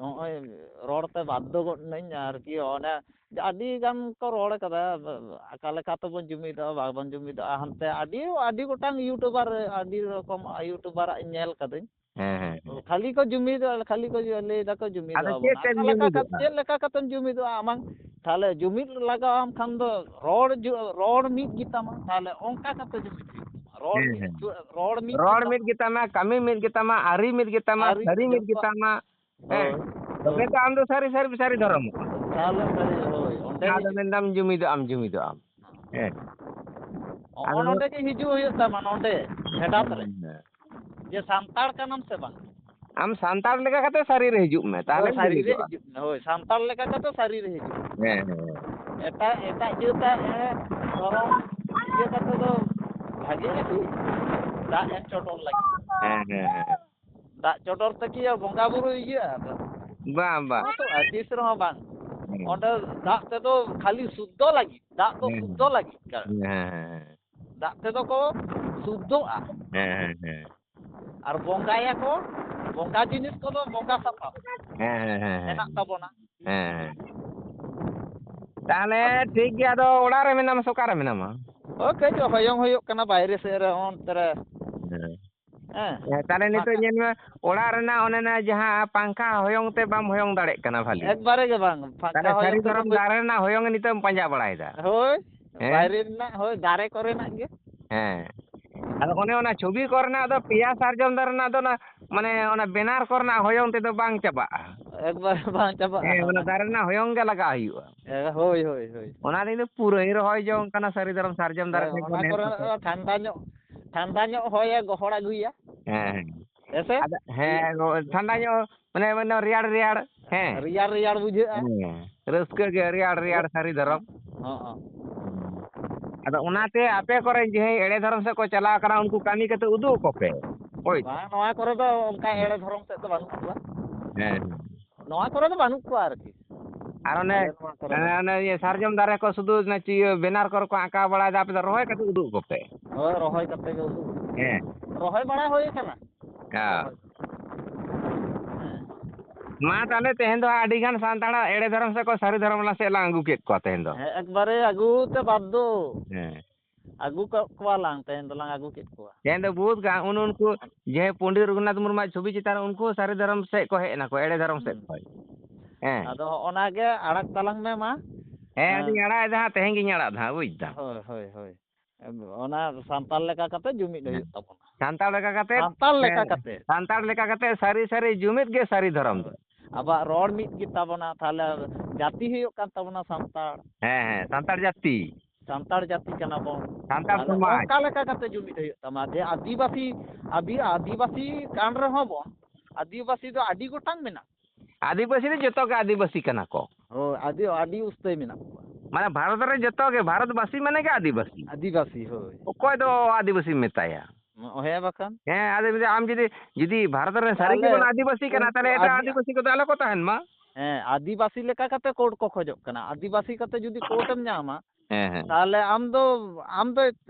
ᱱᱚᱜᱼᱚᱭ ᱨᱚᱲ ᱛᱮ ᱵᱟᱫᱽᱫᱷᱚ ᱜᱚᱫ ᱱᱟᱹᱧ ᱟᱨᱠᱤ᱾ ᱚᱱᱮ ᱟᱹᱰᱤ ᱜᱟᱱ ᱠᱚ ᱨᱚᱲ ᱠᱟᱫᱟ, ᱚᱠᱟ ᱞᱮᱠᱟ ᱛᱮᱵᱚᱱ ᱡᱩᱢᱤᱫᱚᱜᱼᱟ, ᱵᱟᱵᱚᱱ ᱡᱩᱢᱤᱫᱚᱜᱼᱟ᱾ ᱦᱟᱱᱛᱮ ᱟᱹᱰᱤ, ᱟᱹᱰᱤ ᱜᱚᱴᱟᱝ ᱤᱭᱩᱴᱩᱵᱟᱨ, ᱟᱹᱰᱤ ᱨᱚᱠᱚᱢ ᱤᱭᱩᱴᱩᱵᱟᱨᱟᱜ ᱤᱧ ᱧᱮᱞ ᱠᱟᱫᱟᱹᱧ᱾ ᱦᱮᱸ, ᱦᱮᱸ, ᱦᱮᱸ᱾ ᱠᱷᱟᱹᱞᱤ ᱠᱚ ᱡᱩᱢᱤᱫᱚᱜᱼᱟ, ᱠᱷᱟᱹᱞᱤ ᱠᱚ ᱞᱟᱹᱭ ᱫᱟᱠᱚ ᱡᱩᱢᱤᱫᱚᱜᱼᱟ ᱟᱫᱚ ᱵᱚᱱ᱾ ᱪᱮᱫ ᱛᱮᱢ ᱚᱠᱟ ᱞᱮᱠᱟ ᱠᱟᱛᱮ, ᱡᱩᱢᱤᱫᱚᱜᱼᱟ? ᱪᱮᱫ ᱞᱮᱠᱟ ᱠᱟᱛᱮᱢ ᱡᱩᱢᱤᱫᱚᱜᱼᱟ? ᱟᱢᱟᱝ ᱛᱟᱦᱞᱮ ᱡᱩᱢᱤᱫ ᱞᱟᱜᱟᱣᱟᱢ ᱠᱷᱟᱱ ᱫᱚ ᱨᱚᱲ ᱡᱩ-, ᱨᱚᱲ ᱢᱤᱫ ᱜᱮᱛᱟᱢᱟ, ᱛᱟᱦᱞᱮ ᱚᱱᱠᱟ ᱠᱟᱛᱮ ᱡᱩᱢᱤᱫ ᱦᱩᱭᱩᱜ ᱛᱟᱢᱟ᱾ ᱨᱚᱲ ᱦᱮᱸ, ᱢᱤᱫ ᱦᱮᱸ᱾ ᱡᱩ-, ᱨᱚᱲ ᱢᱤᱫ ᱨᱚᱲ ᱜᱮᱛᱟᱢᱟ᱾ ᱢᱤᱫ ᱜᱮᱛᱟᱢᱟ, ᱠᱟᱹᱢᱤ ᱢᱤᱫ ᱜᱮᱛᱟᱢᱟ, ᱟᱹᱨᱤ ᱟᱹᱨᱤ ᱥᱟᱹᱨᱤ ᱢᱤᱫ ᱡᱚᱛᱚ᱾ ᱜᱮᱛᱟᱢᱟ᱾ ᱦᱮᱸ᱾ ᱦᱳᱭ᱾ ᱛᱚᱵᱮ ᱛᱚ ᱟᱢ ᱫᱚ ᱥᱟᱹᱨᱤ, ᱥᱟᱹᱨᱤ, ᱥᱟᱹᱨᱤ ᱫᱷᱚᱨᱚᱢᱚᱜᱼᱟ᱾ ᱛᱟᱦᱞᱮ ᱥᱟᱹᱨᱤ, ᱦᱳᱭ, ᱚᱸᱰᱮ ᱟᱫᱚ ᱜᱮ ᱢᱮᱱᱫᱟᱢ ᱡᱩᱢᱤᱫᱚᱜ ᱟᱢ, ᱡᱩᱢᱤᱫᱚᱜ ᱟᱢ᱾ ᱦᱮᱸ᱾ ᱦᱚᱸᱜᱼᱚ ᱟᱫᱚ ᱱᱚᱰᱮ ᱜᱮ ᱦᱤᱡᱩᱜ ᱦᱩᱭᱩᱜ ᱛᱟᱢᱟ, ᱱᱚᱰᱮ ᱯᱷᱮᱰᱟᱛ ᱨᱮ᱾ ᱦᱮᱸ᱾ ᱡᱮ ᱥᱟᱱᱛᱟᱲ ᱠᱟᱱᱟᱢ ᱥᱮ ᱵᱟᱝ? ᱟᱢ ᱥᱟᱱᱛᱟᱲ ᱞᱮᱠᱟ ᱠᱟᱛᱮ ᱥᱟᱹᱨᱤ ᱨᱮ ᱦᱤᱡᱩᱜ ᱢᱮ, ᱛᱟᱦᱞᱮ ᱦᱳᱭ, ᱥᱟᱹᱨᱤ ᱨᱮ ᱦᱤᱡᱩᱜᱼᱟ᱾ ᱦᱤᱡᱩᱜ ᱢᱮ, ᱦᱳᱭ, ᱥᱟᱱᱛᱟᱲ ᱞᱮᱠᱟ ᱠᱟᱛᱮ ᱥᱟᱹᱨᱤ ᱨᱮ ᱦᱤᱡᱩᱜ ᱢᱮ᱾ ᱦᱮᱸ, ᱦᱮᱸ, ᱦᱮᱸ᱾ ᱮᱴᱟᱜ, ᱮᱴᱟᱜ ᱡᱟᱹᱛᱟᱜ, ᱮ, ᱫᱷᱚᱨᱚᱢ ᱤᱭᱟᱹ ᱠᱟᱛᱮ ᱫᱚ ᱵᱷᱟᱜᱮ ᱜᱮ ᱦᱩᱭᱩᱜᱼᱟ᱾ ᱫᱟᱜ ᱮᱢ ᱪᱚᱰᱚᱨ ᱞᱟᱹᱜᱤᱫ᱾ ᱦᱮᱸ, ᱦᱮᱸ, ᱦᱮᱸ᱾ ᱫᱟᱜ ᱪᱚᱰᱚᱨ ᱛᱮ ᱠᱤ ᱵᱚᱸᱜᱟ ᱵᱩᱨᱩ ᱤᱭᱟᱹᱜᱼᱟ? ᱵᱟᱝ, ᱵᱟᱝ᱾ ᱚᱱᱟ ᱫᱚ ᱛᱤᱥ ᱨᱮᱦᱚᱸ ᱵᱟᱝ᱾ ᱦᱮᱸ᱾ ᱚᱸᱰᱮ ᱫᱟᱜ ᱛᱮᱫᱚ ᱠᱷᱟᱹᱞᱤ ᱥᱩᱫᱽᱫᱷᱚ ᱞᱟᱹᱜᱤᱫ, ᱫᱟᱜ ᱫᱚ ᱦᱮᱸ, ᱥᱩᱫᱽᱫᱷᱚ ᱞᱟᱹᱜᱤᱫ ᱠᱟᱱᱟ᱾ ᱦᱮᱸ, ᱦᱮᱸ, ᱦᱮᱸ᱾ ᱫᱟᱜ ᱛᱮᱫᱚ ᱠᱚ ᱥᱩᱫᱽᱫᱷᱚᱜᱼᱟ᱾ ᱦᱮᱸ, ᱦᱮᱸ, ᱦᱮᱸ᱾ ᱟᱨ ᱵᱚᱸᱜᱟᱭᱟᱠᱚ, ᱵᱚᱸᱜᱟ ᱡᱤᱱᱤᱥ ᱠᱚᱫᱚ ᱵᱚᱸᱜᱟ ᱥᱟᱯᱟᱵ ᱦᱮᱸ, ᱦᱮᱸ, ᱦᱮᱸ, ᱦᱮᱸ᱾ ᱢᱮᱱᱟᱜ ᱛᱟᱵᱚᱱᱟ᱾ ᱦᱮᱸ, ᱦᱮᱸ᱾ ᱛᱟᱦᱞᱮ ᱟᱫᱚ ᱴᱷᱤᱠ ᱜᱮᱭᱟ, ᱟᱫᱚ ᱚᱲᱟᱜ ᱨᱮ ᱢᱮᱱᱟᱢᱟ ᱥᱮ ᱚᱠᱟᱨᱮ ᱢᱮᱱᱟᱢᱟ? ᱳᱭ ᱠᱟᱹᱡ ᱦᱚᱭᱚᱝ ᱦᱩᱭᱩᱜ ᱠᱟᱱᱟ ᱵᱟᱭᱨᱮ ᱥᱮᱫ ᱨᱮ, ᱚᱱᱛᱮ ᱨᱮ᱾ ᱦᱮᱸ᱾ ᱦᱮᱸ, ᱛᱟᱦᱞᱮ ᱱᱤᱛᱚᱜ ᱯᱷᱟᱸᱠᱟ᱾ ᱧᱮᱞ ᱢᱮ, ᱚᱲᱟᱜ ᱨᱮᱱᱟᱜ ᱚᱱᱮ ᱚᱱᱟ ᱡᱟᱦᱟᱸ ᱯᱟᱝᱠᱷᱟ ᱦᱚᱭᱚᱝ ᱛᱮ ᱵᱟᱢ ᱦᱚᱭᱚᱝ ᱫᱟᱲᱮᱭᱟᱜ ᱠᱟᱱᱟ ᱵᱷᱟᱞᱤ᱾ ᱮᱠᱵᱟᱨᱮ ᱜᱮ ᱵᱟᱝ, ᱯᱷᱟᱸᱠᱟ ᱛᱟᱦᱞᱮ ᱥᱟᱹᱨᱤ ᱦᱚᱭᱚᱝ ᱛᱮᱫᱚ ᱫᱷᱚᱨᱚᱢ ᱵᱟᱹᱧ ᱫᱟᱨᱮ ᱨᱮᱱᱟᱜ ᱦᱚᱭᱚᱝ ᱱᱤᱛᱚᱜ ᱮᱢ ᱯᱟᱸᱡᱟ ᱵᱟᱲᱟᱭᱮᱫᱟ᱾ ᱦᱳᱭ, ᱦᱮᱸ? ᱵᱟᱭᱨᱮ ᱨᱮᱱᱟᱜ, ᱦᱳᱭ, ᱫᱟᱨᱮ ᱠᱚᱨᱮᱱᱟᱜ ᱜᱮ᱾ ᱦᱮᱸ᱾ ᱟᱫᱚ ᱚᱱᱮ ᱚᱱᱟ ᱪᱷᱚᱵᱤ ᱠᱚᱨᱮᱱᱟᱜ ᱫᱚ ᱯᱮᱭᱟ ᱥᱟᱨᱡᱚᱢ ᱫᱟᱨᱮ ᱨᱮᱱᱟᱜ ᱫᱚ ᱚᱱᱟ, ᱢᱟᱱᱮ, ᱚᱱᱟ ᱵᱮᱱᱟᱨ ᱠᱚᱨᱮᱱᱟᱜ ᱦᱚᱭᱚᱝ ᱛᱮᱫᱚ ᱵᱟᱝ ᱪᱟᱵᱟᱜᱼᱟ᱾ ᱮᱠᱵᱟᱨᱮ ᱵᱟᱝ ᱪᱟᱵᱟᱜᱼᱟ ᱦᱮᱸ, ᱚᱱᱟ ᱚᱱᱟ᱾ ᱫᱟᱨᱮ ᱨᱮᱱᱟᱜ ᱦᱚᱭᱚᱝ ᱜᱮ ᱞᱟᱜᱟᱣ ᱦᱩᱭᱩᱜᱼᱟ᱾ ᱮ, ᱦᱳᱭ, ᱦᱳᱭ, ᱦᱳᱭ᱾ ᱚᱱᱟ ᱫᱤᱱ ᱫᱚ ᱯᱩᱨᱟᱹᱧ ᱨᱚᱦᱚᱭ ᱡᱚᱝ ᱠᱟᱱᱟ ᱥᱟᱹᱨᱤ ᱫᱷᱚᱨᱚᱢ ᱥᱟᱨᱡᱚᱢ ᱫᱟᱨᱮ ᱦᱮᱸ, ᱴᱷᱮᱱ ᱚᱱᱟ ᱠᱷᱚᱱ ᱮᱦᱚᱵ ᱠᱚᱨᱮ ᱠᱟᱛᱮ᱾ ᱫᱚ ᱴᱷᱟᱱᱰᱟ ᱧᱚᱜ, ᱴᱷᱟᱱᱰᱟ ᱧᱚᱜ ᱦᱚᱭᱮ ᱜᱚᱦᱚᱲ ᱟᱹᱜᱩᱭᱟ᱾ ᱦᱮᱸ, ᱦᱮᱸ᱾ ᱦᱮᱸ ᱥᱮ? ᱟᱫᱚ, ᱦᱮᱸ, ᱴᱷᱟᱱᱰᱟ ᱧᱚᱜ, ᱢᱟᱱᱮ, ᱢᱟᱱᱮ ᱨᱮᱭᱟᱲ, ᱨᱮᱭᱟᱲ, ᱦᱮᱸ᱾ ᱨᱮᱭᱟᱲ, ᱨᱮᱭᱟᱲ ᱵᱩᱡᱷᱟᱹᱜᱼᱟ᱾ ᱦᱮᱸ, ᱨᱟᱹᱥᱠᱟᱹ ᱜᱮ, ᱨᱮᱭᱟᱲ, ᱨᱮᱭᱟᱲ ᱨᱟᱹᱥ-, ᱥᱟᱹᱨᱤ ᱫᱷᱚᱨᱚᱢ᱾ ᱦᱚᱸ, ᱦᱚᱸ᱾ ᱟᱫᱚ ᱚᱱᱟᱛᱮ ᱟᱯᱮ ᱠᱚᱨᱮ ᱡᱮ ᱮᱲᱮ ᱫᱷᱚᱨᱚᱢ ᱥᱮᱫ ᱠᱚ ᱪᱟᱞᱟᱣ ᱠᱟᱱᱟ, ᱩᱱᱠᱩ ᱠᱟᱹᱢᱤ ᱠᱟᱛᱮ ᱩᱫᱩᱜ ᱟᱠᱚ ᱯᱮ᱾ ᱦᱳᱭ᱾ ᱵᱟᱝ, ᱱᱚᱣᱟ ᱠᱚᱨᱮ ᱫᱚ ᱚᱱᱠᱟ ᱮᱲᱮ ᱫᱷᱚᱨᱚᱢ ᱥᱮᱫ ᱫᱚ ᱵᱟᱹᱱᱩᱜ ᱠᱚᱣᱟ᱾ ᱦᱮᱸ᱾ ᱱᱚᱣᱟ ᱠᱚᱨᱮ ᱫᱚ ᱵᱟᱹᱱᱩᱜ ᱠᱚᱣᱟ ᱟᱨᱠᱤ᱾ ᱟᱨ ᱚᱱᱮ, ᱟᱞᱮ ᱱᱚᱣᱟ ᱠᱚᱨᱮ ᱫᱚ᱾ ᱚᱱᱮ, ᱚᱱᱮ ᱤᱭᱟᱹ ᱥᱟᱨᱡᱚᱢ ᱫᱟᱨᱮ ᱠᱚ ᱥᱩᱫᱷᱩ ᱚᱱᱮ ᱪᱤᱭᱟᱹ ᱵᱮᱱᱟᱨ ᱠᱚᱨᱮ ᱠᱚ ᱟᱸᱠᱟᱣ ᱵᱟᱲᱟᱭᱮᱫᱟ, ᱟᱯᱮ ᱫᱚ ᱨᱚᱦᱚᱭ ᱠᱟᱛᱮ ᱩᱫᱩᱜ ᱟᱠᱚ ᱯᱮ᱾ ᱦᱳᱭ, ᱨᱚᱦᱚᱭ ᱠᱟᱛᱮ ᱜᱮ ᱩᱫᱩᱜ᱾ ᱦᱮᱸ᱾ ᱨᱚᱦᱚᱭ ᱵᱟᱲᱟ ᱦᱩᱭ ᱟᱠᱟᱱᱟ᱾ ᱦᱮᱸ᱾ ᱨᱚᱦᱚᱭ᱾ ᱦᱮᱸ᱾ ᱢᱟ ᱛᱟᱦᱞᱮ ᱛᱮᱦᱮᱧ ᱫᱚ ᱟᱹᱰᱤ ᱜᱟᱱ ᱥᱟᱱᱛᱟᱲᱟᱜ ᱮᱲᱮ ᱫᱷᱚᱨᱚᱢ ᱥᱮᱫ ᱠᱚ ᱥᱟᱹᱨᱤ ᱫᱷᱚᱨᱚᱢ ᱥᱮᱫ ᱞᱟᱝ ᱟᱹᱜᱩ ᱠᱮᱫ ᱠᱚᱣᱟ ᱛᱮᱦᱮᱧ ᱫᱚ᱾ ᱦᱮᱸ, ᱮᱠᱵᱟᱨᱮ ᱟᱹᱜᱩ ᱛᱮ ᱵᱟᱫᱽᱫᱷᱚ᱾ ᱦᱮᱸ᱾ ᱟᱹᱜᱩ ᱠᱟᱜ ᱠᱚᱣᱟ ᱞᱟᱝ, ᱛᱮᱦᱮᱧ ᱫᱚᱞᱟᱝ ᱟᱹᱜᱩ ᱠᱮᱫ ᱠᱚᱣᱟ᱾ ᱛᱮᱦᱮᱧ ᱫᱚ ᱵᱚᱦᱩᱛ ᱜᱟᱱ, ᱩᱱ ᱩᱱᱠᱩ ᱡᱮ ᱯᱚᱱᱰᱤᱛ ᱨᱚᱜᱷᱩᱱᱟᱛᱷ ᱢᱩᱨᱢᱩᱣᱟᱜ ᱪᱷᱚᱵᱤ ᱪᱮᱛᱟᱱ ᱨᱮ ᱩᱱᱠᱩ ᱥᱟᱹᱨᱤ ᱫᱷᱚᱨᱚᱢ ᱥᱮᱫ ᱠᱚ ᱦᱮᱡ ᱮᱱᱟ ᱠᱚ, ᱮᱲᱮ ᱫᱷᱚᱨᱚᱢ ᱥᱮᱫ ᱦᱩᱸ᱾ ᱠᱷᱚᱱ᱾ ᱦᱮᱸ᱾ ᱟᱫᱚ ᱦᱚᱸᱜᱼᱚ ᱱᱟ ᱜᱮ ᱟᱲᱟᱜ ᱛᱟᱞᱟᱝ ᱢᱮ ᱢᱟ᱾ ᱦᱮᱸ, ᱦᱮᱸ᱾ ᱟᱫᱚᱧ ᱟᱲᱟᱜ ᱮᱫᱟ ᱦᱟᱸᱜ, ᱛᱮᱦᱮᱧ ᱜᱤᱧ ᱟᱲᱟᱜ ᱮᱫᱟ ᱦᱟᱸᱜ, ᱵᱩᱡᱽ ᱫᱟᱢ᱾ ᱦᱳᱭ, ᱦᱳᱭ, ᱦᱳᱭ᱾ ᱮᱢ, ᱚᱱᱟ ᱥᱟᱱᱛᱟᱲ ᱞᱮᱠᱟ ᱠᱟᱛᱮ ᱡᱩᱢᱤᱫ ᱦᱮᱸ᱾ ᱦᱩᱭᱩᱜ ᱛᱟᱵᱚᱱᱟ᱾ ᱥᱟᱱᱛᱟᱲ ᱞᱮᱠᱟ ᱠᱟᱛᱮ, ᱥᱟᱱᱛᱟᱲ ᱞᱮᱠᱟ ᱦᱮᱸ, ᱠᱟᱛᱮ᱾ ᱥᱟᱱᱛᱟᱲ ᱞᱮᱠᱟ ᱠᱟᱛᱮ ᱥᱟᱹᱨᱤ ᱥᱟᱹᱨᱤ ᱡᱩᱢᱤᱫ ᱜᱮ ᱥᱟᱹᱨᱤ ᱫᱷᱚᱨᱚᱢ ᱫᱚ᱾ ᱦᱳᱭ᱾ ᱟᱵᱚᱣᱟᱜ ᱨᱚᱲ ᱢᱤᱫ ᱜᱮ ᱛᱟᱵᱚᱱᱟ, ᱛᱟᱦᱞᱮ ᱡᱟᱹᱛᱤ ᱦᱩᱭᱩᱜ ᱠᱟᱱ ᱛᱟᱵᱚᱱᱟ ᱥᱟᱱᱛᱟᱲ᱾ ᱦᱮᱸ, ᱦᱮᱸ, ᱥᱟᱱᱛᱟᱲ ᱡᱟᱹᱛᱤ᱾ ᱥᱟᱱᱛᱟᱲ ᱡᱟᱹᱛᱤ ᱠᱟᱱᱟ ᱵᱚᱱ᱾ ᱥᱟᱱᱛᱟᱲ ᱛᱟᱦᱞᱮ ᱥᱚᱢᱟᱡᱽ᱾ ᱚᱱᱠᱟ ᱞᱮᱠᱟ ᱠᱟᱛᱮ ᱡᱩᱢᱤᱫ ᱦᱩᱭᱩᱜ ᱛᱟᱢᱟ, ᱡᱮ ᱟᱹᱫᱤᱵᱟᱹᱥᱤ, ᱟᱹᱫᱤ-, ᱟᱹᱫᱤᱵᱟᱹᱥᱤ ᱠᱟᱱ ᱨᱮᱦᱚᱸ ᱵᱚᱱ, ᱟᱹᱫᱤᱵᱟᱹᱥᱤ ᱫᱚ ᱟᱹᱰᱤ ᱜᱚᱴᱟᱝ ᱢᱮᱱᱟᱜ ᱠᱚᱣᱟ᱾ ᱟᱹᱫᱤᱵᱟᱹᱥᱤ ᱫᱚ ᱡᱚᱛᱚ ᱜᱮ ᱟᱹᱫᱤᱵᱟᱹᱥᱤ ᱠᱟᱱᱟ ᱠᱚ᱾ ᱦᱳᱭ, ᱟᱹᱰᱤ, ᱟᱹᱰᱤ ᱩᱥᱛᱟᱹᱭ ᱢᱮᱱᱟᱜ ᱠᱚᱣᱟ᱾ ᱢᱟᱱᱮ ᱵᱷᱟᱨᱚᱛ ᱨᱮ ᱡᱚᱛᱚ ᱜᱮ, ᱵᱷᱟᱨᱚᱛᱵᱟᱹᱥᱤ ᱢᱟᱱᱮ ᱜᱮ ᱟᱹᱫᱤᱵᱟᱹᱥᱤ᱾ ᱟᱹᱫᱤᱵᱟᱹᱥᱤ, ᱦᱳᱭ᱾ ᱚᱠᱚᱭ ᱫᱚ ᱟᱹᱫᱤᱵᱟᱹᱥᱤᱢ ᱢᱮᱛᱟᱭᱟ? ᱦᱮᱸ ᱵᱟᱠᱷᱟᱱ᱾ ᱦᱮᱸ, ᱟᱫᱚ ᱡᱩᱫᱤ ᱟᱢ ᱡᱩᱫᱤ, ᱡᱩᱫᱤ ᱵᱷᱟᱨᱚᱛ ᱨᱮᱱ ᱥᱟᱹᱨᱤ ᱛᱟᱦᱞᱮ ᱜᱮᱵᱚᱱ ᱟᱹᱫᱤᱵᱟᱹᱥᱤ ᱠᱟᱱᱟ, ᱩᱱᱠᱩ ᱛᱟᱦᱞᱮ ᱮᱴᱟᱜ ᱟᱹᱫᱤ-, ᱟᱹᱫᱤᱵᱟᱹᱥᱤ ᱠᱚᱫᱚ ᱟᱞᱚ ᱠᱚ ᱛᱟᱦᱮᱱ ᱢᱟ᱾ ᱦᱮᱸ, ᱟᱹᱫᱤᱵᱟᱹᱥᱤ ᱞᱮᱠᱟ ᱠᱟᱛᱮ ᱠᱳᱰ ᱠᱚ ᱠᱷᱚᱡᱚᱜ ᱠᱟᱱᱟ᱾ ᱟᱹᱫᱤᱵᱟᱹᱥᱤ ᱠᱟᱛᱮ ᱡᱩᱫᱤ ᱠᱳᱰ ᱮᱢ ᱧᱟᱢᱟ, ᱦᱮᱸ, ᱦᱮᱸ᱾ ᱛᱟᱦᱞᱮ ᱟᱢ ᱫᱚ, ᱟᱢ ᱫᱚ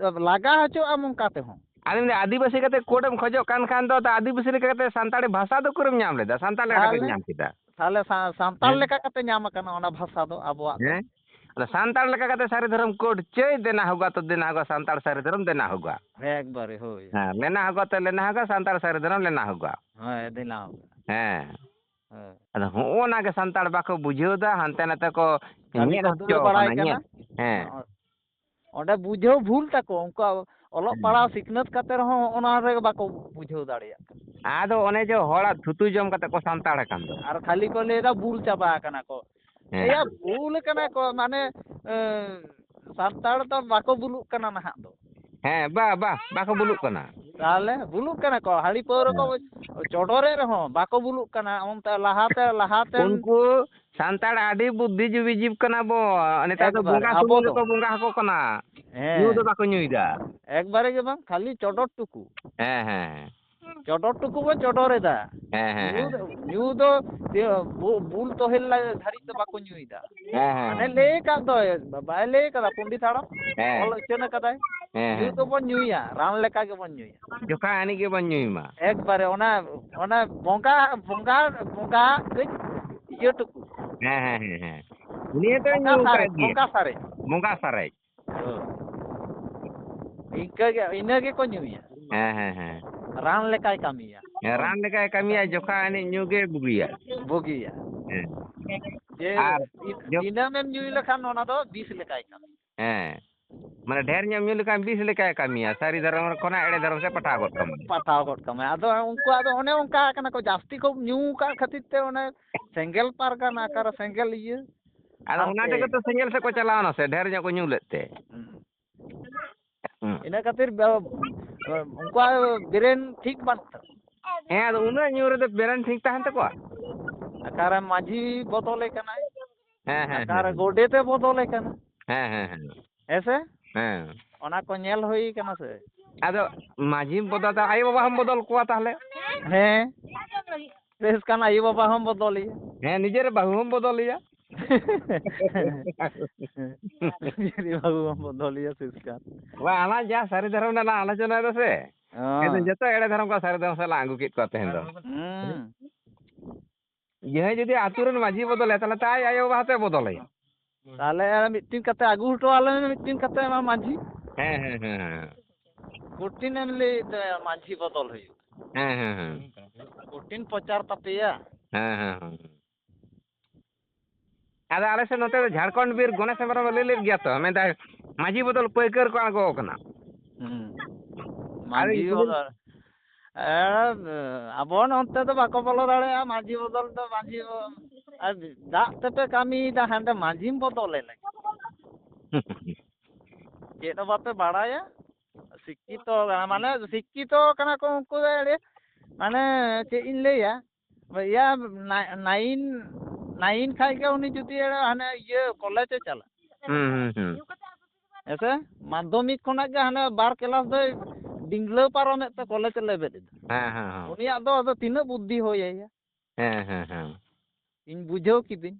ᱞᱟᱜᱟ ᱦᱚᱪᱚᱜᱼᱟᱢ ᱚᱱᱠᱟ ᱛᱮᱦᱚᱸ᱾ ᱟᱫᱚ ᱢᱮᱱᱫᱟ, ᱟᱹᱫᱤᱵᱟᱹᱥᱤ ᱠᱟᱛᱮ ᱠᱳᱰ ᱮᱢ ᱠᱷᱚᱡᱚᱜ ᱠᱟᱱ ᱠᱷᱟᱱ ᱫᱚ, ᱟᱹᱫᱤᱵᱟᱹᱥᱤ ᱞᱮᱠᱟ ᱠᱟᱛᱮ ᱥᱟᱱᱛᱟᱲᱤ ᱵᱷᱟᱥᱟ ᱫᱚ ᱚᱠᱟᱨᱮᱢ ᱧᱟᱢ ᱞᱮᱫᱟ? ᱥᱟᱱᱛᱟᱲ ᱞᱮᱠᱟ ᱠᱟᱛᱮᱢ ᱛᱟᱦᱞᱮ, ᱧᱟᱢ ᱠᱮᱫᱟ᱾ ᱛᱟᱦᱞᱮ ᱥᱟ-, ᱥᱟᱱᱛᱟᱲ ᱦᱮᱸ? ᱞᱮᱠᱟ ᱠᱟᱛᱮ ᱧᱟᱢ ᱟᱠᱟᱱᱟ ᱚᱱᱟ ᱵᱷᱟᱥᱟ ᱫᱚ ᱟᱵᱚᱣᱟᱜ ᱫᱚ᱾ ᱦᱮᱸ? ᱟᱫᱚ ᱥᱟᱱᱛᱟᱲ ᱞᱮᱠᱟ ᱠᱟᱛᱮ ᱥᱟᱹᱨᱤ ᱫᱷᱚᱨᱚᱢ ᱠᱳᱰ ᱪᱟᱹᱭ ᱫᱮᱱᱟ ᱦᱳᱜᱟ ᱛᱚ ᱫᱮᱱᱟ ᱦᱳᱜᱟ, ᱥᱟᱱᱛᱟᱲ ᱥᱟᱹᱨᱤ ᱫᱷᱚᱨᱚᱢ ᱫᱮᱱᱟ ᱦᱳᱜᱟ᱾ ᱦᱮᱸ, ᱮᱠᱵᱟᱨᱮ, ᱦᱳᱭ᱾ ᱦᱮᱸ, ᱞᱮᱱᱟ ᱦᱳᱜᱟ ᱛᱚ ᱞᱮᱱᱟ ᱦᱳᱜᱟ, ᱥᱟᱱᱛᱟᱲ ᱥᱟᱹᱨᱤ ᱫᱷᱚᱨᱚᱢ ᱞᱮᱱᱟ ᱦᱳᱜᱟ᱾ ᱦᱮᱸ, ᱫᱮᱱᱟ ᱦᱳᱜᱟ᱾ ᱦᱮᱸ᱾ ᱦᱮᱸ᱾ ᱟᱫᱚ ᱦᱚᱸᱜᱼᱚ ᱱᱟ ᱜᱮ ᱥᱟᱱᱛᱟᱲ ᱵᱟᱠᱚ ᱵᱩᱡᱷᱟᱹᱣ ᱫᱟ, ᱦᱟᱱᱛᱮ ᱱᱟᱛᱮ ᱠᱚ ᱠᱷᱟᱹᱞᱤ ᱧᱮᱞ ᱠᱚ ᱦᱚᱪᱚ ᱫᱩᱞᱟᱹᱲ ᱵᱟᱲᱟᱭ ᱠᱟᱱᱟ, ᱠᱟᱱᱟ᱾ ᱧᱮᱞ᱾ ᱦᱮᱸ᱾ ᱚᱸᱰᱮ ᱵᱩᱡᱷᱟᱹᱣ ᱵᱷᱩᱞ ᱛᱟᱠᱚ, ᱩᱱᱠᱩᱣᱟᱜ ᱚᱞᱚᱜ ᱦᱮᱸ᱾ ᱯᱟᱲᱦᱟᱣ ᱥᱤᱠᱷᱱᱟᱹᱛ ᱠᱟᱛᱮ ᱨᱮᱦᱚᱸ ᱚᱱᱟ ᱨᱮ ᱵᱟᱠᱚ ᱵᱩᱡᱷᱟᱹᱣ ᱫᱟᱲᱮᱭᱟᱜ ᱠᱟᱱᱟ᱾ ᱟᱫᱚ ᱚᱱᱮ ᱡᱮ ᱦᱚᱲᱟᱜ ᱛᱷᱩᱛᱩ ᱡᱚᱢ ᱠᱟᱛᱮ ᱠᱚ ᱥᱟᱱᱛᱟᱲ ᱟᱠᱟᱱ ᱫᱚ᱾ ᱟᱨ ᱠᱷᱟᱹᱞᱤ ᱠᱚ ᱞᱟᱹᱭᱫᱟ ᱵᱩᱞ ᱪᱟᱵᱟ ᱟᱠᱟᱱᱟ ᱠᱚ᱾ ᱦᱮᱸ᱾ ᱮᱭᱟ, ᱵᱩᱞ ᱠᱟᱱᱟ ᱠᱚ, ᱢᱟᱱᱮ, ᱮᱸ, ᱥᱟᱱᱛᱟᱲ ᱫᱚ ᱵᱟᱠᱚ ᱵᱩᱞᱩᱜ ᱠᱟᱱᱟ ᱱᱟᱦᱟᱜ ᱫᱚ᱾ ᱦᱮᱸ, ᱵᱟ, ᱵᱟ, ᱵᱟᱠᱚ ᱵᱩᱞᱩᱜ ᱠᱟᱱᱟ᱾ ᱛᱟᱦᱞᱮ ᱵᱩᱞᱩᱜ ᱠᱟᱱᱟ ᱠᱚ, ᱦᱟᱺᱰᱤ ᱯᱟᱹᱣᱨᱟᱹ ᱠᱚ ᱦᱮᱸ᱾ ᱪᱚᱰᱚᱨᱮᱫ ᱨᱮᱦᱚᱸ ᱵᱟᱠᱚ ᱵᱩᱞᱩᱜ ᱠᱟᱱᱟ᱾ ᱚᱱᱛᱮ ᱞᱟᱦᱟᱛᱮ, ᱞᱟᱦᱟᱛᱮᱱ ᱩᱱᱠᱩ ᱥᱟᱱᱛᱟᱲ ᱟᱹᱰᱤ ᱵᱩᱫᱽᱫᱷᱤᱡᱤᱵᱤ ᱡᱤᱵ ᱠᱟᱱᱟ ᱵᱚ᱾ ᱱᱮᱛᱟᱨ ᱫᱚ ᱮᱠᱵᱟᱨᱮ, ᱵᱚᱸᱜᱟ ᱟᱵᱚ ᱥᱩᱢᱩᱝ ᱫᱚ᱾ ᱜᱮᱠᱚ ᱵᱚᱸᱜᱟ ᱟᱠᱚ ᱠᱟᱱᱟ᱾ ᱦᱮᱸ᱾ ᱧᱩ ᱫᱚ ᱵᱟᱠᱚ ᱧᱩᱭᱮᱫᱟ᱾ ᱮᱠᱵᱟᱨᱮ ᱜᱮ ᱵᱟᱝ, ᱠᱷᱟᱹᱞᱤ ᱪᱚᱰᱚᱨ ᱴᱩᱠᱩ᱾ ᱦᱮᱸ, ᱦᱮᱸ, ᱦᱮᱸ᱾ ᱪᱚᱰᱚᱨ ᱴᱩᱠᱩ ᱵᱚ ᱪᱚᱰᱚᱨ ᱮᱫᱟ᱾ ᱦᱮᱸ, ᱦᱮᱸ, ᱧᱩ ᱦᱮᱸ᱾ ᱫᱚ, ᱧᱩ ᱫᱚ ᱤᱭᱟᱹ, ᱵᱩ-, ᱵᱩᱞ ᱛᱚᱦᱮᱞ ᱞᱟ-, ᱫᱷᱟᱹᱨᱤᱡ ᱫᱚ ᱵᱟᱠᱚ ᱧᱩᱭᱮᱫᱟ᱾ ᱦᱮᱸ, ᱦᱮᱸ, ᱢᱟᱱᱮ ᱦᱮᱸ᱾ ᱞᱟᱹᱭ ᱟᱠᱟᱫ ᱫᱚᱭ, ᱵᱟᱭ ᱞᱟᱹᱭ ᱟᱠᱟᱫᱟ ᱯᱚᱱᱰᱤᱛ ᱦᱟᱲᱟᱢ? ᱦᱮᱸ᱾ ᱚᱞ ᱩᱪᱷᱟᱹᱱ ᱟᱠᱟᱫᱟᱭ᱾ ᱦᱮᱸ, ᱧᱩ ᱦᱮᱸ᱾ ᱫᱚᱵᱚᱱ ᱧᱩᱭᱟ, ᱨᱟᱱ ᱞᱮᱠᱟ ᱜᱮᱵᱚᱱ ᱧᱩᱭᱟ᱾ ᱡᱚᱠᱷᱟ ᱟᱹᱱᱤᱡ ᱜᱮᱵᱚᱱ ᱧᱩᱭ ᱢᱟ᱾ ᱮᱠᱵᱟᱨᱮ ᱚᱱᱟ, ᱚᱱᱟ ᱵᱚᱸᱜᱟ, ᱵᱚᱸᱜᱟ, ᱵᱚᱸᱜᱟ ᱠᱟᱹᱡ ᱤᱭᱟᱹ ᱴᱩᱠᱩ᱾ ᱦᱮᱸ, ᱦᱮᱸ, ᱦᱮᱸ, ᱦᱮᱸ᱾ ᱩᱱᱤ ᱦᱚᱸᱛᱚᱭ ᱵᱚᱸᱜᱟ ᱧᱩ ᱥᱟᱨᱮᱡ, ᱟᱠᱟᱫ ᱜᱮᱭᱟ᱾ ᱵᱚᱸᱜᱟ ᱥᱟᱨᱮᱡ᱾ ᱵᱚᱸᱜᱟ ᱥᱟᱨᱮᱡ᱾ ᱦᱳᱭ᱾ ᱤᱱᱠᱟᱹ ᱜᱮ, ᱤᱱᱟᱹ ᱜᱮᱠᱚ ᱧᱩᱭᱟ᱾ ᱦᱮᱸ, ᱦᱮᱸ, ᱦᱮᱸ᱾ ᱨᱟᱱ ᱞᱮᱠᱟᱭ ᱠᱟᱹᱢᱤᱭᱟ᱾ ᱦᱮᱸ, ᱨᱟᱱ ᱞᱮᱠᱟᱭ ᱠᱟᱹᱢᱤᱭᱟ, ᱡᱚᱠᱷᱟ ᱟᱹᱱᱤᱡ ᱧᱩ ᱜᱮ ᱵᱩᱜᱤᱭᱟ᱾ ᱵᱩᱜᱤᱭᱟ᱾ ᱦᱮᱸ᱾ ᱡᱮ ᱟᱨ ᱫᱤ-, ᱡᱚ- ᱫᱤᱱᱟᱹᱢᱮᱢ ᱧᱩᱭ ᱞᱮᱠᱷᱟᱱ ᱚᱱᱟ ᱫᱚ ᱵᱤᱥ ᱞᱮᱠᱟᱭ ᱠᱟᱹᱢᱤᱭᱟ᱾ ᱦᱮᱸ, ᱢᱟᱱᱮ ᱰᱷᱮᱨ ᱧᱚᱜ ᱧᱩ ᱞᱮᱠᱷᱟᱱ ᱵᱤᱥ ᱞᱮᱠᱟᱭ ᱠᱟᱹᱢᱤᱭᱟ, ᱥᱟᱹᱨᱤ ᱫᱷᱚᱨᱚᱢ ᱠᱷᱚᱱᱟᱜ ᱮᱲᱮ ᱫᱷᱚᱨᱚᱢ ᱥᱮᱫ ᱯᱟᱴᱷᱟᱣ ᱜᱚᱫ ᱠᱟᱢᱟᱭ᱾ ᱯᱟᱴᱷᱟᱣ ᱜᱚᱫ ᱠᱟᱢᱟᱭ᱾ ᱟᱫᱚ ᱩᱱᱠᱩᱣᱟᱜ ᱫᱚ ᱚᱱᱮ ᱚᱱᱠᱟ ᱠᱟᱱᱟ ᱠᱚ, ᱡᱟᱹᱥᱛᱤ ᱠᱚ ᱧᱩ ᱟᱠᱟᱫ ᱠᱷᱟᱹᱛᱤᱨ ᱛᱮ ᱚᱱᱮ ᱥᱮᱸᱜᱮᱞ ᱯᱟᱨᱜᱟᱱᱟ ᱚᱠᱟᱨᱮ ᱥᱮᱸᱜᱮᱞ ᱤᱭᱟᱹ᱾ ᱟᱫᱚ ᱚᱱᱟ ᱦᱟᱱᱛᱮ᱾ ᱛᱮᱜᱮ ᱛᱚ ᱥᱮᱸᱜᱮᱞ ᱥᱮᱫ ᱠᱚ ᱪᱟᱞᱟᱣᱱᱟ ᱥᱮ, ᱰᱷᱮᱨ ᱧᱚᱜ ᱠᱚ ᱧᱩ ᱞᱮᱫ ᱛᱮ᱾ ᱦᱩᱸ᱾ ᱦᱩᱸ᱾ ᱤᱱᱟᱹ ᱠᱷᱟᱹᱛᱤᱨ ᱵᱮ-, ᱩᱱᱠᱩᱣᱟᱜ ᱵᱨᱮᱱ ᱴᱷᱤᱠ ᱵᱟᱹᱱᱩᱜ ᱛᱟᱠᱚᱣᱟ᱾ ᱦᱮᱸ, ᱟᱫᱚ ᱩᱱᱟᱹᱜ ᱧᱩ ᱨᱮᱫᱚ ᱵᱨᱮᱱ ᱴᱷᱤᱠ ᱛᱟᱦᱮᱱ ᱛᱟᱠᱚᱣᱟ? ᱚᱠᱟᱨᱮ ᱢᱟᱹᱡᱷᱤ ᱵᱚᱫᱚᱞᱮ ᱠᱟᱱᱟᱭ, ᱦᱮᱸ, ᱦᱮᱸ, ᱚᱠᱟᱨᱮ ᱦᱮᱸ᱾ ᱜᱚᱰᱮᱛᱮ ᱵᱚᱫᱚᱞᱮ ᱠᱟᱱᱟ᱾ ᱦᱮᱸ, ᱦᱮᱸ, ᱦᱮᱸ᱾ ᱦᱮᱸ ᱥᱮ? ᱦᱮᱸ᱾ ᱚᱱᱟ ᱠᱚ ᱧᱮᱞ ᱦᱩᱭ ᱠᱟᱱᱟ ᱥᱮ? ᱟᱫᱚ ᱢᱟᱹᱡᱷᱤᱢ ᱵᱚᱫᱚᱞ ᱫᱟ, ᱟᱭᱳ ᱵᱟᱵᱟ ᱦᱚᱸᱢ ᱵᱚᱫᱚᱞ ᱠᱚᱣᱟ ᱛᱟᱦᱞᱮ? ᱦᱮᱸ᱾ ᱵᱮᱥ ᱠᱷᱟᱱ ᱟᱭᱳ ᱵᱟᱵᱟ ᱦᱚᱸᱢ ᱵᱚᱫᱚᱞᱮᱭᱟ᱾ ᱦᱮᱸ, ᱱᱤᱡᱮᱨ ᱵᱟᱹᱦᱩ ᱦᱚᱸᱢ ᱵᱚᱫᱚᱞᱮᱭᱟ᱾ ᱱᱤᱡᱮᱨ ᱵᱟᱹᱦᱩ ᱦᱚᱸᱢ ᱵᱚᱫᱚᱞᱮᱭᱟ ᱥᱮᱥ ᱠᱷᱟᱱ᱾ ᱵᱟ, ᱟᱞᱟᱝ ᱡᱟ ᱥᱟᱹᱨᱤ ᱫᱷᱚᱨᱚᱢ ᱨᱮᱱᱟᱜ ᱞᱟᱝ ᱟᱞᱳᱪᱚᱱᱟᱭ ᱫᱟ ᱥᱮ, ᱦᱮᱸ᱾ ᱠᱤᱱᱛᱩ ᱡᱚᱛᱚ ᱮᱲᱮ ᱫᱷᱚᱨᱚᱢ ᱠᱚ ᱥᱟᱹᱨᱤ ᱫᱷᱚᱨᱚᱢ ᱥᱮᱫ ᱞᱟᱝ ᱟᱹᱜᱩ ᱠᱮᱫ ᱠᱚᱣᱟ ᱛᱮᱦᱮᱧ ᱫᱚ᱾ ᱦᱩᱸ᱾ ᱡᱟᱦᱟᱸᱭ ᱡᱩᱫᱤ ᱟᱹᱛᱩ ᱨᱮᱱ ᱢᱟᱹᱡᱷᱤ ᱵᱚᱫᱚᱞᱮᱭᱟ, ᱛᱟᱦᱞᱮ ᱛᱚ ᱟᱡ ᱟᱭᱳ ᱵᱟᱵᱟ ᱦᱚᱸᱛᱚᱭ ᱵᱚᱫᱚᱞᱮᱭᱟ᱾ ᱛᱟᱦᱞᱮ ᱟᱨ ᱢᱤᱫᱴᱤᱱ ᱠᱟᱛᱮ ᱟᱹᱜᱩ ᱦᱚᱴᱚ ᱟᱞᱮ ᱢᱮ, ᱢᱤᱫᱴᱤᱱ ᱠᱟᱛᱮ ᱚᱱᱟ ᱢᱟᱹᱡᱷᱤ᱾ ᱦᱮᱸ, ᱦᱮᱸ, ᱦᱮᱸ, ᱦᱮᱸ᱾ ᱠᱚᱴᱷᱤᱱ ᱮᱢ ᱞᱟᱹᱭ ᱛᱟᱭᱟ ᱢᱟᱹᱡᱷᱤ ᱵᱚᱫᱚᱞ ᱦᱩᱭᱩᱜᱼᱟ᱾ ᱦᱮᱸ, ᱦᱮᱸ, ᱦᱮᱸ᱾ ᱠᱚᱴᱷᱤᱱ ᱯᱨᱚᱪᱟᱨ ᱛᱟᱯᱮᱭᱟ᱾ ᱦᱮᱸ, ᱦᱮᱸ, ᱦᱮᱸ᱾ ᱟᱫᱚ ᱟᱞᱮ ᱥᱮᱫ ᱱᱚᱛᱮ ᱫᱚ ᱡᱷᱟᱲᱠᱷᱚᱸᱰ ᱵᱤᱨ ᱜᱚᱱᱮᱥ ᱦᱮᱢᱵᱨᱚᱢ ᱮ ᱞᱟᱹᱭ ᱞᱮᱫ ᱜᱮᱭᱟ ᱛᱚ, ᱢᱮᱱᱫᱟᱭ ᱢᱟᱹᱡᱷᱤ ᱵᱚᱫᱚᱞ ᱯᱟᱹᱭᱠᱟᱹᱨ ᱠᱚ ᱟᱬᱜᱚ ᱟᱠᱟᱱᱟ᱾ ᱦᱩᱸ᱾ ᱟᱨ ᱢᱟᱹᱡᱷᱤ ᱤᱧ ᱠᱩᱞᱤ ᱵᱚᱫᱚᱞ, ᱮ, ᱟᱵᱚ ᱱᱚᱱᱛᱮ ᱫᱚ ᱵᱟᱠᱚ ᱵᱚᱞᱚ ᱫᱟᱲᱮᱭᱟᱜᱼᱟ ᱢᱟᱹᱡᱷᱤ ᱵᱚᱫᱚᱞ ᱫᱚ, ᱢᱟᱹᱡᱷᱤ ᱵᱚ-, ᱟᱨ ᱫᱟᱜ ᱛᱮᱯᱮ ᱠᱟᱹᱢᱤᱭᱮᱫᱟ, ᱦᱟᱸᱰᱮ ᱢᱟᱹᱡᱷᱤᱢ ᱵᱚᱫᱚᱞᱮ ᱞᱟᱹᱜᱤᱫ᱾ ᱪᱮᱫ ᱦᱚᱸ ᱵᱟᱯᱮ ᱵᱟᱲᱟᱭᱟ᱾ ᱥᱤᱠᱠᱷᱤᱛᱚ ᱠᱟᱱᱟ, ᱢᱟᱱᱮ ᱥᱤᱠᱠᱷᱤᱛᱚ ᱠᱟᱱᱟ ᱠᱚ ᱩᱱᱠᱩ ᱫᱚ ᱮᱲᱮ, ᱢᱟᱱᱮ ᱪᱮᱫ ᱤᱧ ᱞᱟᱹᱭᱟ, ᱤᱭᱟᱹ, ᱱᱟ-, ᱱᱟᱭᱤᱱ, ᱱᱟᱭᱤᱱ ᱠᱷᱟᱡ ᱜᱮ ᱩᱱᱤ ᱡᱩᱫᱤ ᱮᱲᱮ ᱦᱟᱱᱮ ᱤᱭᱟᱹ ᱠᱚᱞᱮᱡᱽ ᱮ ᱪᱟᱞᱟᱜ᱾ ᱦᱩᱸ, ᱦᱩᱸ, ᱦᱩᱸ᱾ ᱦᱮᱸ ᱥᱮ? ᱢᱟᱫᱽᱫᱷᱚᱢᱤᱠ ᱠᱷᱚᱱᱟᱜ ᱜᱮ ᱦᱟᱱᱮ ᱵᱟᱨ ᱠᱮᱞᱟᱥ ᱫᱚᱭ ᱰᱤᱝᱜᱽᱞᱟᱹᱣ ᱯᱟᱨᱚᱢᱮᱫ ᱛᱮ ᱠᱚᱞᱮᱡᱽ ᱮ ᱞᱮᱵᱮᱫ ᱮᱫᱟ᱾ ᱦᱮᱸ, ᱦᱮᱸ, ᱦᱮᱸ᱾ ᱩᱱᱤᱭᱟᱜ ᱫᱚ ᱟᱫᱚ ᱛᱤᱱᱟᱹᱜ ᱵᱩᱫᱽᱫᱷᱤ ᱦᱩᱭ ᱟᱭᱟ? ᱦᱮᱸ, ᱦᱮᱸ, ᱦᱮᱸ᱾ ᱤᱧ ᱵᱩᱡᱷᱟᱹᱣ ᱠᱤᱫᱟᱹᱧ᱾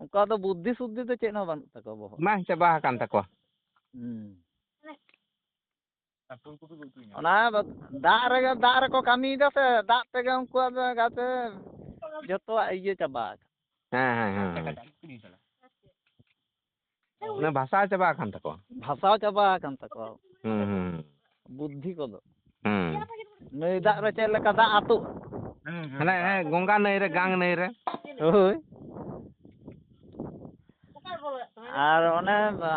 ᱚᱱᱠᱟ ᱫᱚ ᱵᱩᱫᱽᱫᱷᱤ ᱥᱩᱫᱽᱫᱷᱤ ᱫᱚ ᱪᱮᱫ ᱦᱚᱸ ᱵᱟᱹᱱᱩᱜ ᱛᱟᱠᱚᱣᱟ ᱵᱚᱦᱚᱜ᱾ ᱵᱟᱝ, ᱪᱟᱵᱟ ᱟᱠᱟᱱ ᱛᱟᱠᱚᱣᱟ᱾ ᱦᱩᱸ᱾ ᱚᱱᱟ ᱫᱟᱜ ᱨᱮᱜᱮ, ᱫᱟᱜ ᱨᱮᱠᱚ ᱠᱟᱹᱢᱤᱭᱮᱫᱟ ᱥᱮ, ᱫᱟᱜ ᱛᱮᱜᱮ ᱩᱱᱠᱩᱣᱟᱜ ᱫᱚ ᱜᱟᱛᱮ ᱡᱚᱛᱚᱣᱟᱜ ᱤᱭᱟᱹ ᱪᱟᱵᱟ ᱟᱠᱟᱱᱟ᱾ ᱦᱮᱸ, ᱦᱮᱸ, ᱦᱮᱸ, ᱦᱮᱸ᱾ ᱚᱱᱟ ᱵᱷᱟᱥᱟᱣ ᱪᱟᱵᱟ ᱟᱠᱟᱱ ᱛᱟᱠᱚᱣᱟ᱾ ᱵᱷᱟᱥᱟᱣ ᱪᱟᱵᱟ ᱟᱠᱟᱱ ᱛᱟᱠᱚᱣᱟ᱾ ᱦᱩᱸ, ᱦᱩᱸ, ᱦᱩᱸ᱾ ᱵᱩᱫᱽᱫᱷᱤ ᱠᱚᱫᱚ᱾ ᱦᱩᱸ᱾ ᱱᱟᱹᱭ ᱫᱟᱜ ᱨᱮ ᱪᱮᱫ ᱞᱮᱠᱟ ᱫᱟᱜ ᱟᱹᱛᱩᱜᱼᱟ? ᱦᱟᱱᱮ, ᱦᱮᱸ, ᱜᱚᱝᱜᱟ ᱱᱟᱹᱭ ᱨᱮ, ᱜᱟᱝ ᱱᱟᱹᱭ ᱨᱮ᱾ ᱦᱳᱭ᱾ ᱟᱨ ᱚᱱᱮ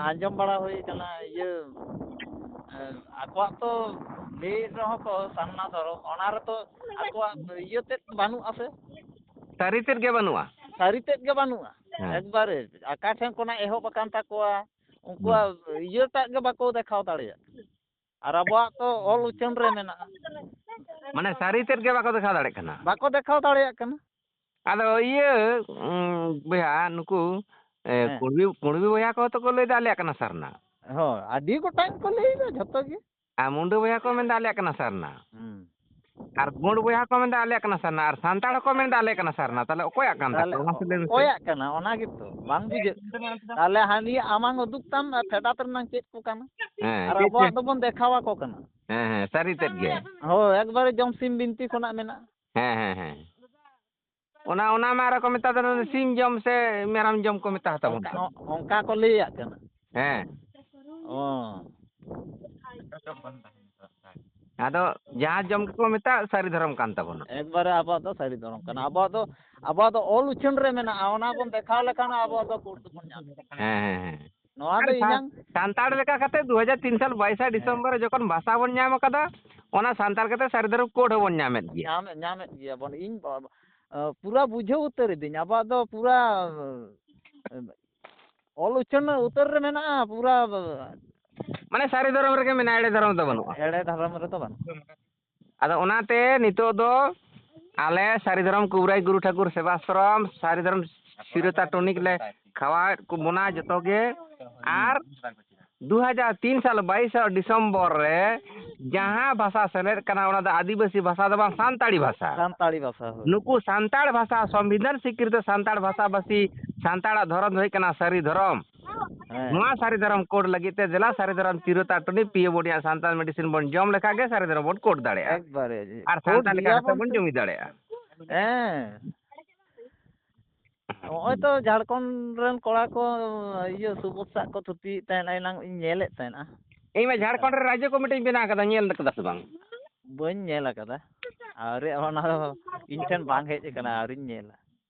ᱟᱸᱡᱚᱢ ᱵᱟᱲᱟ ᱦᱩᱭ ᱠᱟᱱᱟ, ᱤᱭᱟᱹ, ᱮ, ᱟᱠᱚᱣᱟᱜ ᱛᱚ ᱞᱟᱹᱭᱮᱫ ᱨᱮᱦᱚᱸ ᱠᱚ ᱥᱟᱨᱱᱟ ᱫᱷᱚᱨᱚᱢ, ᱚᱱᱟ ᱨᱮᱛᱚ ᱟᱠᱚᱣᱟᱜ ᱤᱭᱟᱹ ᱛᱮᱫ ᱵᱟᱹᱱᱩᱜᱼᱟ ᱥᱮ? ᱥᱟᱹᱨᱤ ᱛᱮᱫ ᱜᱮ ᱵᱟᱹᱱᱩᱜᱼᱟ᱾ ᱥᱟᱹᱨᱤ ᱛᱮᱫ ᱜᱮ ᱵᱟᱹᱱᱩᱜᱼᱟ᱾ ᱦᱮᱸ᱾ ᱮᱠᱵᱟᱨᱮ ᱟᱠᱟ ᱴᱷᱮᱱ ᱠᱷᱚᱱᱟᱜ ᱮᱦᱚᱵ ᱟᱠᱟᱱ ᱛᱟᱠᱚᱣᱟ, ᱩᱱᱠᱩᱣᱟᱜ ᱤᱭᱟᱹᱴᱟᱜ ᱜᱮ ᱵᱟᱠᱚ ᱫᱮᱠᱷᱟᱣ ᱫᱟᱲᱮᱭᱟᱜ ᱠᱟᱱᱟ᱾ ᱟᱨ ᱟᱵᱚᱣᱟᱜ ᱛᱚ ᱚᱞ ᱩᱪᱷᱟᱹᱱ ᱨᱮ ᱢᱮᱱᱟᱜᱼᱟ᱾ ᱢᱟᱱᱮ ᱥᱟᱹᱨᱤ ᱛᱮᱫ ᱜᱮ ᱵᱟᱠᱚ ᱫᱮᱠᱷᱟᱣ ᱫᱟᱲᱮᱭᱟᱜ ᱠᱟᱱᱟ᱾ ᱵᱟᱠᱚ ᱫᱮᱠᱷᱟᱣ ᱫᱟᱲᱮᱭᱟᱜ ᱠᱟᱱᱟ᱾ ᱟᱫᱚ ᱤᱭᱟᱹ, ᱩᱸ, ᱵᱚᱭᱦᱟ, ᱱᱩᱠᱩ, ᱮ, ᱦᱮᱸ᱾ ᱠᱩᱬᱵᱤ, ᱠᱩᱬᱵᱤ ᱵᱚᱭᱦᱟ ᱠᱚ ᱦᱚᱸᱛᱚ ᱠᱚ ᱞᱟᱹᱭᱫᱟ ᱟᱞᱮᱭᱟᱜ ᱠᱟᱱᱟ ᱥᱟᱨᱱᱟ᱾ ᱦᱳᱭ, ᱟᱹᱰᱤ ᱜᱚᱴᱟᱝ ᱠᱚ ᱞᱟᱹᱭᱫᱟ ᱡᱷᱚᱛᱚ ᱜᱮ᱾ ᱟᱨ ᱢᱩᱱᱰᱟᱹ ᱵᱚᱭᱦᱟ ᱠᱚ ᱢᱮᱱᱫᱟ ᱟᱞᱮᱭᱟᱜ ᱠᱟᱱᱟ ᱥᱟᱨᱱᱟ᱾ ᱦᱩᱸ᱾ ᱟᱨ ᱜᱳᱸᱰ ᱵᱚᱭᱦᱟ ᱠᱚ ᱢᱮᱱᱫᱟ ᱟᱞᱮᱭᱟᱜ ᱠᱟᱱᱟ ᱥᱟᱨᱱᱟ, ᱟᱨ ᱥᱟᱱᱛᱟᱲ ᱦᱚᱸᱠᱚ ᱢᱮᱱᱫᱟ ᱟᱞᱮᱭᱟᱜ ᱠᱟᱱᱟ ᱥᱟᱨᱱᱟ᱾ ᱛᱟᱦᱞᱮ ᱚᱠᱚᱭᱟᱜ ᱠᱟᱱ ᱛᱟᱦᱞᱮ ᱛᱟᱠᱚᱣᱟ? ᱚᱱᱟ ᱥᱮ ᱞᱟᱹᱭ ᱢᱮᱥᱮ᱾ ᱚᱠᱚᱭᱟᱜ ᱠᱟᱱᱟ? ᱚᱱᱟ ᱜᱮᱛᱚ ᱵᱟᱝ ᱵᱩᱡᱷᱟᱹᱜ ᱠᱟᱱᱟ᱾ ᱛᱟᱦᱞᱮ ᱦᱟᱹᱱᱤ ᱟᱢᱟᱝ ᱩᱫᱩᱜ ᱛᱟᱢ ᱟᱨ ᱯᱷᱮᱰᱟᱛ ᱨᱮᱱᱟᱝ ᱪᱮᱫ ᱠᱚ ᱠᱟᱱᱟ? ᱦᱮᱸ, ᱟᱨ ᱪᱮᱫ ᱟᱵᱚᱣᱟᱜ ᱪᱮᱫ? ᱫᱚᱵᱚᱱ ᱫᱮᱠᱷᱟᱣ ᱟᱠᱚ ᱠᱟᱱᱟ᱾ ᱦᱮᱸ, ᱦᱮᱸ, ᱥᱟᱹᱨᱤ ᱛᱮᱫ ᱜᱮ᱾ ᱦᱳᱭ, ᱮᱠᱵᱟᱨᱮ ᱡᱚᱢ ᱥᱤᱢ ᱵᱤᱱᱛᱤ ᱠᱷᱚᱱᱟᱜ ᱢᱮᱱᱟᱜᱼᱟ᱾ ᱦᱮᱸ, ᱦᱮᱸ, ᱦᱮᱸ᱾ ᱚᱱᱟ, ᱚᱱᱟ ᱢᱟ ᱟᱨᱚ ᱠᱚ ᱢᱮᱛᱟ ᱫᱚ ᱥᱤᱢ ᱡᱚᱢ ᱥᱮ ᱢᱮᱨᱚᱢ ᱡᱚᱢ ᱠᱚ ᱢᱮᱛᱟ ᱦᱟᱛᱟᱵᱚᱱ ᱚᱱᱠᱟ, ᱠᱟᱱᱟ᱾ ᱚᱱᱠᱟ ᱠᱚ ᱞᱟᱹᱭᱟᱜ ᱠᱟᱱᱟ᱾ ᱦᱮᱸ᱾ ᱚ᱾ ᱟᱫᱚ ᱡᱟᱦᱟᱸ ᱡᱚᱢ ᱜᱮᱠᱚ ᱢᱮᱛᱟᱜ, ᱥᱟᱹᱨᱤ ᱫᱷᱚᱨᱚᱢ ᱠᱟᱱ ᱛᱟᱵᱚᱱᱟ᱾ ᱮᱠᱵᱟᱨᱮ ᱟᱵᱚᱣᱟᱜ ᱫᱚ ᱥᱟᱹᱨᱤ ᱫᱷᱚᱨᱚᱢ ᱠᱟᱱᱟ᱾ ᱟᱵᱚᱣᱟᱜ ᱫᱚ, ᱟᱵᱚᱣᱟᱜ ᱫᱚ ᱚᱞ ᱩᱪᱷᱟᱹᱱ ᱨᱮ ᱢᱮᱱᱟᱜᱼᱟ, ᱚᱱᱟ ᱵᱚᱱ ᱫᱮᱠᱷᱟᱣ ᱞᱮᱠᱷᱟᱱ ᱟᱵᱚᱣᱟᱜ ᱫᱚ ᱠᱳᱨᱴ ᱫᱚᱵᱚᱱ ᱧᱟᱢᱟ᱾ ᱦᱮᱸ, ᱦᱮᱸ, ᱦᱮᱸ᱾ ᱱᱚᱣᱟ ᱟᱨ ᱫᱚ ᱥᱟᱱ-, ᱤᱧᱟᱝ ᱥᱟᱱᱛᱟᱲ ᱞᱮᱠᱟ ᱠᱟᱛᱮ ᱫᱩ ᱦᱟᱡᱟᱨ ᱛᱤᱱ ᱥᱟᱞ ᱵᱟᱭᱤᱥᱟ ᱦᱮᱸ᱾ ᱰᱤᱥᱮᱢᱵᱚᱨ ᱨᱮ ᱡᱚᱠᱷᱚᱱ ᱵᱷᱟᱥᱟ ᱵᱚᱱ ᱧᱟᱢ ᱟᱠᱟᱫᱟ, ᱚᱱᱟ ᱥᱟᱱᱛᱟᱲ ᱠᱟᱛᱮ ᱥᱟᱹᱨᱤ ᱫᱷᱚᱨᱚᱢ ᱠᱳᱰ ᱦᱚᱸᱵᱚᱱ ᱧᱟᱢᱮᱫ ᱜᱮᱭᱟ᱾ ᱧᱟᱢᱮᱫ, ᱧᱟᱢᱮᱫ ᱜᱮᱭᱟ ᱵᱚᱱ᱾ ᱤᱧ ᱵᱟ-, ᱟ, ᱯᱩᱨᱟ ᱵᱩᱡᱷᱟᱹᱣ ᱩᱛᱟᱹᱨ ᱤᱫᱟᱹᱧ᱾ ᱟᱵᱚᱣᱟᱜ ᱫᱚ ᱯᱩᱨᱟ, ᱟ, ᱚᱞ ᱩᱪᱷᱟᱹᱱ ᱩᱛᱟᱹᱨ ᱨᱮ ᱢᱮᱱᱟᱜᱼᱟ, ᱯᱩᱨᱟ, ᱟ, ᱢᱟᱱᱮ ᱥᱟᱹᱨᱤ ᱫᱷᱚᱨᱚᱢ ᱨᱮᱜᱮ ᱢᱮᱱᱟᱜᱼᱟ, ᱮᱲᱮ ᱫᱷᱚᱨᱚᱢ ᱫᱚ ᱵᱟᱹᱱᱩᱜᱼᱟ᱾ ᱮᱲᱮ ᱫᱷᱚᱨᱚᱢ ᱨᱮᱫᱚ ᱵᱟᱹᱱᱩᱜᱼᱟ᱾ ᱟᱫᱚ ᱚᱱᱟᱛᱮ ᱱᱤᱛᱚᱜ ᱫᱚ ᱟᱞᱮ ᱥᱟᱹᱨᱤ ᱫᱷᱚᱨᱚᱢ ᱠᱩᱵᱨᱟᱭ ᱜᱩᱨᱩ ᱴᱷᱟᱹᱠᱩᱨ ᱥᱮᱵᱟᱥᱨᱚᱢ, ᱥᱟᱹᱨᱤ ᱫᱷᱚᱨᱚᱢ ᱥᱤᱨᱚᱛᱟ ᱴᱚᱱᱤᱠ ᱞᱮ ᱠᱷᱟᱣᱟᱣᱮᱫ ᱠᱚ ᱵᱚᱱᱟ ᱡᱚᱛᱚ ᱜᱮ᱾ ᱟᱨ ᱫᱩ ᱦᱟᱡᱟᱨ ᱛᱤᱱ ᱥᱟᱞ ᱵᱟᱭᱤᱥᱟ ᱰᱤᱥᱮᱢᱵᱚᱨ ᱨᱮ ᱡᱟᱦᱟᱸ ᱵᱷᱟᱥᱟ ᱥᱮᱞᱮᱫ ᱠᱟᱱᱟ, ᱚᱱᱟ ᱫᱚ ᱟᱹᱫᱤᱵᱟᱹᱥᱤ ᱵᱷᱟᱥᱟ ᱫᱚ ᱵᱟᱝ, ᱥᱟᱱᱛᱟᱲᱤ ᱵᱷᱟᱥᱟ᱾ ᱥᱟᱱᱛᱟᱲᱤ ᱵᱷᱟᱥᱟ, ᱦᱳᱭ᱾ ᱱᱩᱠᱩ ᱥᱟᱱᱛᱟᱲ ᱵᱷᱟᱥᱟ, ᱥᱚᱝᱵᱤᱫᱷᱟᱱ ᱥᱤᱠᱨᱤᱛ ᱥᱟᱱᱛᱟᱲ ᱵᱷᱟᱥᱟ ᱵᱷᱟᱥᱤ, ᱥᱟᱱᱛᱟᱲᱟᱜ ᱫᱷᱚᱨᱚᱢ ᱫᱚ ᱦᱩᱭᱩᱜ ᱠᱟᱱᱟ ᱥᱟᱹᱨᱤ ᱫᱷᱚᱨᱚᱢ᱾ ᱦᱮᱸ᱾ ᱱᱚᱣᱟ ᱥᱟᱹᱨᱤ ᱫᱷᱚᱨᱚᱢ ᱠᱳᱰ ᱞᱟᱹᱜᱤᱫ ᱛᱮ ᱫᱮᱞᱟ ᱥᱟᱹᱨᱤ ᱫᱷᱚᱨᱚᱢ ᱪᱤᱨᱚᱛᱟ ᱴᱩᱱᱤ ᱯᱤᱭᱳ ᱵᱚᱰᱤᱭᱟ ᱥᱟᱱᱛᱟᱲ ᱢᱮᱰᱤᱥᱤᱱ ᱵᱚᱱ ᱡᱚᱢ ᱞᱮᱠᱷᱟᱡ ᱜᱮ ᱥᱟᱹᱨᱤ ᱫᱷᱚᱨᱚᱢ ᱵᱚᱱ ᱠᱳᱰ ᱫᱟᱲᱮᱭᱟᱜᱼᱟ᱾ ᱮᱠᱵᱟᱨᱮ᱾ ᱟᱨ ᱠᱳᱰ ᱥᱟᱱᱛᱟᱲ ᱞᱮᱠᱟ ᱜᱮᱭᱟ ᱠᱟᱛᱮ ᱵᱚᱱ ᱵᱚᱱ ᱛᱚ᱾ ᱡᱚᱢᱤ ᱫᱟᱲᱮᱭᱟᱜᱼᱟ᱾ ᱦᱮᱸ᱾ ᱱᱚᱜᱼᱚᱭ ᱛᱚ ᱡᱷᱟᱲᱠᱷᱚᱸᱰ ᱨᱮᱱ ᱠᱚᱲᱟ ᱠᱚ ᱤᱭᱟᱹ ᱥᱩᱵᱳᱫᱷ ᱥᱟᱜ ᱠᱚ ᱛᱷᱩᱛᱤᱭᱮᱫ ᱛᱟᱦᱮᱱᱟ, ᱮᱱᱟᱝ ᱤᱧ ᱧᱮᱞᱮᱫ ᱛᱟᱦᱮᱱᱟ᱾ ᱤᱧ ᱢᱟ ᱡᱷᱟᱲᱠᱷᱚᱸᱰ ᱨᱮ ᱨᱟᱡᱽᱡᱚ ᱠᱚᱢᱤᱴᱤᱧ ᱵᱮᱱᱟᱣ ᱠᱟᱫᱟ, ᱧᱮᱞ ᱠᱟᱫᱟ ᱥᱮ ᱵᱟᱝ? ᱵᱟᱹᱧ ᱧᱮᱞ ᱟᱠᱟᱫᱟ, ᱟᱹᱣᱨᱤ, ᱚᱱᱟ ᱫᱚ ᱤᱧ ᱴᱷᱮᱱ ᱵᱟᱝ ᱦᱮᱡ ᱟᱠᱟᱱᱟ, ᱟᱹᱣᱨᱤᱧ ᱧᱮᱞᱟ᱾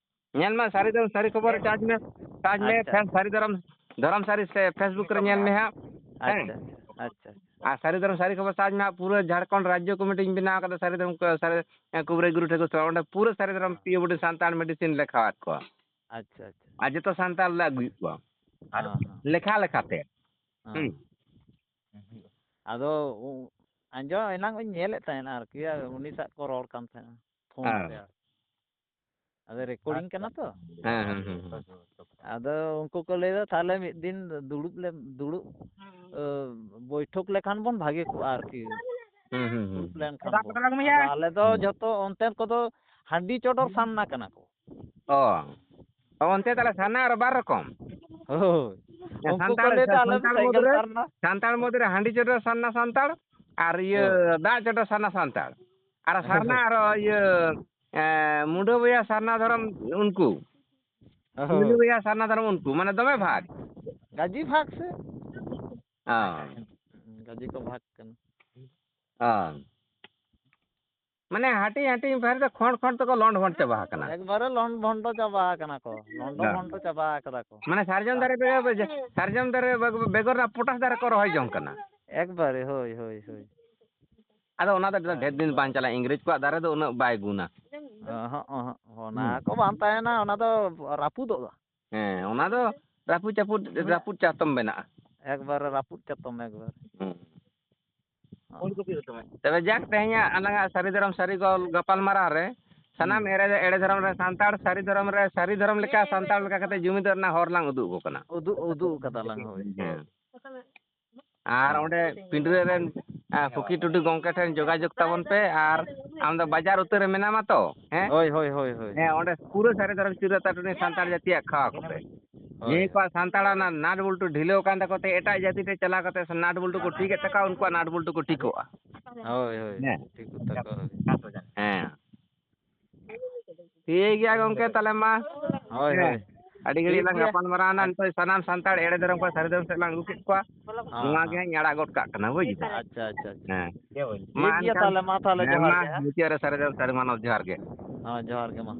ᱧᱮᱞ ᱢᱮ, ᱥᱟᱹᱨᱤ ᱫᱚ ᱥᱟᱹᱨᱤ ᱠᱷᱚᱵᱚᱨ ᱪᱟᱨᱡᱽ ᱢᱮ, ᱪᱟᱨᱡᱽ ᱢᱮ, ᱟᱪᱪᱷᱟ᱾ ᱯᱷᱮᱱ ᱥᱟᱹᱨᱤ ᱫᱷᱚᱨᱚᱢ ᱫᱷᱚᱨᱚᱢ ᱥᱟᱹᱨᱤ ᱥᱮ Facebook ᱨᱮ ᱧᱮᱞ ᱢᱮ ᱦᱟᱸᱜ᱾ ᱦᱮᱸ᱾ ᱟᱪᱪᱷᱟ, ᱟᱪᱪᱷᱟ, ᱟᱪᱪᱷᱟ᱾ ᱟᱨ ᱥᱟᱹᱨᱤ ᱫᱷᱚᱨᱚᱢ ᱥᱟᱹᱨᱤ ᱠᱷᱚᱵᱚᱨ ᱥᱟᱡᱽ ᱢᱟ ᱯᱩᱨᱟᱹ ᱡᱷᱟᱲᱠᱷᱚᱸᱰ ᱨᱟᱡᱽᱡᱚ ᱠᱚᱢᱤᱴᱤᱧ ᱵᱮᱱᱟᱣ ᱠᱟᱫᱟ, ᱥᱟᱹᱨᱤ ᱫᱷᱚᱨᱚᱢ ᱠᱚ-, ᱥᱟᱹᱨᱤ, ᱮ, ᱠᱩᱵᱨᱟᱹᱭ ᱜᱩᱨᱩ ᱴᱷᱟᱹᱠᱩᱨ ᱥᱟᱶ ᱚᱸᱰᱮ ᱯᱩᱨᱟᱹ ᱥᱟᱹᱨᱤ ᱫᱷᱚᱨᱚᱢ ᱯᱤ ᱳ ᱵᱳᱰᱤ ᱥᱟᱱᱛᱟᱲ ᱢᱮᱰᱤᱥᱤᱱ ᱞᱮᱠᱷᱟᱣᱟᱫ ᱠᱚᱣᱟ᱾ ᱟᱪᱪᱷᱟ, ᱟᱪᱪᱷᱟ᱾ ᱟᱨ ᱡᱚᱛᱚ ᱥᱟᱱᱛᱟᱲ ᱞᱮ ᱟᱹᱜᱩᱭᱮᱫ ᱠᱚᱣᱟ᱾ ᱦᱮᱸ, ᱦᱮᱸ᱾ ᱞᱮᱠᱷᱟ ᱞᱮᱠᱷᱟᱛᱮ᱾ ᱦᱮᱸ᱾ ᱦᱩᱸ᱾ ᱟᱫᱚ ᱩ-, ᱟᱸᱡᱚᱢ ᱮᱱᱟᱝ ᱤᱧ ᱧᱮᱞᱮᱫ ᱛᱟᱦᱮᱱᱟ ᱟᱨᱠᱤ, ᱩᱱᱤ ᱥᱟᱶ ᱠᱚ ᱨᱚᱲ ᱠᱟᱱ ᱛᱟᱦᱮᱱᱟ ᱯᱷᱳᱱ ᱦᱮᱸ᱾ ᱛᱮ᱾ ᱟᱫᱚ ᱨᱮᱠᱚᱨᱰᱤᱝ ᱠᱟᱱᱟ ᱛᱚ᱾ ᱦᱮᱸ, ᱦᱮᱸ, ᱦᱮᱸ, ᱦᱮᱸ᱾ ᱟᱫᱚ ᱩᱱᱠᱩ ᱠᱚ ᱞᱟᱹᱭᱫᱟ, "ᱛᱟᱦᱞᱮ ᱢᱤᱫ ᱫᱤᱱ ᱫᱩᱲᱩᱵ ᱞᱮ, ᱫᱩᱲᱩᱵ, ᱟᱹ, ᱵᱚᱭᱴᱷᱚᱠ ᱞᱮᱠᱷᱟᱱ ᱵᱚᱱ ᱵᱷᱟᱜᱮ ᱠᱚᱜᱼᱟ ᱟᱨᱠᱤ᱾ ᱦᱩᱸ, ᱦᱩᱸ, ᱦᱩᱸ᱾ ᱫᱩᱲᱩᱵ ᱞᱮᱱᱠᱷᱟᱱ ᱵᱚᱱ᱾ ᱟᱫᱚ ᱟᱞᱮ ᱫᱚ ᱦᱩᱸ᱾ ᱡᱷᱚᱛᱚ ᱚᱱᱛᱮᱱ ᱠᱚᱫᱚ ᱦᱟᱺᱰᱤ ᱪᱚᱰᱚᱨ ᱥᱟᱨᱱᱟ ᱠᱟᱱᱟ ᱠᱚ᱾" ᱚ᱾ ᱚ, ᱚᱱᱛᱮ ᱛᱟᱦᱞᱮ ᱥᱟᱨᱱᱟ ᱟᱨ ᱵᱟᱨ ᱨᱚᱠᱚᱢ? ᱦᱳᱭ᱾ ᱦᱮᱸ, ᱩᱱᱠᱩ ᱠᱚ ᱥᱟᱱᱛᱟᱲ, ᱞᱟᱹᱭᱫᱟ, ᱥᱟ-, "ᱟᱞᱮ ᱫᱚ ᱥᱟᱱᱛᱟᱲ ᱥᱟᱭᱠᱮᱞ ᱢᱩᱫᱽᱨᱮ, ᱥᱟᱨᱱᱟ᱾" ᱥᱟᱱᱛᱟᱲ ᱢᱩᱫᱽᱨᱮ ᱦᱟᱺᱰᱤ ᱪᱚᱰᱚᱨ ᱥᱟᱨᱱᱟ ᱥᱟᱱᱛᱟᱲ ᱟᱨ ᱤᱭᱟᱹ ᱦᱳᱭ᱾ ᱫᱟᱜ ᱪᱚᱰᱚᱨ ᱥᱟᱨᱱᱟ ᱥᱟᱱᱛᱟᱲ᱾ ᱟᱨ ᱥᱟᱨᱱᱟ ᱦᱳᱭ᱾ ᱟᱨ ᱤᱭᱟᱹ, ᱮᱸ, ᱢᱩᱰᱟᱹ ᱵᱚᱭᱦᱟ ᱥᱟᱨᱱᱟ ᱫᱷᱚᱨᱚᱢ ᱩᱱᱠᱩ᱾ ᱦᱳᱭ᱾ ᱢᱩᱰᱟᱹ ᱵᱚᱭᱦᱟ ᱥᱟᱨᱱᱟ ᱫᱷᱚᱨᱚᱢ ᱩᱱᱠᱩ, ᱢᱟᱱᱮ ᱫᱚᱢᱮ ᱵᱷᱟᱜᱽ᱾ ᱜᱟᱡᱤ ᱵᱷᱟᱜᱽ ᱥᱮ? ᱚ᱾ ᱜᱟᱡᱤ ᱠᱚ ᱵᱷᱟᱜᱽ ᱠᱟᱱᱟ᱾ ᱚ᱾ ᱢᱟᱱᱮ ᱦᱟᱹᱴᱤᱧ ᱦᱟᱹᱴᱤᱧ ᱵᱷᱟᱨ ᱫᱚ ᱠᱷᱚᱸᱰ ᱠᱷᱚᱸᱰ ᱛᱮᱠᱚ ᱞᱚᱸᱰ ᱵᱷᱚᱸᱰ ᱪᱟᱵᱟ ᱟᱠᱟᱱᱟ᱾ ᱮᱠᱵᱟᱨᱮ ᱞᱚᱸᱰ ᱵᱷᱚᱸᱰ ᱪᱟᱵᱟ ᱟᱠᱟᱱᱟ ᱠᱚ, ᱞᱚᱸᱰ ᱦᱮᱸ᱾ ᱵᱷᱚᱸᱰ ᱪᱟᱵᱟ ᱟᱠᱟᱫᱟ ᱠᱚ᱾ ᱢᱟᱱᱮ ᱥᱟᱨᱡᱚᱢ ᱫᱟᱨᱮ ᱵᱮᱜᱚᱨ, ᱥᱟᱨᱡᱚᱢ ᱫᱟᱨᱮ ᱵᱮᱜᱚᱨ ᱨᱮᱱᱟᱜ ᱯᱚᱴᱟᱥ ᱫᱟᱨᱮ ᱠᱚ ᱨᱚᱦᱚᱭ ᱡᱚᱝ ᱠᱟᱱᱟ᱾ ᱮᱠᱵᱟᱨᱮ, ᱦᱳᱭ, ᱦᱳᱭ, ᱦᱳᱭ᱾ ᱟᱫᱚ ᱚᱱᱟ ᱫᱚ ᱰᱷᱮᱨ ᱫᱤᱱ ᱵᱟᱝ ᱪᱟᱞᱟᱜᱼᱟ, ᱤᱝᱨᱮᱡᱽ ᱠᱚᱣᱟᱜ ᱫᱟᱨᱮ ᱫᱚ ᱩᱱᱟᱹᱜ ᱵᱟᱭ ᱜᱩᱱᱟ᱾ ᱚᱦᱚᱸᱜ, ᱚᱦᱚᱸᱜ, ᱚᱱᱟ ᱦᱩᱸ᱾ ᱠᱚ ᱵᱟᱝ ᱛᱟᱦᱮᱱᱟ, ᱚᱱᱟ ᱫᱚ ᱨᱟᱹᱯᱩᱫᱚᱜᱼᱟ᱾ ᱦᱮᱸ, ᱚᱱᱟ ᱫᱚ ᱨᱟᱹᱯᱩᱫ ᱪᱟᱹᱯᱩᱫ, ᱨᱟᱹᱯᱩᱫ ᱪᱟᱛᱚᱢ ᱵᱮᱱᱟᱜᱼᱟ᱾ ᱮᱠᱵᱟᱨᱮ ᱨᱟᱹᱯᱩᱫ ᱪᱟᱛᱚᱢ, ᱮᱠᱵᱟᱨᱮ᱾ ᱦᱩᱸ᱾ ᱛᱚᱵᱮ ᱡᱟᱠ, ᱛᱮᱦᱮᱧᱟᱜ ᱟᱞᱟᱝᱟᱜ ᱥᱟᱹᱨᱤ ᱫᱷᱚᱨᱚᱢ ᱥᱟᱹᱨᱤ ᱜᱚᱞ ᱜᱟᱯᱟᱞ ᱢᱟᱨᱟᱣ ᱨᱮ ᱥᱟᱱᱟᱢ ᱦᱩᱸ᱾ ᱮᱲᱮ, ᱮᱲᱮ ᱫᱷᱚᱨᱚᱢ ᱨᱮ ᱥᱟᱱᱛᱟᱲ, ᱥᱟᱹᱨᱤ ᱫᱷᱚᱨᱚᱢ ᱨᱮ ᱥᱟᱹᱨᱤ ᱫᱷᱚᱨᱚᱢ ᱞᱮᱠᱟ ᱥᱟᱱᱛᱟᱲ ᱞᱮᱠᱟ ᱠᱟᱛᱮ ᱡᱩᱢᱤᱫᱚᱜ ᱨᱮᱱᱟᱜ ᱦᱚᱨ ᱞᱟᱝ ᱩᱫᱩᱜ ᱟᱠᱚ ᱠᱟᱱᱟ᱾ ᱩᱫᱩᱜ, ᱩᱫᱩᱜ ᱠᱟᱫᱟ ᱞᱟᱝ, ᱦᱳᱭ᱾ ᱦᱮᱸ᱾ ᱟᱨ ᱦᱳᱭ᱾ ᱚᱸᱰᱮ ᱯᱤᱸᱰᱨᱟᱹ ᱨᱮᱱ, ᱮᱸ, ᱠᱩᱠᱤ ᱴᱩᱰᱩ ᱜᱚᱢᱠᱮ ᱴᱷᱮᱱ ᱡᱳᱜᱟᱡᱳᱜᱽ ᱛᱟᱵᱚᱱ ᱯᱮ, ᱟᱨ ᱟᱢ ᱫᱚ ᱵᱟᱡᱟᱨ ᱩᱛᱟᱹᱨ ᱨᱮ ᱢᱮᱱᱟᱢᱟ ᱛᱚ, ᱦᱮᱸ? ᱦᱳᱭ, ᱦᱳᱭ, ᱦᱳᱭ, ᱦᱳᱭ᱾ ᱦᱮᱸ, ᱚᱸᱰᱮ ᱯᱩᱨᱟᱹ ᱥᱟᱹᱨᱤ ᱫᱷᱚᱨᱚᱢ ᱪᱤᱨᱟᱹᱛᱟ ᱴᱩᱰᱩ ᱥᱟᱱᱛᱟᱲ ᱡᱟᱹᱛᱤᱭᱟᱜ ᱠᱷᱟᱣᱟ ᱠᱚᱯᱮ᱾ ᱦᱳᱭ᱾ ᱡᱮ ᱠᱚᱣᱟᱜ ᱥᱟᱱᱛᱟᱲᱟᱜ ᱚᱱᱟ ᱱᱟᱴ ᱵᱚᱞᱴᱩ ᱰᱷᱤᱞᱟᱹᱣ ᱟᱠᱟᱱ ᱛᱟᱠᱚ ᱛᱮ ᱮᱴᱟᱜ ᱡᱟᱹᱛᱤ ᱴᱷᱮᱱ ᱪᱟᱞᱟᱣ ᱠᱟᱛᱮ ᱥᱮ ᱱᱟᱴ ᱵᱚᱞᱴᱩ ᱠᱚ ᱴᱷᱤᱠᱮᱫ ᱛᱟᱠᱚᱣᱟ, ᱩᱱᱠᱩᱣᱟᱜ ᱱᱟᱴ ᱵᱚᱞᱴᱩ ᱠᱚ ᱴᱷᱤᱠᱚᱜᱼᱟ᱾ ᱦᱳᱭ, ᱦᱳᱭ, ᱦᱮᱸ᱾ ᱴᱷᱤᱠ ᱠᱟᱛᱷᱟ ᱠᱚ᱾ ᱦᱮᱸ᱾ ᱴᱷᱤᱠ ᱜᱮᱭᱟ ᱜᱚᱝᱠᱮ, ᱛᱟᱦᱞᱮ ᱢᱟ᱾ ᱦᱳᱭ, ᱦᱮᱸ᱾ ᱦᱳᱭ᱾ ᱟᱹᱰᱤ ᱜᱷᱟᱹᱲᱤᱡ ᱴᱷᱤᱠ ᱞᱟᱝ ᱜᱮᱭᱟ᱾ ᱜᱟᱯᱟᱞ ᱢᱟᱨᱟᱣ ᱮᱱᱟ, ᱟᱪ- ᱱᱤᱛᱚᱜ ᱥᱟᱱᱟᱢ ᱥᱟᱱᱛᱟᱲ ᱮᱲᱮ ᱫᱷᱚᱨᱚᱢ ᱠᱷᱚᱱ ᱥᱟᱹᱨᱤ ᱫᱷᱚᱨᱚᱢ ᱥᱮᱫ ᱞᱟᱝ ᱟᱹᱜᱩ ᱠᱮᱫ ᱠᱚᱣᱟ᱾ ᱦᱚᱸ, ᱱᱚᱣᱟ ᱦᱚᱸ᱾ ᱜᱮ ᱦᱟᱸᱜ ᱤᱧ ᱟᱲᱟᱜ ᱜᱚᱫ ᱠᱟᱜ ᱠᱟᱱᱟ, ᱵᱩᱡᱽ ᱫᱟᱢ? ᱟᱪᱪᱷᱟ, ᱟᱪᱪᱷᱟ, ᱟᱪᱪᱷᱟ᱾ ᱦᱮᱸ᱾ ᱴᱷᱤᱠ ᱢᱟ ᱜᱮᱭᱟ, ᱮᱱᱠᱷᱟᱱ, ᱛᱟᱦᱞᱮ ᱢᱟ, ᱛᱟᱦᱞᱮ ᱦᱮᱸ, ᱡᱚᱦᱟᱨ ᱢᱟ ᱜᱮ, ᱦᱮᱸ? ᱢᱩᱪᱟᱹᱫ ᱨᱮ ᱥᱟᱹᱨᱤ ᱫᱷᱚᱨᱚᱢ ᱥᱟᱹᱨᱤ ᱢᱟᱱᱚᱛ ᱡᱚᱦᱟᱨ ᱜᱮ᱾ ᱦᱚᱸ, ᱡᱚᱦᱟᱨ ᱜᱮ ᱢᱟ᱾